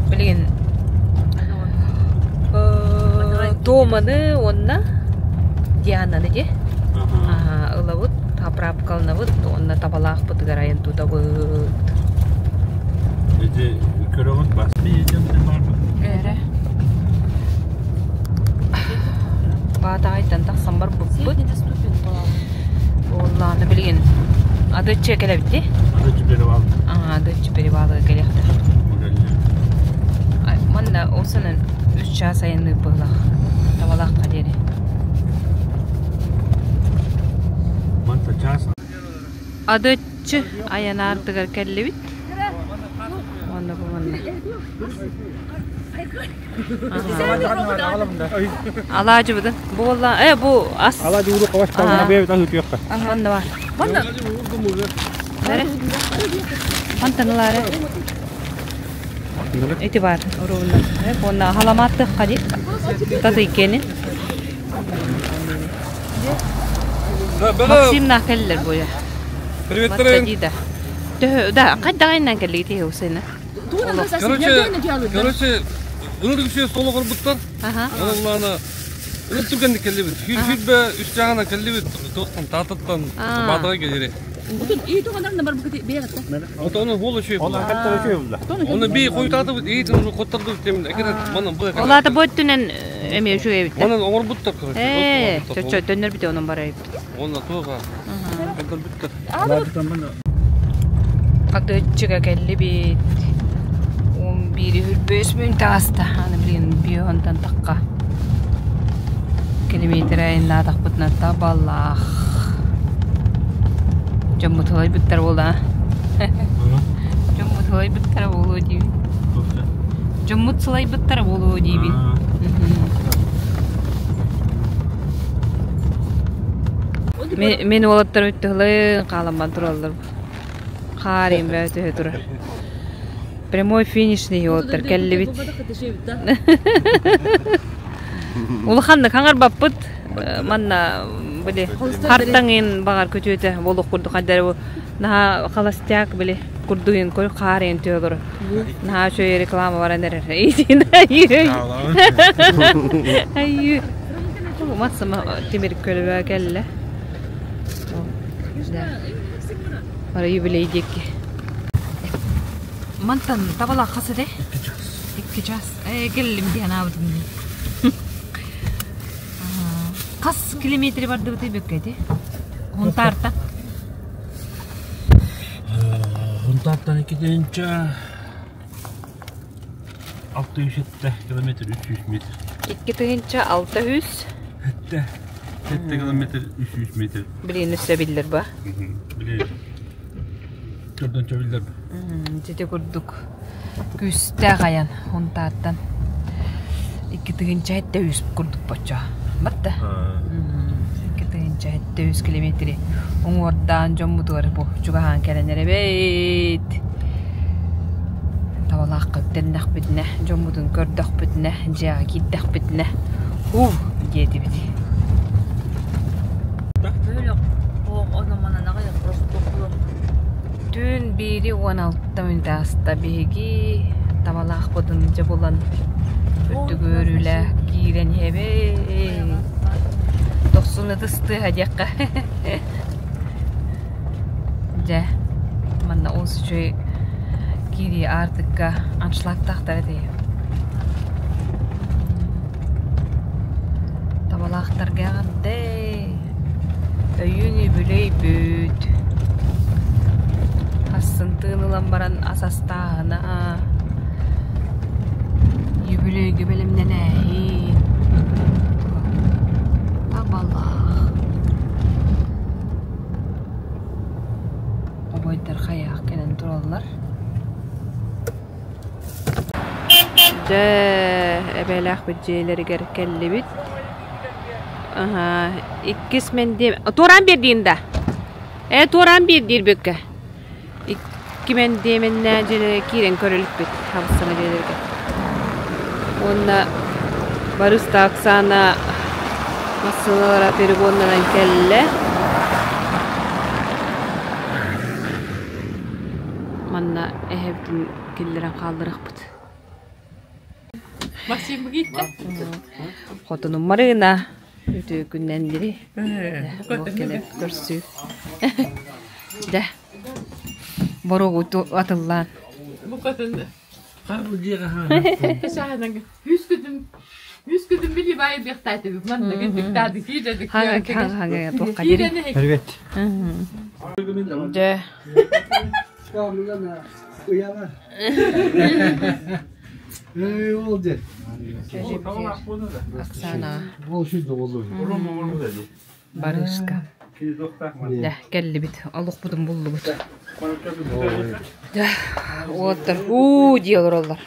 Билигин Томаны уонна Диананы де. Аха, ылабыт, заправкаланабыт, уонна табалаахпытыгар айан тутабыт. Эти көрөҕүт бас Эрэ. Баатаҕайтан тахсан барбыппыт. Уоллааны билигин Адыччы кэлэбит Адыччы перевал. Аа, Адыччы перевалыга кэлиэхтэр. Манна осынан үс чаас айанныыр быһылаах. Табалаахха диэри. Манта час. Адыччы айанаартыгар кэллибит. Онно бу манна. Алаадьыбытын. Бу буолла, э бу ас. Алаадьы уру кабаш калына бэйэбит ас үтүөххэ. Манна бар. Манна. Эре. Мантан ылаары. Ити бар уруунна. Уонна халамааттыахха дии. Татый кени. Максимнаах кэллэр буйа. Привет, Да. Төһө да хайдаҕайынан кэллигит иһи усайна. Короче, короче, ынырык үчүгэй суол оҥорбуттар. Онон улаана ынырык түргэнник кэллибит. Сүүрбэ үс чааһынан кэллибит. Туохтан Тааттаттан Баатаҕай кэлири. Отону хуол үчүгэй була. Оны би хойутаатыбыт, иитин хоттардыбыт темин. Экерет манан бу Ол аата бу өттүнэн эмиэ үчүгэй эбит. Манан оҥорбуттар короче. Ээ, чоччо төннөрбүтэ онон барайбыт. Онно туоха. Көрдөрбүттэр. Хатыыччыга кэллибит. 11 үрбүс мүн тааста. Аны билигин биоһонтон тахха. Километр айаннаатахпытына табалаах. Дьоммут ылайбыттар буолла. Дьоммут ылайбыттара буолуо диибин. Дьоммут сылайбыттара буолуо диибин. Мин уолаттар үттүһүлэ хааланман тураллар. Хаар имбэ түһэ турар. Прямой финишный уолаттар кэллибит. Улаханнык хаҥарбаппыт. Манна били хартаҥын баҕар күтүөтэ буолуох курдук хайдары наһаа холостяк били курдугун көр хаар иэн түһэ олорор. Наһаа үчүгэй реклама баран эрэр. Айыы. Массама тимир көлөбө кэллэ. Бара юбилей диэки. Мантан табалаах хас этэ? Икки час. Э, кэллим диэн аабытым дии. Хас километри бардыбытый бүккэти? Хунтаарта. Хунтаартан иккитинчэ 607 километр 300 метр. 2600. Хэтте. Хэтте километр 300 метр. Билигин өссө биллэр ба? Били төрдөн чөбүллэр. Дьити курдук күүстээх айан Хунтаартан 2700 курдук боччо. Батта. 2700 километри уҥуордаан дьоммутугар бу чугаһаан кэлэн эрэбит. Табалаахха үктэннэхпитинэ, дьоммутун көрдөхпүтүнэ, дьиэҕэ киирдэхпитинэ, һуу диэтибит. Түүн биири уон алта мүнүүтэ ааста биһиги табалаахпытын дьэ булан үрдүгүөр үлэ киирэн иһэбит. Дохсун ытыс тыаһа диэххэ. Дьэ, манна олус үчүгэй киирии аартыкка аншлагтаахтар этэ. Табалаахтарга эҕэрдэ! Өйүүн үбүлүөйбүт. Ахсын тыын ылан баран ас астааһына, үбүлүөйгэ бэлэмнэнээһин. Табалаах. Обойдар хайаах кэлэн тураллар. Дьэ, эбээлээхпит дьиэлэригэр кэллибит. Аһаа, иккис мэндиэ... Туораан биэрдиин да? Ээ, туораан биэрдиир бүккэ. Икки мэндиэмэннээх дьиэлэргэ киирэн көрүлүкпүт, хабыс-саҥа дьиэлэргэ. Уонна барыста Оксана массыыналара перегоннанан кэллэ. Манна эһэбитин киллэрэн хаалларыахпыт. Максим бигиттэ. Хотунум Марына үтүө күннэн дири. Кэлэн көрсүү. Дэ. Боругу атыллаан. Букатын Үс күтүм били бай бихтаатыбыт манна гиттаады киирдик. Хага хага туохха дири. Привет. Дьэ. Оксана. Барыска. Дэ, кэллибит. Олохпутун буллубут. Дэ, уоттар уу дии олороллор.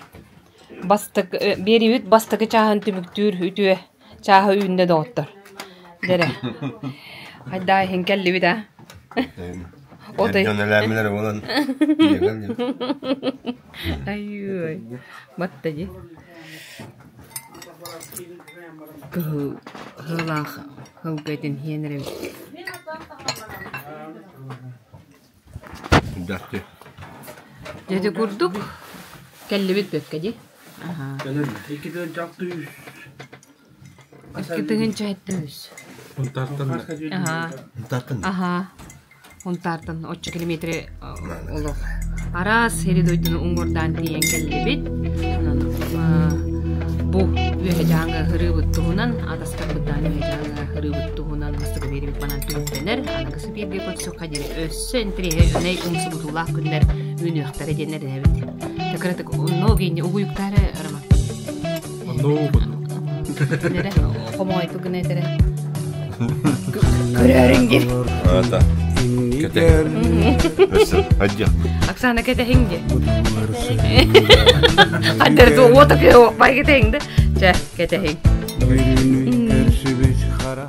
Бастак биэрибит бастакы чааһын түмүктүүр үтүө чааһы үүннэ доҕоттор. Дэрэ. Хайдаа иһин кэллибит а? Отой. Дьон элээмилэр буолан Айыы. Батта дии. Кыһыл кыһылаах һылга этин иһэн эрэбит. Дьахты. Дьэ ити курдук. Кэллибит бөккэ ди. Аха. Кэлэн 2600. 2703. Унтаартан. Аха. Унтаартан. Аха. Унтаартан 30 километр олох. Араас сири дойдуну уҥуордаан тиийэн кэллибит. Онон бу үөһэ дьааҥы ырыыбыт туһунан, атастарбытынан үөһэ дьааҥы ырыыбыт туһунан бастакы биэриибит манан түмүктэнэр. Аныгысы бииргэ көрсүөххэ диэри өссө интэриэһинэй умсугутуулаах күннэр үүнүөхтэрэ диэн эрэнэбит. Кыратык ноги угуйуктаары Роман. Онно курдук. Нere хомойту гына этере. Көрөрүн дир. Ата. Кете. Өссө адья. Оксана кэтэһиҥ ди. Хаддер ту уота кэ бай кэтэһиҥ да. Чэ, кэтэһиҥ.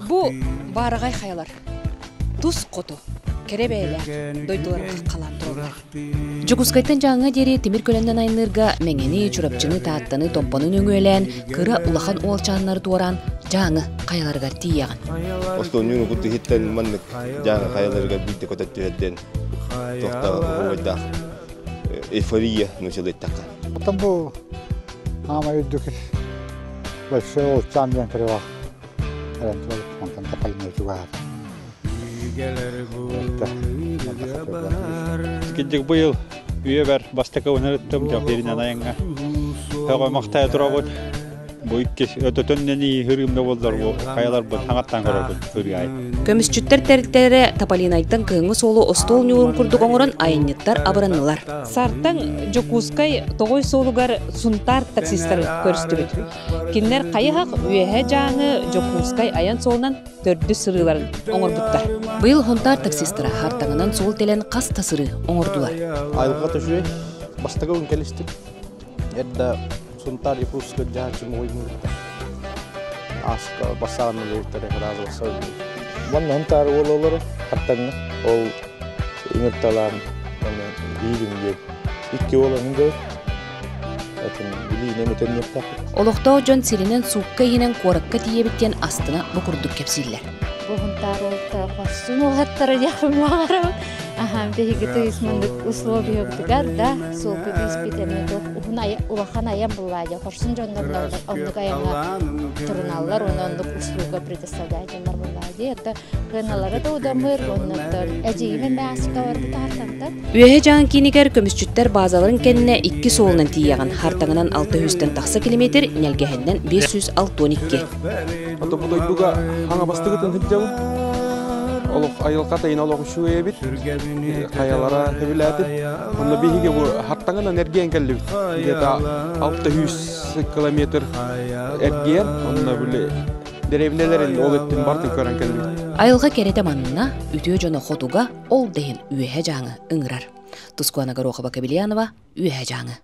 Бу баараҕай хайалар тус хоту кэрэ бэйэлээх дойдуларга халаан тураллар. Дьокуускайтан Дьааҥҥа диэри тимир көлөннөн айанныырга Мэҥэни, Чурапчыны, Тааттаны, Томпону нөҥүөлээн, кыра улахан уолчааннары туораан Дьааҥы хайаларыгар тиийэҕин. Остуонньууну курдук иһиттэн маннык Дьааҥы хайаларыгар биирдэ көтө түһэр диэн туохтаах оһуобайдаах эйфория нучалыйтахха. Оттон бу аамай үрдүк большой олчаан диэн перевал. Онтон Тополиной чугаһаата. Киддик быйыл үйэбэр бастакы унарыттым дьахтиринэн айанга. Хөҕө махтая турабыт. Бу иккис өтөтөннени хырыымда боллар бу хайаларбыт хаҥаттан көрөбүт хырыай. Көмүсчүттэр тэрилтэлэрэ Тополинайтан кыһыҥҥы суолу остуол ньуурун курдук оҥорон айанньыттар абыраннылар. Сартаҥ Дьокуускай Тоҕой суолугар Сунтаар таксистарын көрүстүбүт. Кинилэр хайыһах Үөһэ Дьааҥы Дьокуускай айан суолунан төрдүс сырыыларын оҥорбуттар. Быйыл Хонтаар таксистара хартаҥынан суол тэлэн хас да сырыы оҥордулар. Айылҕа төшүөй бастакы күн кэлистим. Эрдэ Сунтаар Якутска дьаһаччы мугуймугутта. Аска басаан үлэһиттэрэ сразу басса Манна Хонтаар уол олорор хартаҥҥа. Ол ыҥырталаан биирин диэн икки уол аны Олохтоох дьон сиринэн суукка иһинэн куоракка тиийэбит диэн астына бу курдук кэпсииллэр. Бу Хонтаар уолта хорсун уолаттара диэхпин баҕарабын. Аха, биһиги тыйыс мындык условиябытыгар да суолга тииспит эмиэ туох уһун улахан айан буллаа дьэ хорсун дьоннор оннук айаҥҥа туруналлар уонна оннук услуга предоставляйтеллар буллаа дии. Это кыаналара да удамыр, оннуктар эдьиийим эмэ ааска барбыт аартантан. Үөһэ Дьааҥы киинигэр көмүсчүттэр баазаларын кэннэ икки суолунан тиийэҕин, хартаҥынан 600-тэн тахса километр, Нэлгэһэннэн 562. Ото бу дойдуга хаҥа бастыгытын сылдьабын. Олох айылҕа тайын олох үчүгэй эбит. Хайалара сөбүлээтим. Онно биһиги бу хартаҥынан эргийэн кэллибит. Где-то 600 километр эргийэн, онно били дэриэбинэлэрин ол өттүн бартын көрөн кэллибит. Айылҕа кэрэтэ манна, үтүө дьоно хотуга, ол да иһин Үөһэ Дьааҥы ыҥырар. Тускуана Горохова-Кобельянова, Үөһэ Дьааҥы.